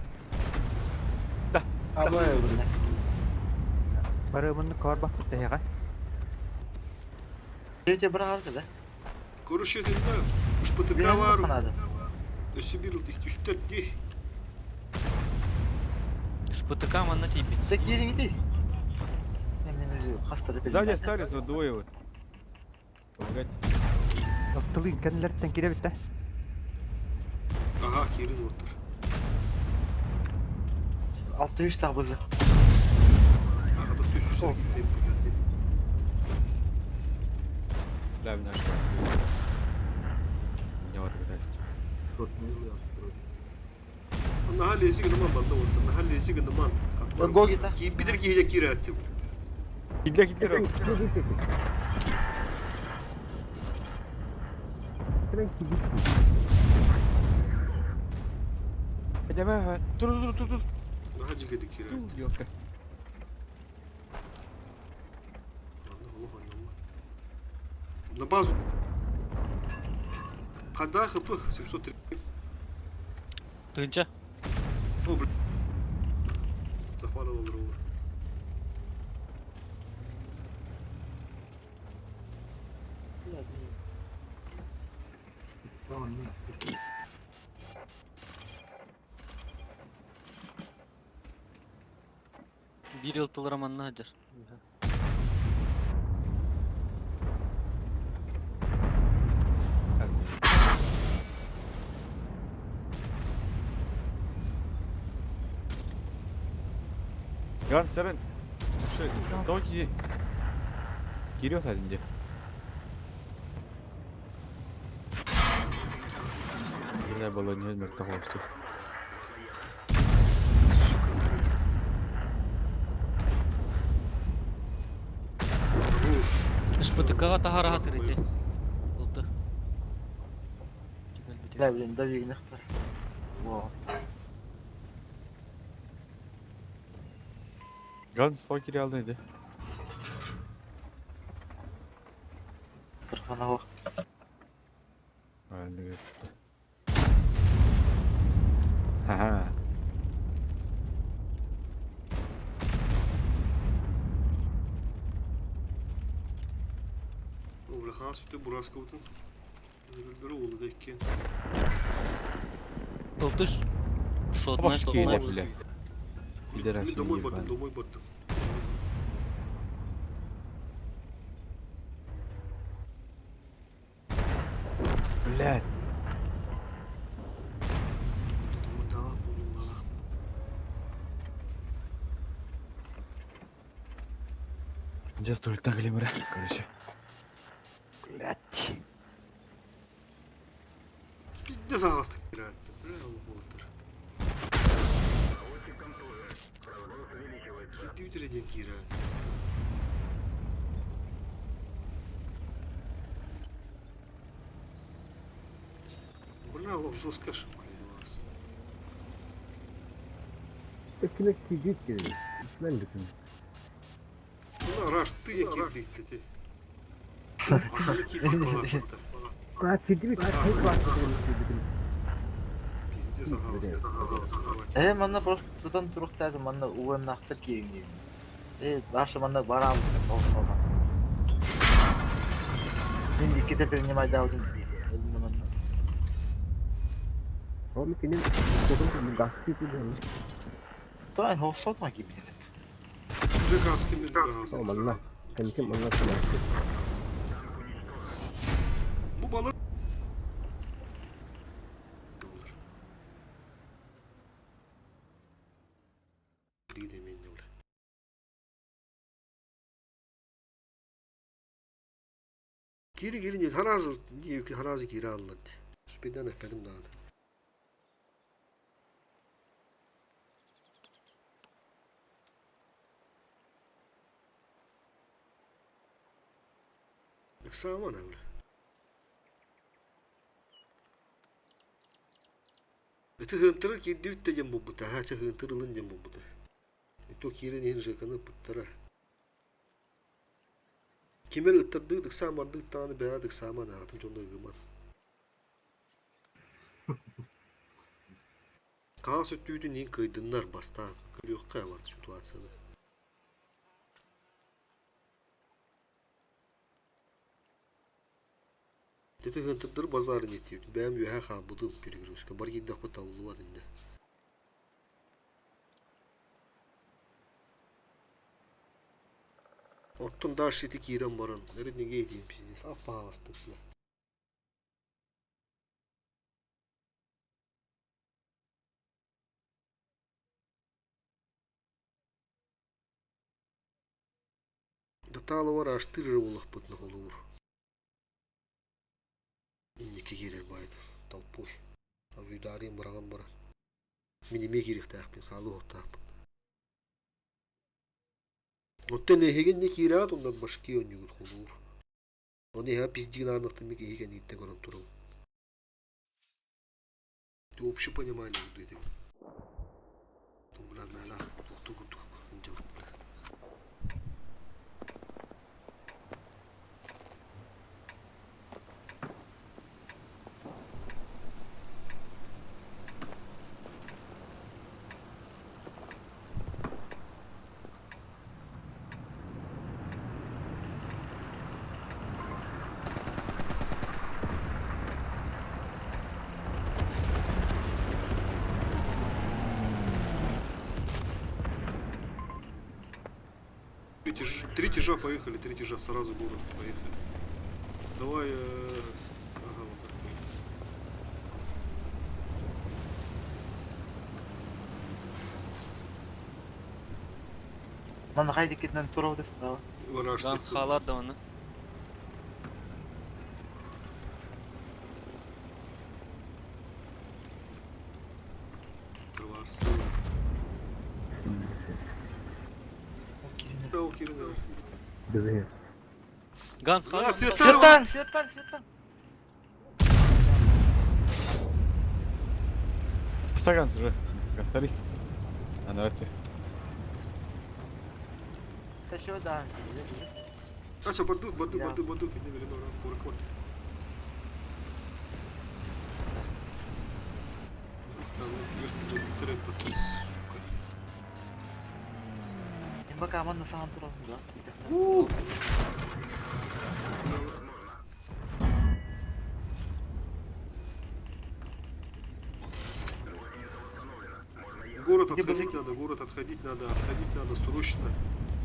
[SPEAKER 5] Абай бля.
[SPEAKER 7] Бары мунну кор баппыт тэһэҕэ.
[SPEAKER 5] Третья брагарка, да?
[SPEAKER 1] Короче, да, уж ПТК
[SPEAKER 5] Биһиэн
[SPEAKER 1] вару.
[SPEAKER 5] ханада.
[SPEAKER 1] Өссө бир үстер ди.
[SPEAKER 9] ШПТК манна тиийбит.
[SPEAKER 5] Тэ киириҥ ити. Мен уже хастары
[SPEAKER 2] Сзади остались вот двое вот. Помогать.
[SPEAKER 7] Тылын кэннилэриттэн киирэбит да.
[SPEAKER 1] Ага, Кирин оттар.
[SPEAKER 5] Алты үч сабызы.
[SPEAKER 1] Ага, да төс үстер киттем.
[SPEAKER 2] Да, в наш. Не организация.
[SPEAKER 1] Наха лези гыныман банда оттар. Наха лези гыныман.
[SPEAKER 5] Гогита.
[SPEAKER 1] Кибидер киһиде кире аттым.
[SPEAKER 2] Кидле кидле. Давай, тур тур тур тур.
[SPEAKER 1] Наха жигеди кире атты.
[SPEAKER 2] Ёлка.
[SPEAKER 1] Анда Аллах аннамат. На базу. Када хп 703.
[SPEAKER 9] Тыынча.
[SPEAKER 1] О, бля. Захват алыр олар.
[SPEAKER 9] Бир ел тылыра манна хадыр.
[SPEAKER 2] Ган сәрен. Токи. Кирилл один Не было не мертвого.
[SPEAKER 1] Сука, блядь. Хорош.
[SPEAKER 9] ШПТК тахара хатыр ити. Олты.
[SPEAKER 5] Бля, блин, дави нахтар. Во.
[SPEAKER 2] Ган сол Кирилл иди.
[SPEAKER 5] Тұрғана
[SPEAKER 2] Ха-ха.
[SPEAKER 1] О, бля, хас өтө бураска утун. Өлдөрү олу да иккен.
[SPEAKER 9] Ылтыш. Шотнай,
[SPEAKER 2] Башки
[SPEAKER 9] шотнай.
[SPEAKER 2] бля.
[SPEAKER 1] Мен
[SPEAKER 2] Пидорасины
[SPEAKER 1] домой бардым,
[SPEAKER 2] ебаные.
[SPEAKER 1] домой бардым.
[SPEAKER 2] Блядь.
[SPEAKER 1] Домой дала булдум дала.
[SPEAKER 2] Сейчас только глимера, короче.
[SPEAKER 7] Блять.
[SPEAKER 1] Пиздец ағасты киратты. Бля, болаттар. Кирдибит ден киратты. Бля, ол жесткая ошибка у вас.
[SPEAKER 4] Кимек кийдит кири. Мен бүтүн.
[SPEAKER 1] Ну, раш, ты я кирдит, ты. Ахали кирдит балакта.
[SPEAKER 4] А кийдибит.
[SPEAKER 1] Пиздец ағасты.
[SPEAKER 5] Э, манна просто тутан туруктады, манна уеннахтар кириң. Э, башы манна барам, ол содан. Мен икките принимай даудын. Өлүндө манна.
[SPEAKER 4] Oğlum senin kodun gazete ediyorum.
[SPEAKER 5] Туран хосотма кийбит.
[SPEAKER 1] Жекаски мен ағасты.
[SPEAKER 4] Tamam anla. Sen kim anlatsın?
[SPEAKER 1] Bu balık olur. Değil de öyle. Geri gelince harazı diyor ki harazı geri alındı. Süpeden efendim daha da. Yoksa öyle. Ити хынтырыр кирдибит деген булбута, хача хынтырылын ден булбута. То кирин хин жыканы пыттара. Кимер ыттырдык самардык тааны бәдик саман атым жонда гыман. Каас өттүүтүн ин кыйдыннар бастаан. Көрүөхкэ бар ситуацияны. Дети хынтырдыр базарын еттибит. Бәм үһә хабудым перегрузка. Бар киддах бу табылуа динде. Оттон дальше ити киирэн баран. Эрит неге этиим пиздец. Аппаастык бля. Даталовар аштырыр булахпыт нахолуур. Инники киирер байд толпой. Авюдарин бараган баран. Миниме киирихтаахпин хаалуохтаахпын. Оттон эһиген не киираат оннан башки онньугут холуур. Оны эһэ пиздигинаарнахтан мик эһиген иитте көрөн турабын. Ты общее понимание буду этим. Бля, мэлэх, тохту курдук бля. Три тяжа поехали, три тяжа сразу город поехали. Давай, ага, вот так поехали.
[SPEAKER 5] Манна хайды кетнен турау деп.
[SPEAKER 1] Вараж,
[SPEAKER 9] Ганс халар да оны.
[SPEAKER 4] Bizi.
[SPEAKER 9] Ганс халар.
[SPEAKER 5] Светан, Светан, Светан.
[SPEAKER 2] Стакан уже. Гастарик. А давайте.
[SPEAKER 5] Ташо да.
[SPEAKER 1] Ача, бардут, бардут,
[SPEAKER 5] Я.
[SPEAKER 1] бардут, бардут, не велено, кора, кора. Сука.
[SPEAKER 5] Имба манна сахан турау да.
[SPEAKER 1] Отходить надо, город отходить надо, отходить надо срочно.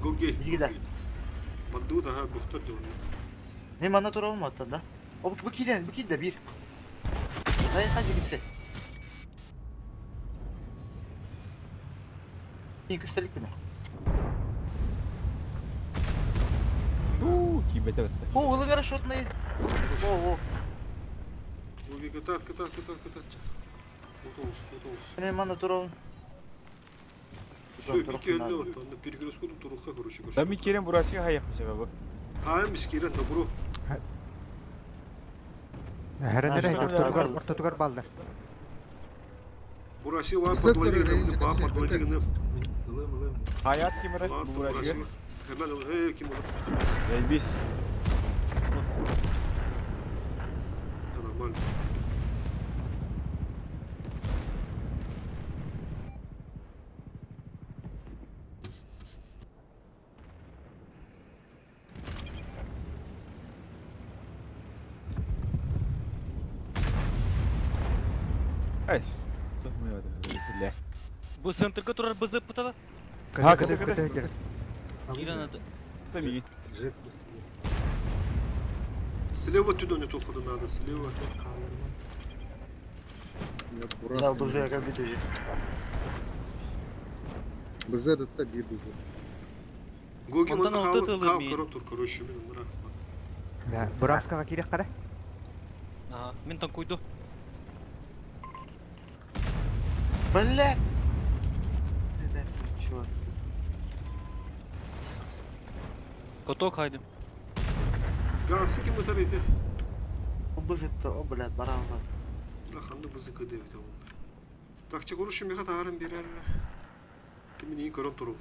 [SPEAKER 1] Гоги.
[SPEAKER 5] Билигида.
[SPEAKER 1] Бардыбыт аха бөхтөр дион.
[SPEAKER 5] Мен манна турабым оттон да. О бу киирэн, бу киирдэ биир. Дай ханчы кирсе. Көстөлүк күнэ.
[SPEAKER 2] Уу, киибэтэ бэтте.
[SPEAKER 5] О, ылыгара шотный. О, о.
[SPEAKER 1] Гоги кытаат, кытаат, кытаат, кытаат. Кутулус, кутулус.
[SPEAKER 5] Мен манна турабым.
[SPEAKER 1] Все, пики өллө вот, анда перекрестку турукка, короче,
[SPEAKER 2] Да ми кирен бурасыга хаяк бу.
[SPEAKER 1] А, мискирен, добро.
[SPEAKER 7] Хәрәнер ортотугар ортотугар балдар.
[SPEAKER 1] Бураси var подлови, ба подлови,
[SPEAKER 2] Хаят кимре
[SPEAKER 1] Ладно,
[SPEAKER 2] бурасыга.
[SPEAKER 1] Бураси. Hemen hey kim oldu?
[SPEAKER 2] Elbis.
[SPEAKER 1] Ya нормально.
[SPEAKER 2] Ай. Бля.
[SPEAKER 9] Бу центрга турар бызы пытала.
[SPEAKER 2] Ha, кыты, кыты.
[SPEAKER 9] Кирен аты.
[SPEAKER 2] Тами.
[SPEAKER 1] Слева туда не то ходу надо, слева.
[SPEAKER 5] Да, бызы кэлбит уже.
[SPEAKER 6] Бызы да бир бызы.
[SPEAKER 1] Гоги
[SPEAKER 9] Онтон
[SPEAKER 1] манда
[SPEAKER 9] алты
[SPEAKER 1] хал
[SPEAKER 9] тылы
[SPEAKER 1] хал
[SPEAKER 9] ми.
[SPEAKER 1] кором тур, короче, мен нра.
[SPEAKER 7] Да, Бураскага кирек кара.
[SPEAKER 9] Ага, мен танкуйду.
[SPEAKER 5] Бля. Чувак.
[SPEAKER 9] Коток хайдым.
[SPEAKER 1] Гансы ким өтөр ити?
[SPEAKER 5] О бызы о, блядь, баран бар.
[SPEAKER 1] Бля ханды вызыка деп те болду. Так, че короче, меха таарым берер. Ты меня кором туру.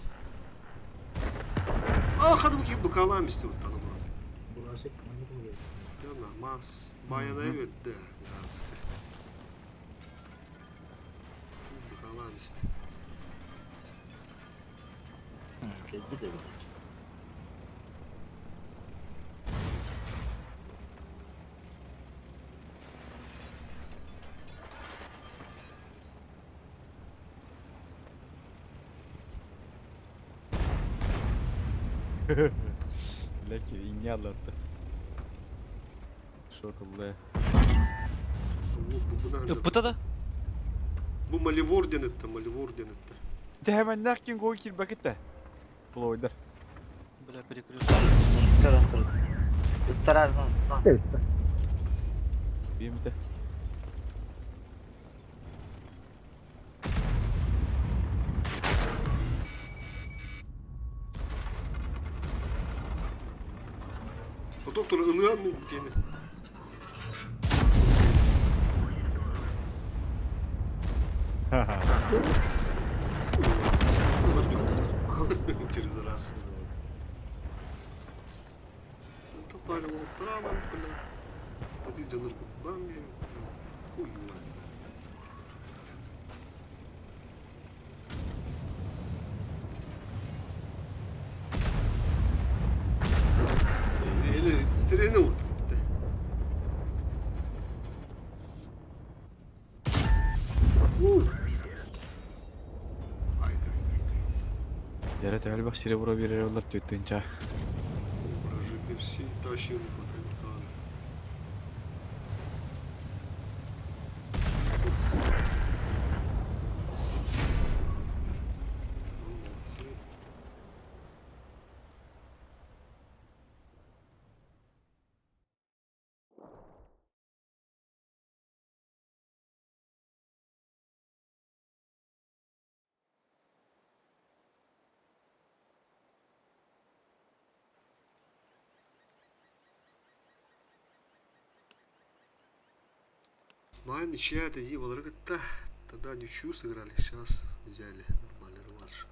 [SPEAKER 1] А, хады бу ким букалам исти вот таны бура. Да, намаз. Баяна evet de. Гансы. Букалам исти.
[SPEAKER 5] Кэлбит эбит.
[SPEAKER 2] Бля, инне аллатты. Шоколе.
[SPEAKER 1] Бу
[SPEAKER 9] Пытада.
[SPEAKER 1] Бу Маливор денетте, Маливор денетте.
[SPEAKER 2] Те hemen nerkin gol kir bakette. Плойдер.
[SPEAKER 9] Бля, перекресток.
[SPEAKER 5] Көрөн тур. Ыттарар.
[SPEAKER 2] Бимте.
[SPEAKER 1] Доктор ылыан мен кени. Через раз. Это парень Алтраном, блядь. Статист Джанырка Бамби, блядь. Хуй его знает. Трени, трени вот. Ай, кай, кай, кай.
[SPEAKER 2] Дәрә тәһәл бак сире бура бирер олар төттенчә.
[SPEAKER 1] Мужик все тащил патентали. Тус. Ну, молодцы. Майн ничья это не было. Тогда ничью сыграли, сейчас взяли нормальный реванш.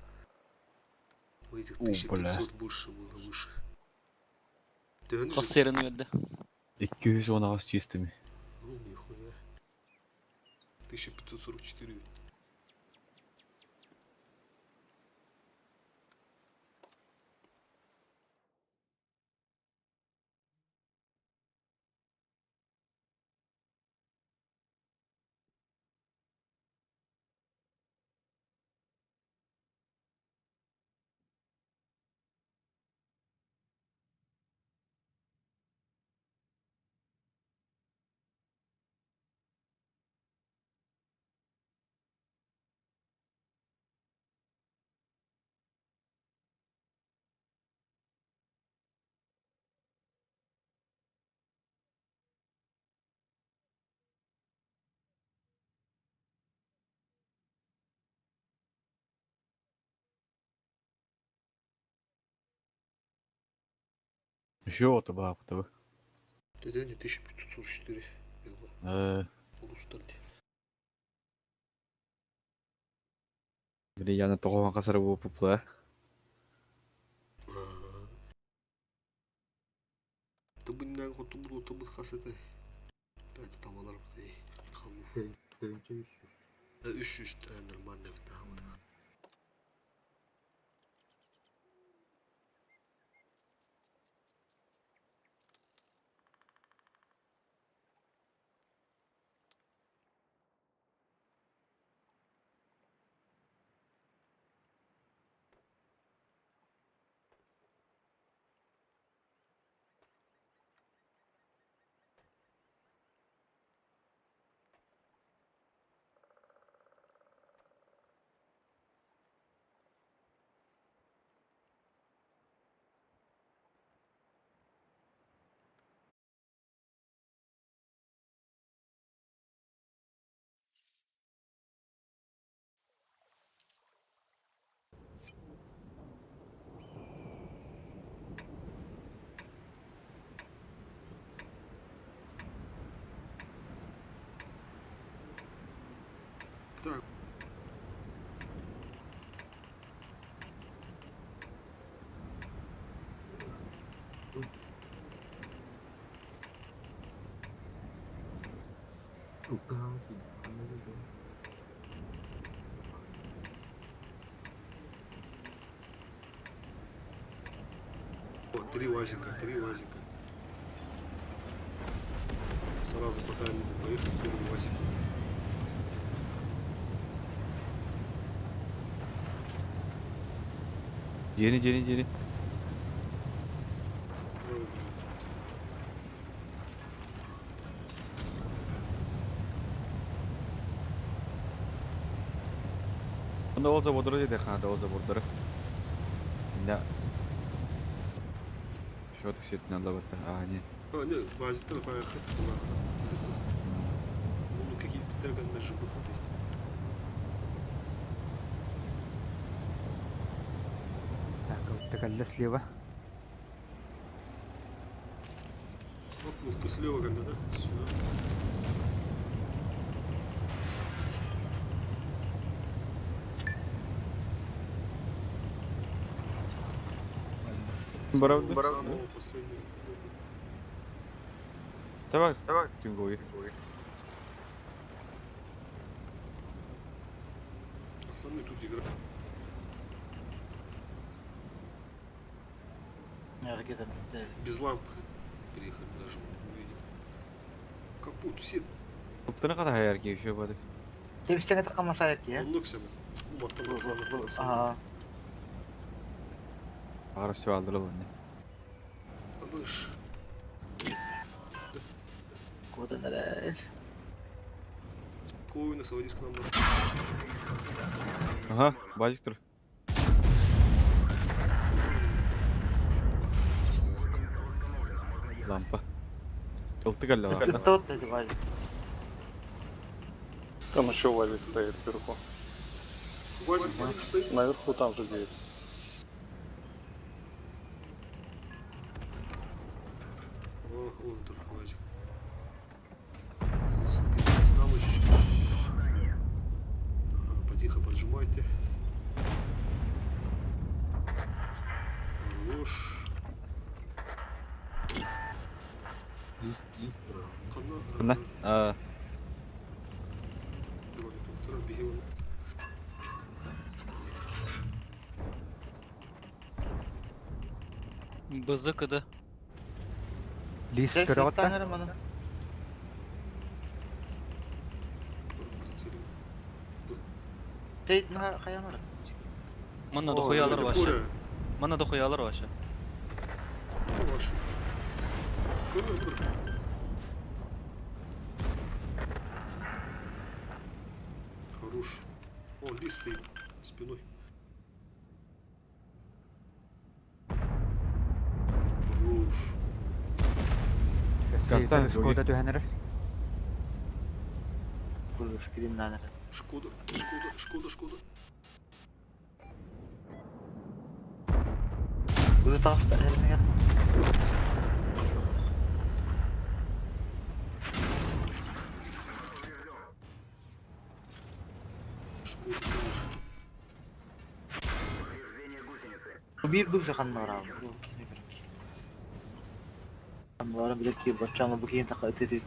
[SPEAKER 1] У этих
[SPEAKER 2] О, бля.
[SPEAKER 1] 1500 больше было выше. Да, ну,
[SPEAKER 9] Хас серен öldü.
[SPEAKER 2] 210 чистыми.
[SPEAKER 1] Ну, нихуя. 1544.
[SPEAKER 2] Еще ото была бы.
[SPEAKER 1] Деден 1544 yılı. Ulustan.
[SPEAKER 2] Били яна тоҕо хасар бу пупла.
[SPEAKER 1] Табыннан хоту табы хасаты. Дайте табалар бу. Халуф. 300 нормально да. Так. О, три вазика, три вазика. Сразу по таймингу поехали, первый вазик.
[SPEAKER 2] Жени жени жени. Онда ол забордары деді қанада ол забордары. Да. Что ты все надо вот. А, не.
[SPEAKER 1] А, нет, вазиктар поехали. Ну, какие терган жибы.
[SPEAKER 7] Так, так, слева.
[SPEAKER 1] Вот, ну, слева, когда, да? Сюда.
[SPEAKER 2] Барабды.
[SPEAKER 1] Самого последнего.
[SPEAKER 2] Давай, давай, тюнгуй.
[SPEAKER 1] Остальные тут играют. Без ламп приехали даже, увидели. Капут, все.
[SPEAKER 2] Топтаны қата хайар ки еще бады.
[SPEAKER 5] Тебистеңе такамаса ки, э?
[SPEAKER 1] Оннук сен.
[SPEAKER 5] Аа.
[SPEAKER 2] Ағыр все алдыры бұл не.
[SPEAKER 1] Абыш.
[SPEAKER 5] Куда нэрэ.
[SPEAKER 1] Спокойно, садись к нам.
[SPEAKER 2] Ага, базик тұр. Лампа. Толты калла лампа.
[SPEAKER 5] Тот деди вазик.
[SPEAKER 11] Там еще вазик стоит вверху.
[SPEAKER 1] Вазик стоит?
[SPEAKER 11] Наверху там же где.
[SPEAKER 1] О, вон тоже вазик. Здесь наконец осталось. Ага, потихо поджимайте. Хорош.
[SPEAKER 2] Қана? А,
[SPEAKER 9] Бызы кыды.
[SPEAKER 7] Лис көрөҕүт
[SPEAKER 9] Манна дохуялар ваша. Манна дохуялар ваша.
[SPEAKER 1] Это ваши. Хорош. О, лист стоит спиной. Хорош.
[SPEAKER 2] Кастан
[SPEAKER 7] Шкода түһэнэрэр.
[SPEAKER 1] Шкода, Шкода, Шкода, Шкода.
[SPEAKER 5] Бызы тагыста эрнеген.
[SPEAKER 1] Шкода тоже.
[SPEAKER 5] Биир бызы ханна бараабыт. Ол кини көрөк. Ханна билэр киһи баччааны бу киһи таха ытыы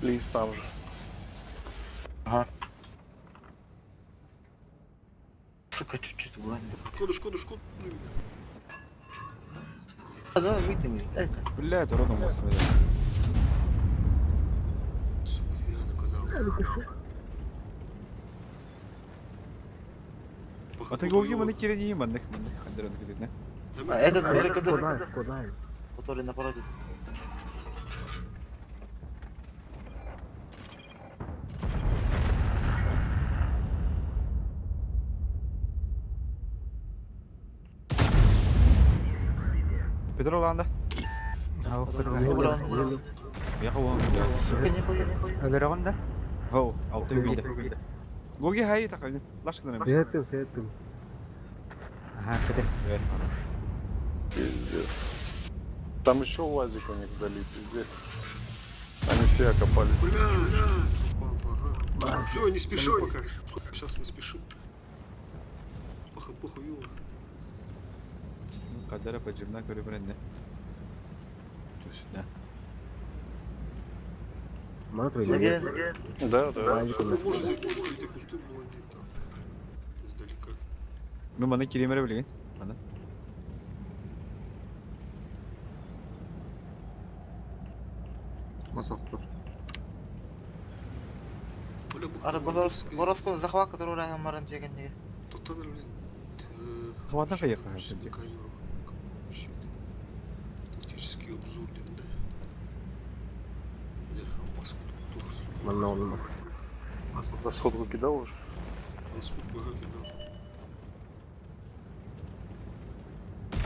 [SPEAKER 11] Лиз там же.
[SPEAKER 5] Ага. Сука, чуть-чуть углами.
[SPEAKER 1] Шкода, Шкода, Шкода.
[SPEAKER 5] А, давай выйдем. Это.
[SPEAKER 2] Блядь, уродом господи.
[SPEAKER 1] Сука, я наказал.
[SPEAKER 2] А ты гоги маны кирени манных манных хандерон кирени.
[SPEAKER 5] А, этот
[SPEAKER 4] А,
[SPEAKER 5] бызы
[SPEAKER 4] Шкода, Шкода.
[SPEAKER 5] который на породе.
[SPEAKER 2] Петр Оланда.
[SPEAKER 7] Ау,
[SPEAKER 5] Убрал.
[SPEAKER 2] Я кого?
[SPEAKER 5] Сука, нихуя, нихуя.
[SPEAKER 7] Өлөрөҕүн да?
[SPEAKER 2] Хоу, алты үгүлдэ. Гоги хай такай. Лашкана.
[SPEAKER 4] Сетым, сетым.
[SPEAKER 7] Аха, кede.
[SPEAKER 2] Хорош.
[SPEAKER 11] Пиздец. Там еще УАЗик у них вдали, пиздец. Они все окопались.
[SPEAKER 1] Бля, ага. Все, не спешим пока. Сейчас не спешим. Похуй, похую.
[SPEAKER 2] Кадара поджимна көрүбүрэнне. Сюда.
[SPEAKER 4] Мана
[SPEAKER 5] Сергей,
[SPEAKER 11] Да, да.
[SPEAKER 1] Ну, можете, можете эти кусты блондить там. Издалека.
[SPEAKER 2] Ну маны киремере билген. Маны.
[SPEAKER 6] Масақтар.
[SPEAKER 1] Бля, бу
[SPEAKER 5] Ара
[SPEAKER 1] командирская.
[SPEAKER 5] Бороско захват, который ранее маран жеген
[SPEAKER 1] Тоттан, блин.
[SPEAKER 2] Хватан кайык.
[SPEAKER 1] Камеру. Щит. Тактический обзор, да? Да, маску тут, сука.
[SPEAKER 4] Манна олма.
[SPEAKER 11] Расходку кидал уже?
[SPEAKER 1] Расходку, ага, кидал.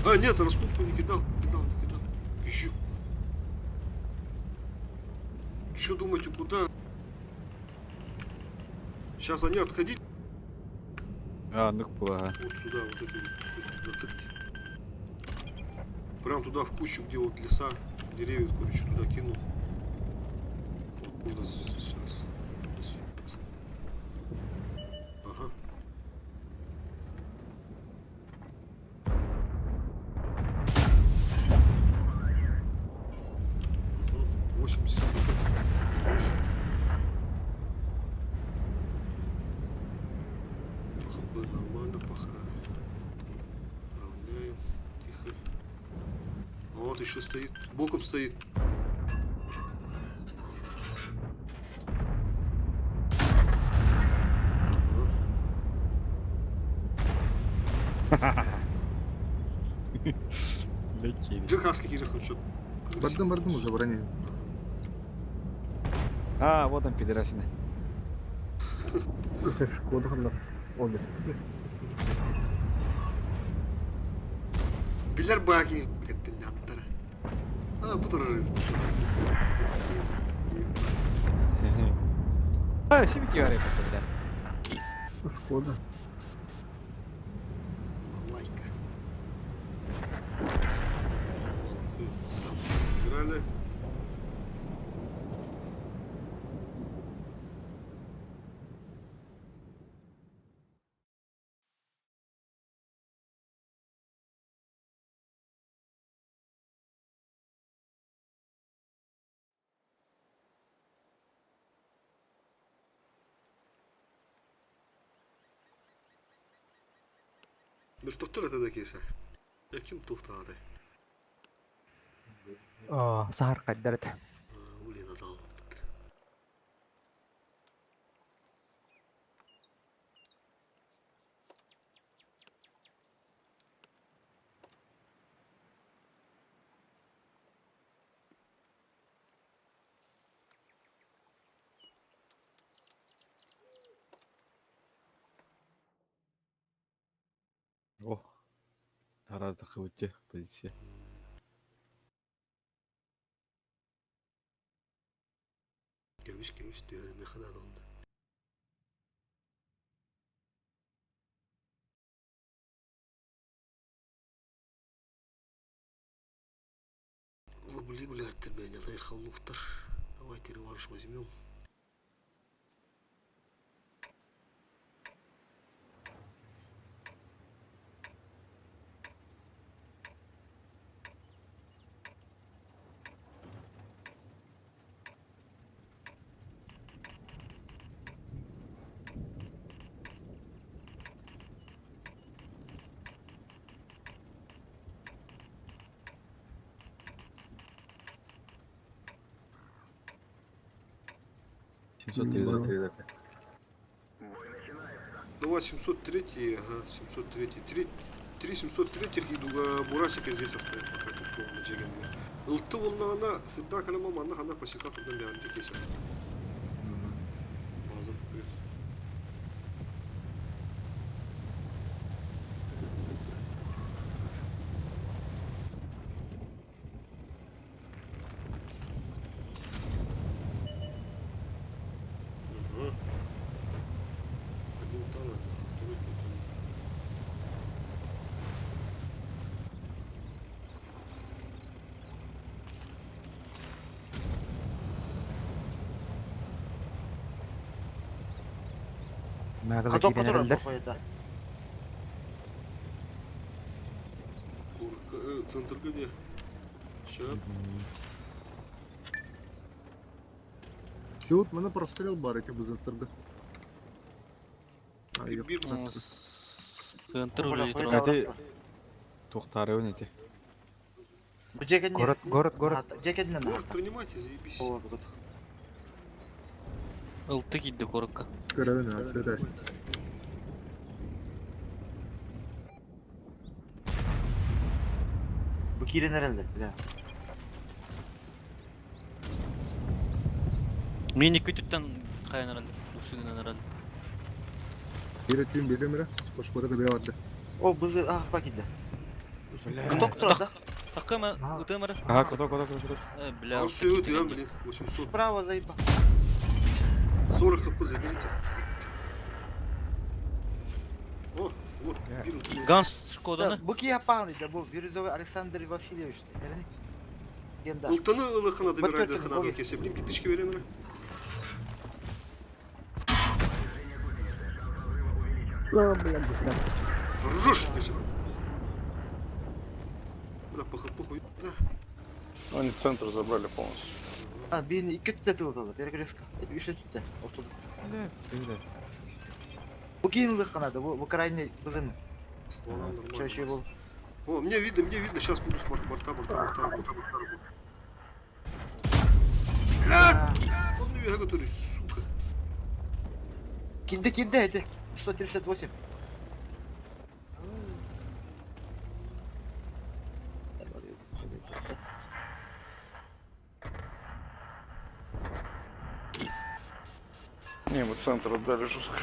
[SPEAKER 1] А, нет, расходку не кидал. Кидал, не кидал. Ищу. Че думаете, куда? Сейчас они отходить.
[SPEAKER 2] А, ну ага.
[SPEAKER 1] Вот сюда, вот эти вот кусты, зацепьте. Прям туда, в кущу, где вот леса, деревья, короче, туда кинул. Вот можно сейчас. Ага. Мгм, 80. Хорош. ХП нормально, пока. Равняем. Тихо. Вот еще стоит. Боком стоит. Ага. Джихаски кирих, что?
[SPEAKER 6] Бардым, бардым уже брони.
[SPEAKER 2] А, вот он, пидорасина.
[SPEAKER 4] Шкода ханна. Обе.
[SPEAKER 1] Билер баки. Кеттин аттара. А, бу турар.
[SPEAKER 2] А, симки говори, бля.
[SPEAKER 4] Шкода.
[SPEAKER 1] Лайка. Молодцы. Там играли. Мөлтөхтөр это да кейсе. Яким туфтаады.
[SPEAKER 7] Оо, сахар каддарат.
[SPEAKER 1] Улина дал.
[SPEAKER 2] О. Гораздо хватит позиция.
[SPEAKER 1] Кевиш кевиш diyorum ne kadar oldu. Рубли, блядь, тебя не луфтар. Давайте реванш возьмем.
[SPEAKER 2] 703
[SPEAKER 1] Давай 703, ага, 703. 3, 3 703 иду Бурасика здесь оставим пока тут на Джеген. Ылты волна всегда калама манна хана посека туда мян дикеся. База тут. Угу. Один танк, второй тут.
[SPEAKER 7] Мягла
[SPEAKER 5] Каток
[SPEAKER 7] киирэн
[SPEAKER 5] который
[SPEAKER 7] эрэллэр.
[SPEAKER 5] походу.
[SPEAKER 1] Курка, центр где? Все.
[SPEAKER 6] Все, вот мене прострел бар эти бузаттарда.
[SPEAKER 1] Bir, bir
[SPEAKER 9] Центр
[SPEAKER 5] Бля,
[SPEAKER 9] үлелей
[SPEAKER 5] хуйта
[SPEAKER 9] турар.
[SPEAKER 2] Ати-
[SPEAKER 5] барахта.
[SPEAKER 2] Тухтары эти.
[SPEAKER 5] Бу Джеген не.
[SPEAKER 7] Город, город, город.
[SPEAKER 5] Джеген не
[SPEAKER 1] Город принимайте, заебись.
[SPEAKER 5] О, вот.
[SPEAKER 9] Ылты киирдэ корокка.
[SPEAKER 6] Көрөбүн, свет
[SPEAKER 5] Бу киирэн эрэллэр, бля.
[SPEAKER 9] Мин икки өттүттэн хайан эрэллэр. Ушугунан эрэллэр.
[SPEAKER 6] Бир өттүн берем эре, кошпода кыдыга барды.
[SPEAKER 5] О, бызы ах киирдэ. Каток турар, да?
[SPEAKER 9] Такыма, ытым эрэ.
[SPEAKER 2] Ага, куда, куда, куда, куда.
[SPEAKER 9] Э, бля,
[SPEAKER 1] А
[SPEAKER 9] ылты
[SPEAKER 1] все,
[SPEAKER 9] киирдэ
[SPEAKER 1] я,
[SPEAKER 9] дии.
[SPEAKER 1] блин, 800.
[SPEAKER 5] Справа заебал.
[SPEAKER 1] 40 хп заберите. О, вот, бил.
[SPEAKER 9] Ганс Шкоданы.
[SPEAKER 5] Бу киһи аппаҕын да бу Бирюзовый Александр Васильевич. Эрэни. Генда.
[SPEAKER 1] Ылтаны ылыхына добирай
[SPEAKER 5] Баттер
[SPEAKER 1] до хана
[SPEAKER 5] Боги.
[SPEAKER 1] кесе, блин, пятычки берем, ре.
[SPEAKER 4] О, блядь, бля.
[SPEAKER 1] Хорош, кесе. Бля, по хп хуй, да.
[SPEAKER 11] Ну, Они центр забрали полностью.
[SPEAKER 5] А, биини икки өттүттэн тылыталар, перекрестка. Үс өттүттэн, ортода.
[SPEAKER 2] Бля,
[SPEAKER 5] Бу киһини ылыахха да, бу бу крайний бызын.
[SPEAKER 1] Стволам нормально.
[SPEAKER 5] Чаще был.
[SPEAKER 1] О, мне видно, сейчас буду с борта, борта, борта, борта. Ходный вега, который, сука.
[SPEAKER 5] Киирдэ киирдэ эти 138.
[SPEAKER 11] Не, мы центр отдали жестко.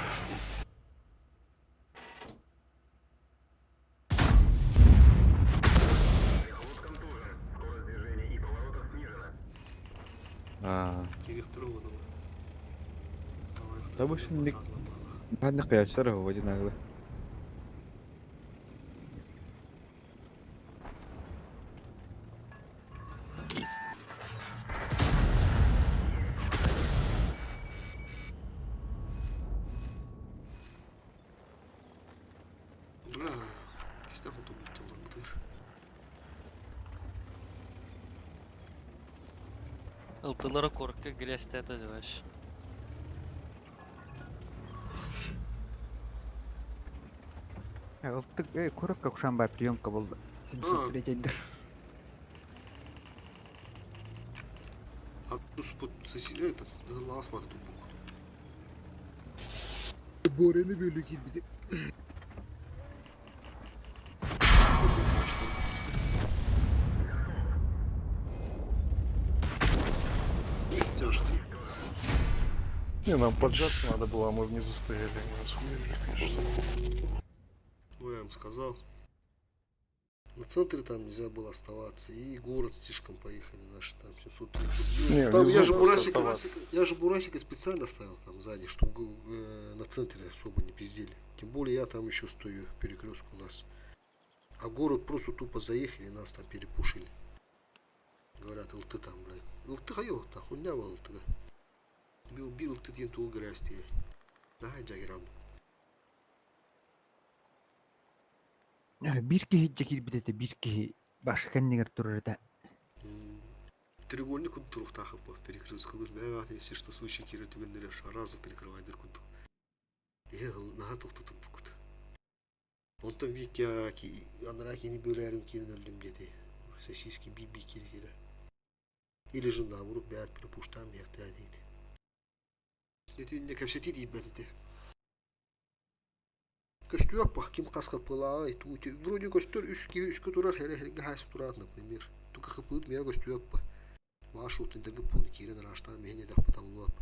[SPEAKER 2] А,
[SPEAKER 1] Кирих второго давай. Давай,
[SPEAKER 2] Да больше не- Ладно, кыячтар один наглы.
[SPEAKER 1] Бля, кистях он тут будет
[SPEAKER 9] Ылтылара корокка грязь это делаешь.
[SPEAKER 7] Ылтык, коротко кушан бар приемка болды. 703
[SPEAKER 1] А тут соседи, это, лас тут буку.
[SPEAKER 6] Борени бөлү кирбити.
[SPEAKER 1] Что будет, что? Пусть тяжкий.
[SPEAKER 11] Не, нам поджаться надо было, а мы внизу стояли, мы расхуярили, конечно.
[SPEAKER 1] Ну, я им сказал. На центре там нельзя было оставаться. И город слишком поехали наши там 730.
[SPEAKER 11] Не,
[SPEAKER 1] там я
[SPEAKER 11] внизу
[SPEAKER 1] же Бурасика,
[SPEAKER 11] оставаться.
[SPEAKER 1] я же Бурасика специально ставил там сзади, чтобы на центре особо не пиздели. Тем более я там еще стою, перекрестку у нас. А город просто тупо заехали, нас там перепушили. Говорят, ылты там, блядь. Ылты хайы хуйня ылтыга. Бил бил ылты диэн тугу грязь тиэ. Наһаа дьагирам.
[SPEAKER 7] Биир киһи дьэ киирбит этэ, биир киһи башка кэннигэр турар этэ.
[SPEAKER 1] Треугольник курдук туруохтаах перекрестка бэҕэт если что случай киирэр түгэннэри разом перекрывайдыр курдук. Иһэ наһаа тохтотуппуккут. Онтон Вика анараа кини бөлээрим киирэн өллүм диэти. Сосиски би-би киирэ киирэ. Или же наоборот бэт пропуштаан биэхтээ диэти. Итиннэ кэпсэтии тиийбэт этэ. Көстүөх бах ким хас хаппылааҕый туути вроде көстөр үс киһи үскэ турар эрэ эргэ хаайса тураат например тука хаппыыт миэ көстүөх ба бааш уутун пуну киирэн араастаан миһин эдэх потамлуап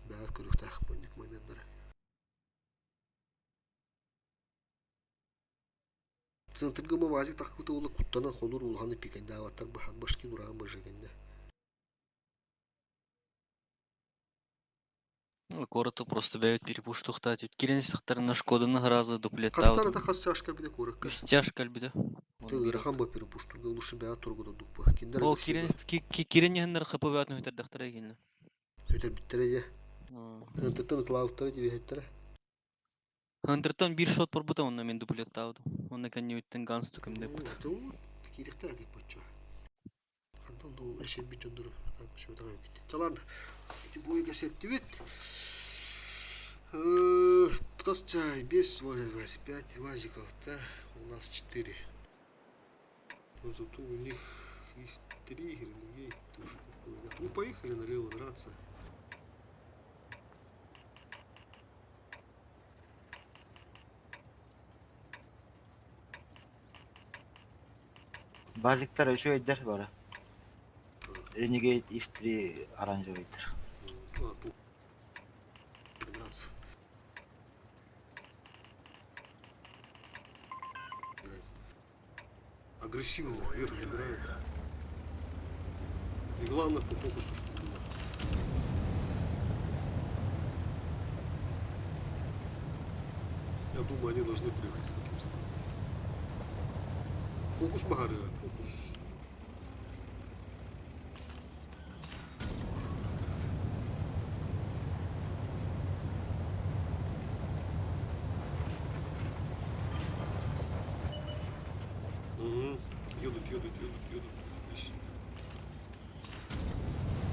[SPEAKER 1] бэҕэр көрүөхтээх боннүк моменнара Центрга бу вазик тахкыта ула куттанан холур улаханы пикайдаабаттар баһат башки ураан бажыгэннэ.
[SPEAKER 9] Коротко просто бэйэт перепуштухта тут кирен сахтарына Шкоданы разы
[SPEAKER 1] Хастар
[SPEAKER 9] дуплеттаабытым.
[SPEAKER 1] ата хас чашка биде коракка.
[SPEAKER 9] Үс тяжка элбитэ.
[SPEAKER 1] Ты ырахан ба перепуштурга лучше бэҕэ тургудурдук ба. Киндер
[SPEAKER 9] Ол
[SPEAKER 1] агрессивно.
[SPEAKER 9] кирен кирен иһэннэр хп бээтин хүтэрдэхтэрэ киинэ.
[SPEAKER 1] Өтөрбүттэрэ дьэ. Ынтыттан ытылаабыттара дибиһэттэрэ.
[SPEAKER 9] Хантертан биир шот барбыта онно мен дуплеттаабытым. Онно кэннибиттэн ганс түкүмдэппит.
[SPEAKER 1] Киириэхтээх этик боччо. Хантан дуу эшербит дьоннору атаан көсүбэтэҕэ эбит. Чалан ити бу кэсеттибит. Хас чай, 5, 5 вазиков, да? У нас 4. Но зато у них есть 3 ренегейт тоже такое. Ну, поехали налево драться.
[SPEAKER 5] Базиктар үчүгэйдэр бары. Renegade X3 оранжевыйдар.
[SPEAKER 1] Ладно, драться. Агрессивно вверх забираю. И главное по фокусу, чтобы было. Я думаю, они должны приехать с таким сетапом. Фокус Багары, фокус. Угу. Едут, едут, едут, едут. Ис.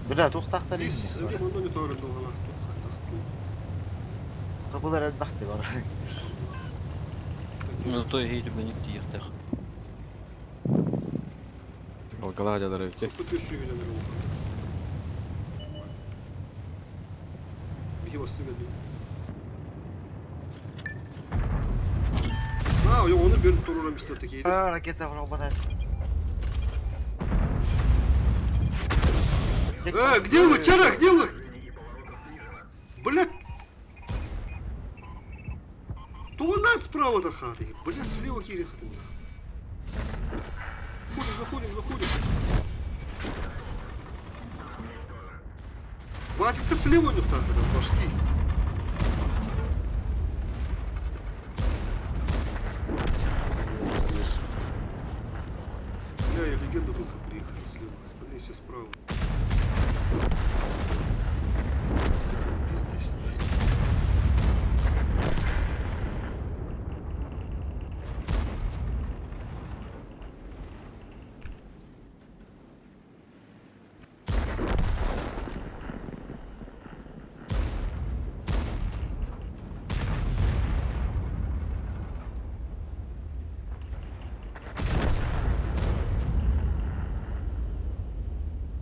[SPEAKER 5] Бля, туохтаахтар
[SPEAKER 1] Ис,
[SPEAKER 5] иннэ.
[SPEAKER 1] эми манна метеорын долгалаах
[SPEAKER 5] Кабылар элбэхти бар.
[SPEAKER 9] Зато иһи түбэник тиийэхтээх.
[SPEAKER 2] Галгаладялар эбит.
[SPEAKER 1] Хаппыт өссүүнэн эрэ улахан. Биһи бастыҥ өллүм. А, ону бөр турура мистер такие.
[SPEAKER 5] А, ракета робота.
[SPEAKER 1] А, где вы, Чара, где вы? Блядь. Тугунак справа-то хаты. Блядь, слева кири хаты. Заходим, заходим, заходим. Вазик-то слева у них так, башки. Бля, и легенда только приехали слева, остальные все справа. Пиздец, нахрен.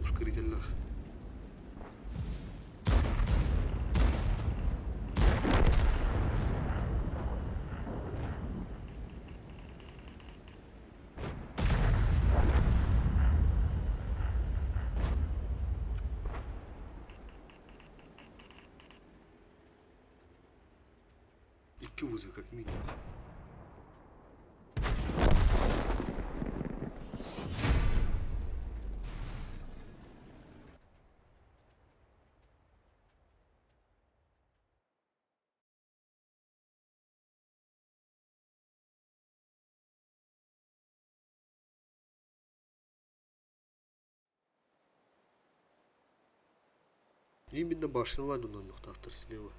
[SPEAKER 1] Ускорительных. Икки вызов как минимум. Именно башнялар дьоннонуохтаахтар слева.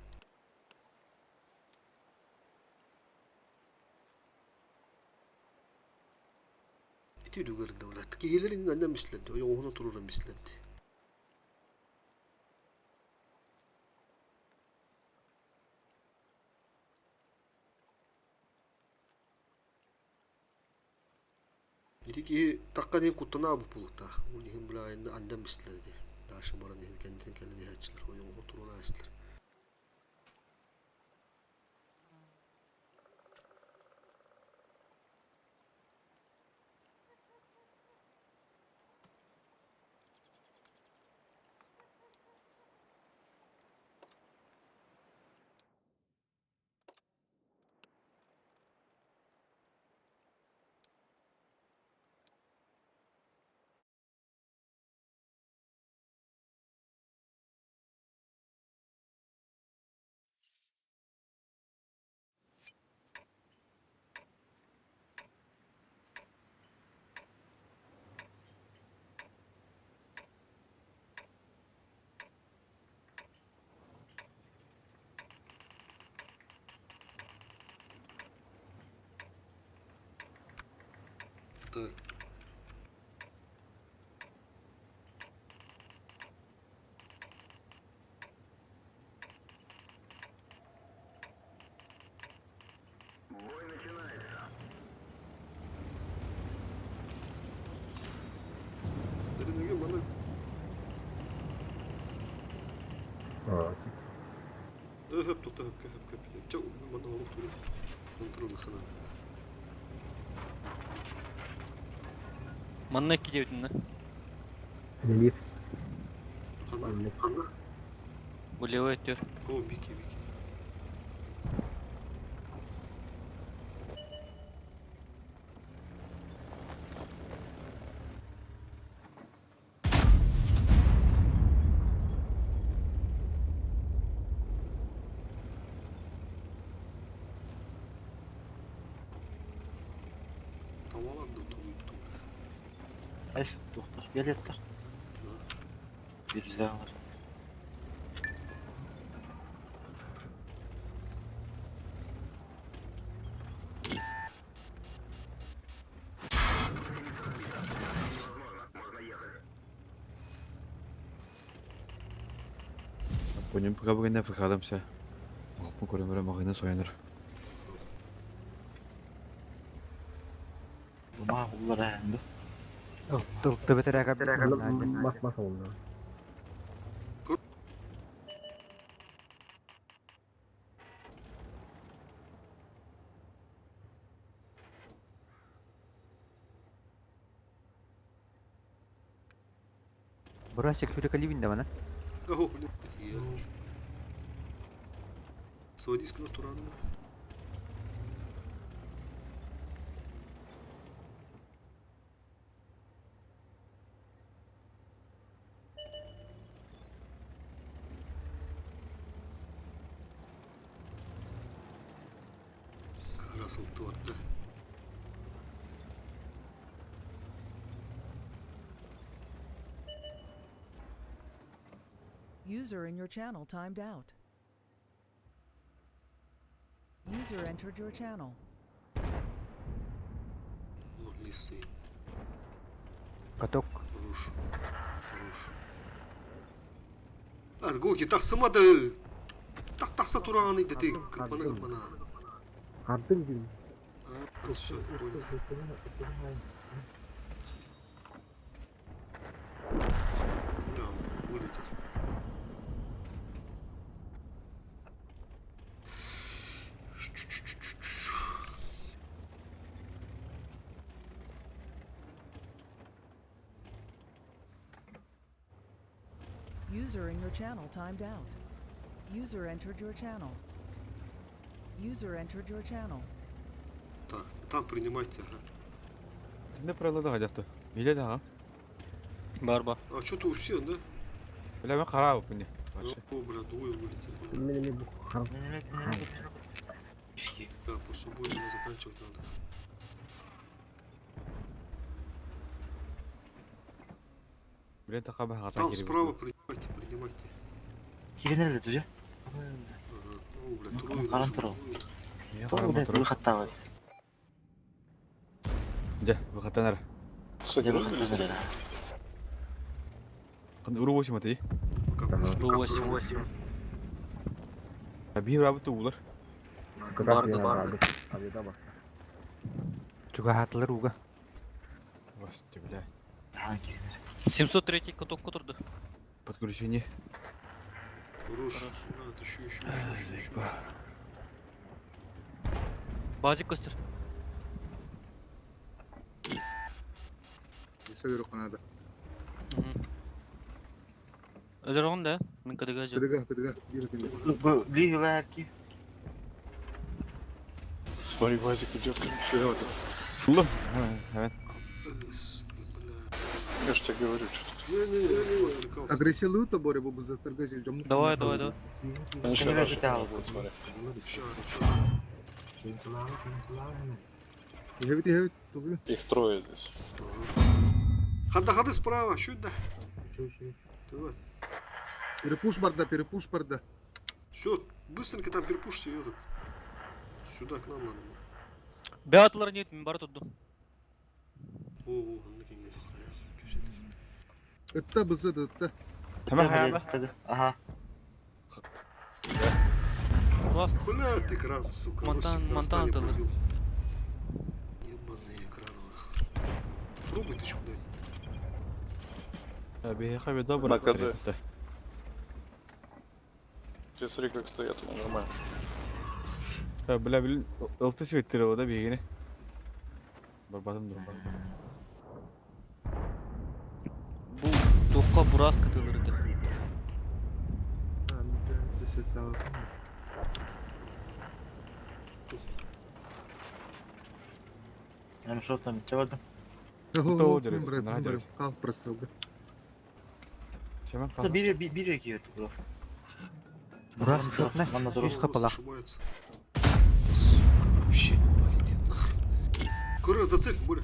[SPEAKER 1] Ити үлүгэр да Киһилэр иннинэ мислэрди, ойоҕоһуна туруора мислэрди. Ити киһи тахха диэн куттанаабыт буолуохтаах. Ол иһин бля андан бистилэр ити. Дальше баран иһин кэнниттэн кэлэн иһээччилэр ойоҕоһо туруора истилэр. Так. Эринеге маны Өһөп тоқта хөпкө хөпкө битем. Ча маны олук туру. Контрол хана.
[SPEAKER 9] Манна икки диэбитин да.
[SPEAKER 4] Үлэлиир.
[SPEAKER 1] Ханна? Ханна?
[SPEAKER 9] Бу левый өттүгэр.
[SPEAKER 1] О, Бики, Бики. Tavalar да толуйуптум.
[SPEAKER 5] Айс тухтар. Виолетта. Бирюза var.
[SPEAKER 2] Bunun bu ne fıkalım se. Bu көрөмөрө магына сояныр.
[SPEAKER 5] Бума уллара енді.
[SPEAKER 7] Ылты бетерәгә
[SPEAKER 4] Мас мас oldu.
[SPEAKER 7] Бурасик сүрекали бинде бана.
[SPEAKER 1] О, блин, я. Сводиска натурально. Как раз да.
[SPEAKER 8] User in your channel timed out. User entered your channel.
[SPEAKER 1] О, лисы.
[SPEAKER 7] Каток.
[SPEAKER 1] Хорош. Хорош. А, Гоки, тахсыма да. Так тахса турағаны деді. Кырпана кырпана.
[SPEAKER 4] Ардын деймін.
[SPEAKER 1] А, все, понял. Бля, вылетел.
[SPEAKER 8] User in your channel timed out. User entered your channel. User entered your channel.
[SPEAKER 1] Так, там принимайте, ага.
[SPEAKER 2] Не правила да хадяхты. Биле да.
[SPEAKER 9] Бар бар.
[SPEAKER 1] А что-то у всех, да?
[SPEAKER 2] Биле мен харап буни.
[SPEAKER 1] О, бля, двое вылетели.
[SPEAKER 4] Мен эми бу харап.
[SPEAKER 1] Да, после боя заканчивать надо.
[SPEAKER 2] Биле тақа баа
[SPEAKER 1] Там справа принимайте, принимайте.
[SPEAKER 5] Киирэн эрэллэр уже.
[SPEAKER 1] О, бля, трое
[SPEAKER 5] Харан
[SPEAKER 1] даже.
[SPEAKER 5] турал.
[SPEAKER 2] Миэхэ
[SPEAKER 5] Тоҕо
[SPEAKER 2] харама
[SPEAKER 5] блядь,
[SPEAKER 2] турар.
[SPEAKER 5] выхаттаабыт.
[SPEAKER 2] Дьэ, выхаттан эрэ.
[SPEAKER 11] Кстати,
[SPEAKER 5] Дьэ,
[SPEAKER 11] выбили
[SPEAKER 5] выхаттан эрэ.
[SPEAKER 2] Уру 8 атый.
[SPEAKER 1] Пока пуш,
[SPEAKER 9] Ру
[SPEAKER 1] пока
[SPEAKER 9] 8.
[SPEAKER 1] пуш.
[SPEAKER 2] Биир рабыты уулар.
[SPEAKER 4] Кыдас
[SPEAKER 9] Барды.
[SPEAKER 4] диэн араабыт. Авиада бар.
[SPEAKER 7] Чугаһаатылар ууга.
[SPEAKER 2] Господи, бля.
[SPEAKER 5] Аха, киирэн эрэ.
[SPEAKER 9] 703 каток которды.
[SPEAKER 2] Подключение.
[SPEAKER 1] Хорош. Брат, еще, еще, еще, еще, еще.
[SPEAKER 9] Базик көстөр.
[SPEAKER 6] Сөдөрө канада.
[SPEAKER 9] Өлөр да. Мен кадыга жок.
[SPEAKER 6] Кыдыга, кыдыга. Бир кыдыга.
[SPEAKER 5] Бу лиһилэр ки.
[SPEAKER 11] Смотри, Вазик идет.
[SPEAKER 6] Сөдөрө.
[SPEAKER 2] Улу. Evet.
[SPEAKER 1] С, бля.
[SPEAKER 11] Я ж тебе говорю, что
[SPEAKER 1] Не-не-не, не отвлекался.
[SPEAKER 6] Агрессия лута боре бу бузаттарга жомну.
[SPEAKER 9] Давай, давай, давай.
[SPEAKER 11] Они
[SPEAKER 5] Кенере
[SPEAKER 11] щас даже
[SPEAKER 5] жете алды.
[SPEAKER 11] будут, смотри.
[SPEAKER 1] Ща, ща.
[SPEAKER 6] Хевит хевит тугу.
[SPEAKER 11] Их трое здесь.
[SPEAKER 1] Ханда хады справа, чуть да. Давай.
[SPEAKER 6] Перепуш барда, перепуш барда.
[SPEAKER 1] Все, быстренько там перепушьте этот. Сюда к нам надо.
[SPEAKER 9] Беатлар нет, мен бар турдум.
[SPEAKER 1] О, о, анна кеңе.
[SPEAKER 6] Ытта бызыт ытта.
[SPEAKER 2] Hemen hayalda.
[SPEAKER 5] Аха.
[SPEAKER 9] Бас.
[SPEAKER 1] Бля, ты экран, сука,
[SPEAKER 9] Монтан-
[SPEAKER 1] Русик на расстане
[SPEAKER 9] Монтан
[SPEAKER 1] пробил. Ебаный экран нахуй. Пробуй тычку дать.
[SPEAKER 2] Биһиэхэ беда
[SPEAKER 11] На
[SPEAKER 2] бар.
[SPEAKER 11] КД. Те смотри, как стоят, они нормально.
[SPEAKER 2] Бля, билин ылты светтер ода биһигини. Барбатым дур.
[SPEAKER 9] Бу токка бурас катылырды.
[SPEAKER 5] Мен что там, че бардым?
[SPEAKER 2] Кто дерет? На дерет.
[SPEAKER 6] Кал прострелды.
[SPEAKER 2] Чемен
[SPEAKER 5] Та бири бири киирди просто.
[SPEAKER 7] Бурас шотна.
[SPEAKER 5] Манна туру.
[SPEAKER 7] Үс хапала.
[SPEAKER 1] Ошибается. Сука, вообще не полетит нахуй. Курва, зацель, Боря.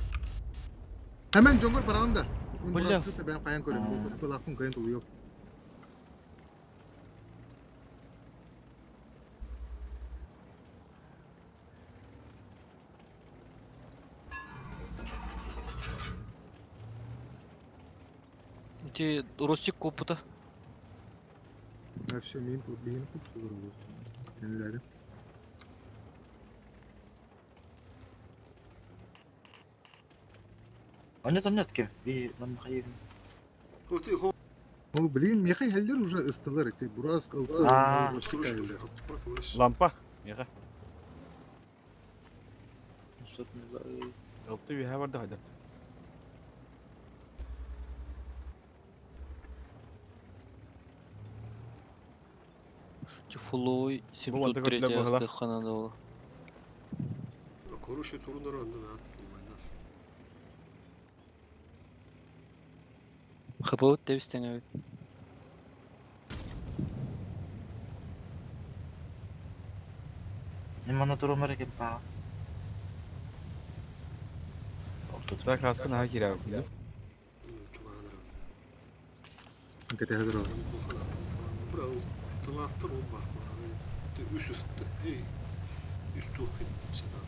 [SPEAKER 6] Hemen жоңгор бараганда.
[SPEAKER 9] Бля.
[SPEAKER 6] Бля. Мен каян көрөм. Бу лакын каян тулуйо.
[SPEAKER 9] Те Ростик копыта.
[SPEAKER 6] А все, мен бейин куш көрөм. Кенлери.
[SPEAKER 5] Онет онет ким? Би манна хайыр.
[SPEAKER 1] Вот ты, хо,
[SPEAKER 6] О, блин, мехай хеллер уже ыстылар эти бурас
[SPEAKER 5] А.
[SPEAKER 1] срочно, бля, отправились.
[SPEAKER 2] Лампа. Миэхэ.
[SPEAKER 5] Что-то не знаю.
[SPEAKER 2] Ылты биһэ барда хайдат.
[SPEAKER 9] Тюфлой
[SPEAKER 2] Бу
[SPEAKER 9] 703
[SPEAKER 2] антикотлер быһыла.
[SPEAKER 9] асты ханадола.
[SPEAKER 1] Короче, турунар анны, да, понимаю, да.
[SPEAKER 9] ХП тебистен эбит.
[SPEAKER 5] Мен манна туру мереке па.
[SPEAKER 2] Так раскын аха кире бу.
[SPEAKER 1] Чуган
[SPEAKER 6] Кете хазыр.
[SPEAKER 1] Бра, тылақтыр он бар куаны. Үс үсті. Эй, үс тухын садан.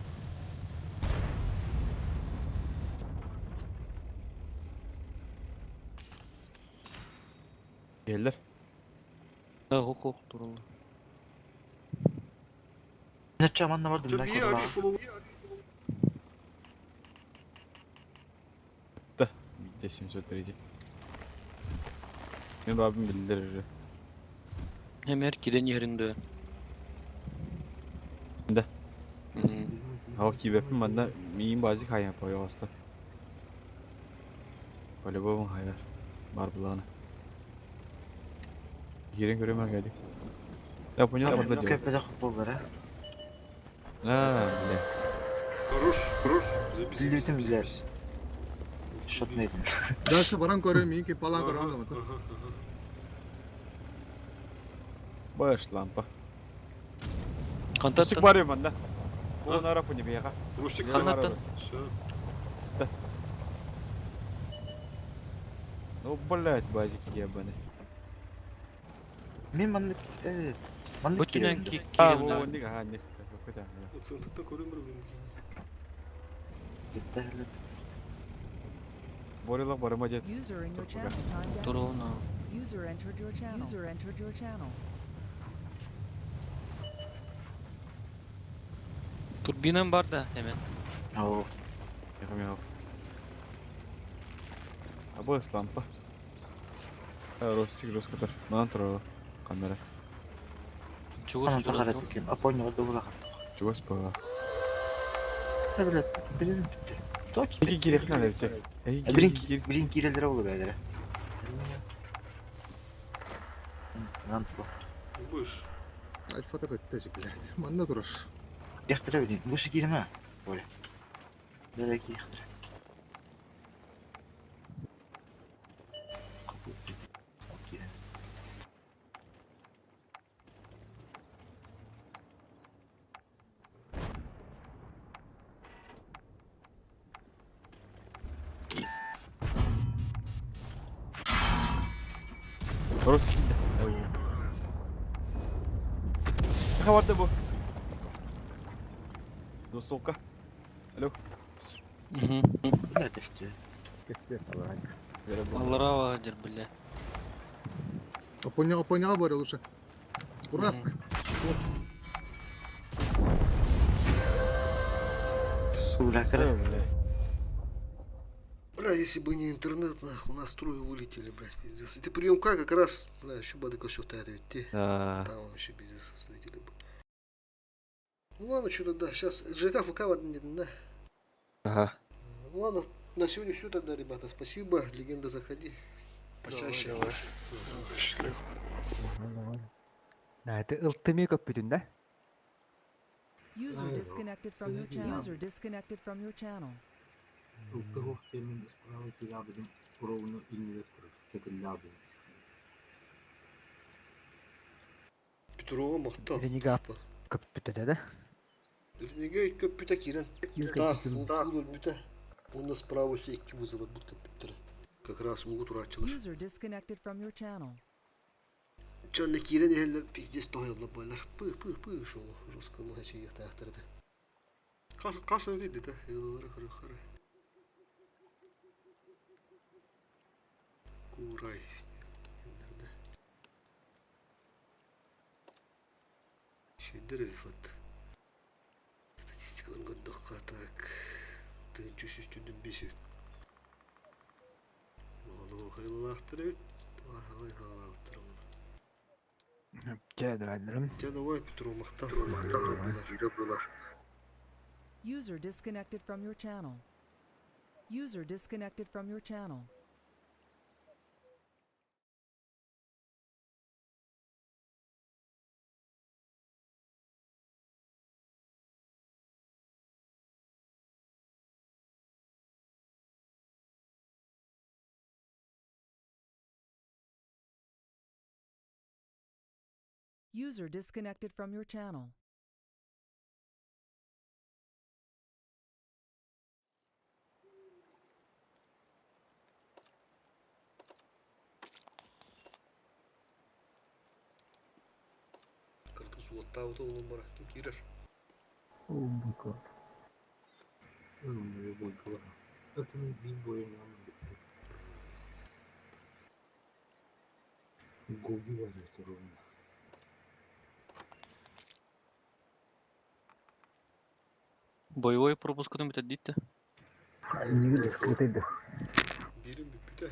[SPEAKER 2] Келлер.
[SPEAKER 9] Да, хок турулду.
[SPEAKER 5] Нече манна бардым.
[SPEAKER 1] Ча бие ари фулу.
[SPEAKER 2] Bitti 703. Мен abim bildirir.
[SPEAKER 9] Hem her кирен yerinde.
[SPEAKER 2] Да. Hava кибеппин манна миин бази хайа пожалуйста. По-любому хайар. Бар буланы. Кирен көрөмөр келдик. Я понял, барда делать.
[SPEAKER 5] Көпөдө болдур, а.
[SPEAKER 2] А, бля.
[SPEAKER 1] Хорош, хорош. Забей, забей,
[SPEAKER 5] Билбитим
[SPEAKER 1] забей,
[SPEAKER 5] билер.
[SPEAKER 1] забей.
[SPEAKER 5] Шотны едим.
[SPEAKER 6] Дальше баран көрөм, меники палан
[SPEAKER 1] Ага,
[SPEAKER 6] көрөм адам.
[SPEAKER 1] ага, ага.
[SPEAKER 2] Баш лампа.
[SPEAKER 9] Кантаттан.
[SPEAKER 2] Рустик бар манда. Бу нара пуни бияга.
[SPEAKER 1] Рустик,
[SPEAKER 9] Канаттан.
[SPEAKER 1] Все.
[SPEAKER 2] Ну, блядь, базик ебаный.
[SPEAKER 5] Мен маннык
[SPEAKER 9] Бу
[SPEAKER 5] маннык
[SPEAKER 9] түнэн
[SPEAKER 5] киирэн.
[SPEAKER 2] А,
[SPEAKER 9] киирэн
[SPEAKER 2] во, ник, ага, ник. Какой-то.
[SPEAKER 1] Центртан көрөмөр бүгүн
[SPEAKER 5] Битте.
[SPEAKER 2] Борилах барыма дед.
[SPEAKER 8] User in your channel timed out.
[SPEAKER 9] Турона.
[SPEAKER 8] User entered your channel. User entered your channel.
[SPEAKER 9] Турбинам бар да hemen.
[SPEAKER 5] Оо.
[SPEAKER 2] Яхам яхам. Абы лампа. Ростик жестко Манан турар камера.
[SPEAKER 9] Чугас
[SPEAKER 5] Анан
[SPEAKER 9] турар.
[SPEAKER 5] тахара ким. Апойны олду була.
[SPEAKER 2] Чугас была.
[SPEAKER 5] Билет. Билет битте. Токи.
[SPEAKER 2] Эки кирек надо бите. Эки
[SPEAKER 5] Бирин
[SPEAKER 2] кирек.
[SPEAKER 5] бирин кирелер болду бәдере. Анан ту.
[SPEAKER 1] Будешь.
[SPEAKER 6] Альфа так это блядь. Манна турар.
[SPEAKER 5] Яхтыра билин. Бу киреме. Боле. Бәле кирехтер.
[SPEAKER 2] Ростик киде. Хабарда бу. Двустволка. Алло.
[SPEAKER 5] Бля, костю.
[SPEAKER 4] Кестер алар.
[SPEAKER 9] Аллара вагадыр бля.
[SPEAKER 6] Опонял, опонял, Боря, лучше. Ураск.
[SPEAKER 5] Бля, кара.
[SPEAKER 1] Бля, если бы не интернет, нахуй, у нас трое вылетели, блядь, пиздец. И ты приемка как раз, бля, еще бадыка все те.
[SPEAKER 2] Да.
[SPEAKER 1] Там вообще пиздец, взлетели бы. Ну ладно, что тогда, сейчас ЖК ФК да.
[SPEAKER 2] Ага.
[SPEAKER 1] Ну ладно, на сегодня все тогда, ребята. Спасибо, легенда, заходи. Почаще.
[SPEAKER 11] Давай,
[SPEAKER 4] Давай.
[SPEAKER 7] На, это ылтымы көппүтүн да?
[SPEAKER 8] User disconnected from your channel. User disconnected from your channel.
[SPEAKER 1] Петрова махтал.
[SPEAKER 7] Ренегат. Көппүтэ да?
[SPEAKER 1] Ренегат көппүтэ кирен. Так, улар бүтэ. Онда справа все икки вызова будут компьютера. Как раз угу турачылар.
[SPEAKER 8] User disconnected from your channel.
[SPEAKER 1] Чонна кирен эхеллер пиздец тойолла байлар. Пы пы пы шол жестко лохачы яктактарды. Кас кас өйдө да. Елалары хары хары. Курай. Эндерде. Шүдір вот. Статистикаларын көрдөхкө так. Тыгынчы үш түндүн беш бит. Ону хайлаахтыр бит. Хайлаахтыр.
[SPEAKER 7] Чэ, давай,
[SPEAKER 1] Дя давай, Петро, мактал.
[SPEAKER 8] User disconnected from your channel. User disconnected from your channel. User disconnected from your channel.
[SPEAKER 1] Кыргыз уоттаабыта улун бара. Ким кирер?
[SPEAKER 4] Умбука.
[SPEAKER 9] Боевой пропускын битет дитте.
[SPEAKER 4] Нигде скрытый.
[SPEAKER 1] Бирин бүппүтэ.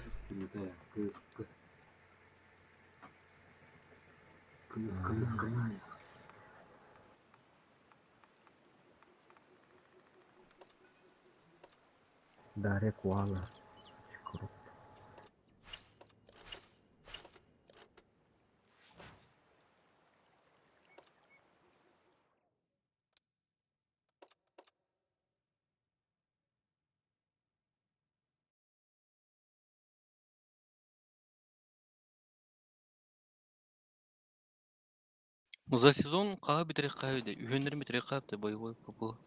[SPEAKER 4] Дарья Куала. Круто.
[SPEAKER 9] За сезон кага битерек кага биде. Үйөннөр битерек кага бите боевой пропуск.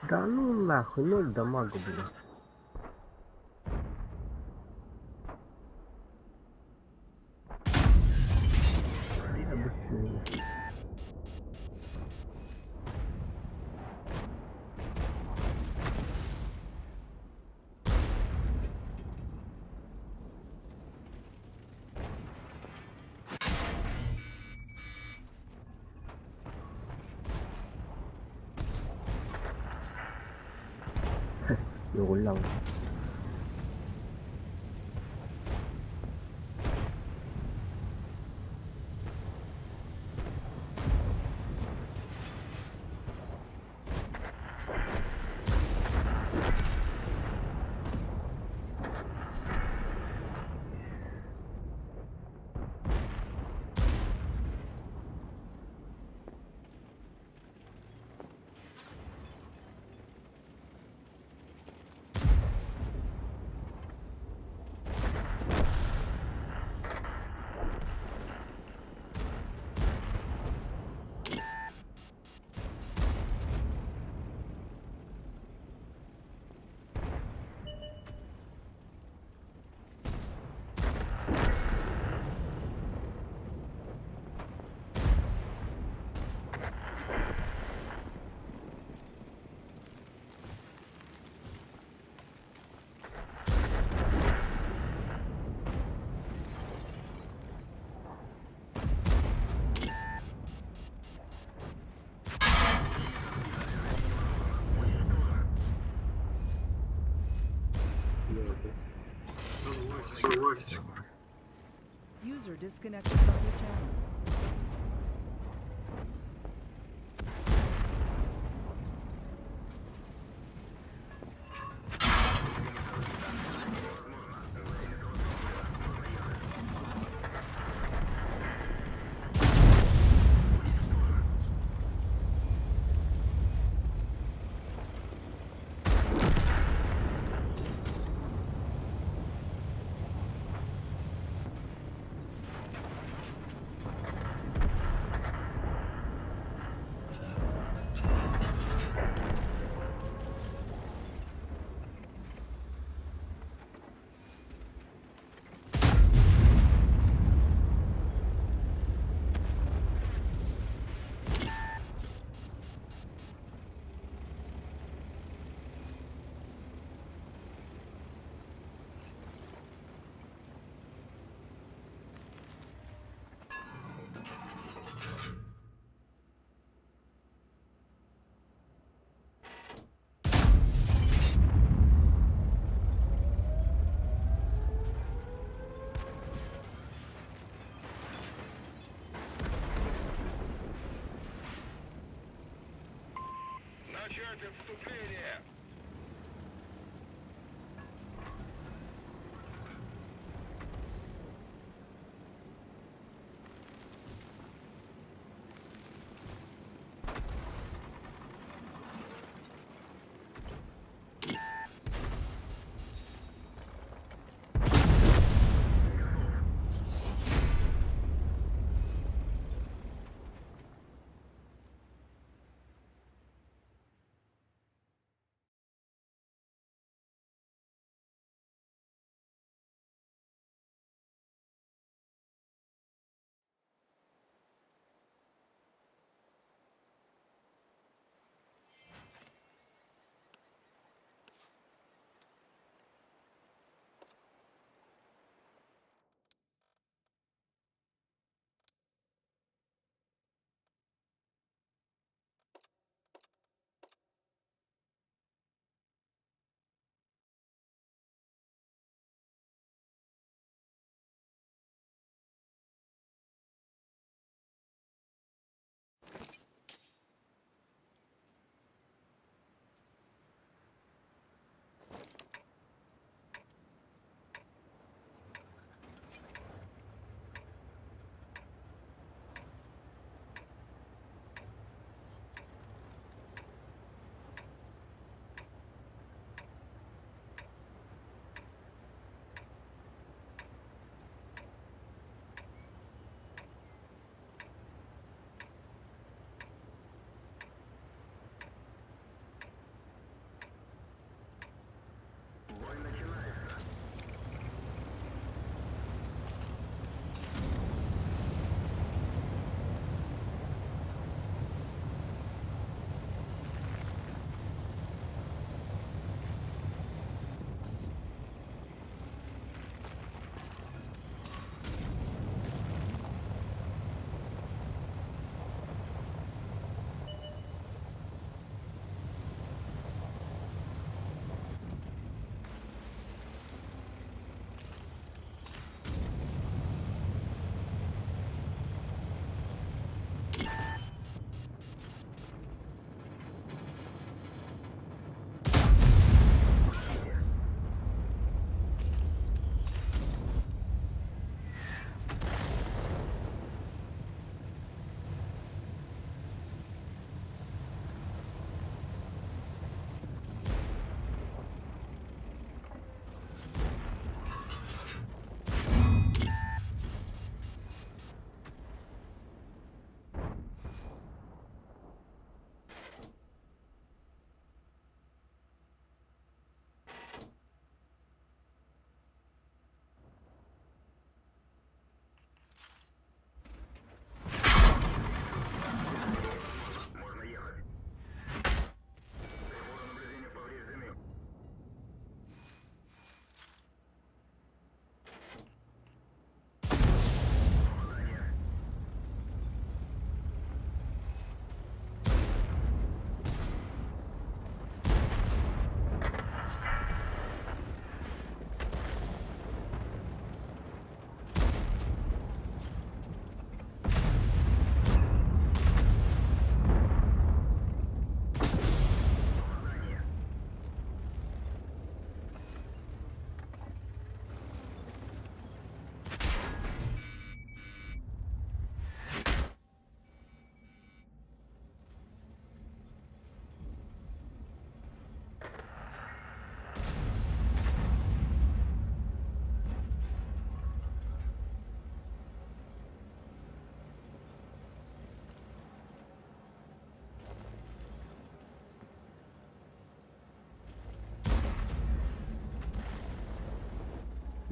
[SPEAKER 4] Да ну нахуй, ноль дамага, блядь. Я бы всё. 이거 올라오네.
[SPEAKER 8] User disconnected from your channel.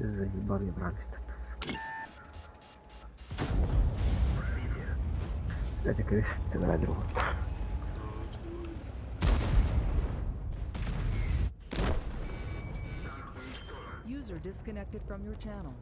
[SPEAKER 4] Заебал я брались тут. Это, конечно, ты давай другу.
[SPEAKER 8] User disconnected from your channel.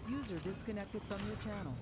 [SPEAKER 8] User disconnected from your channel.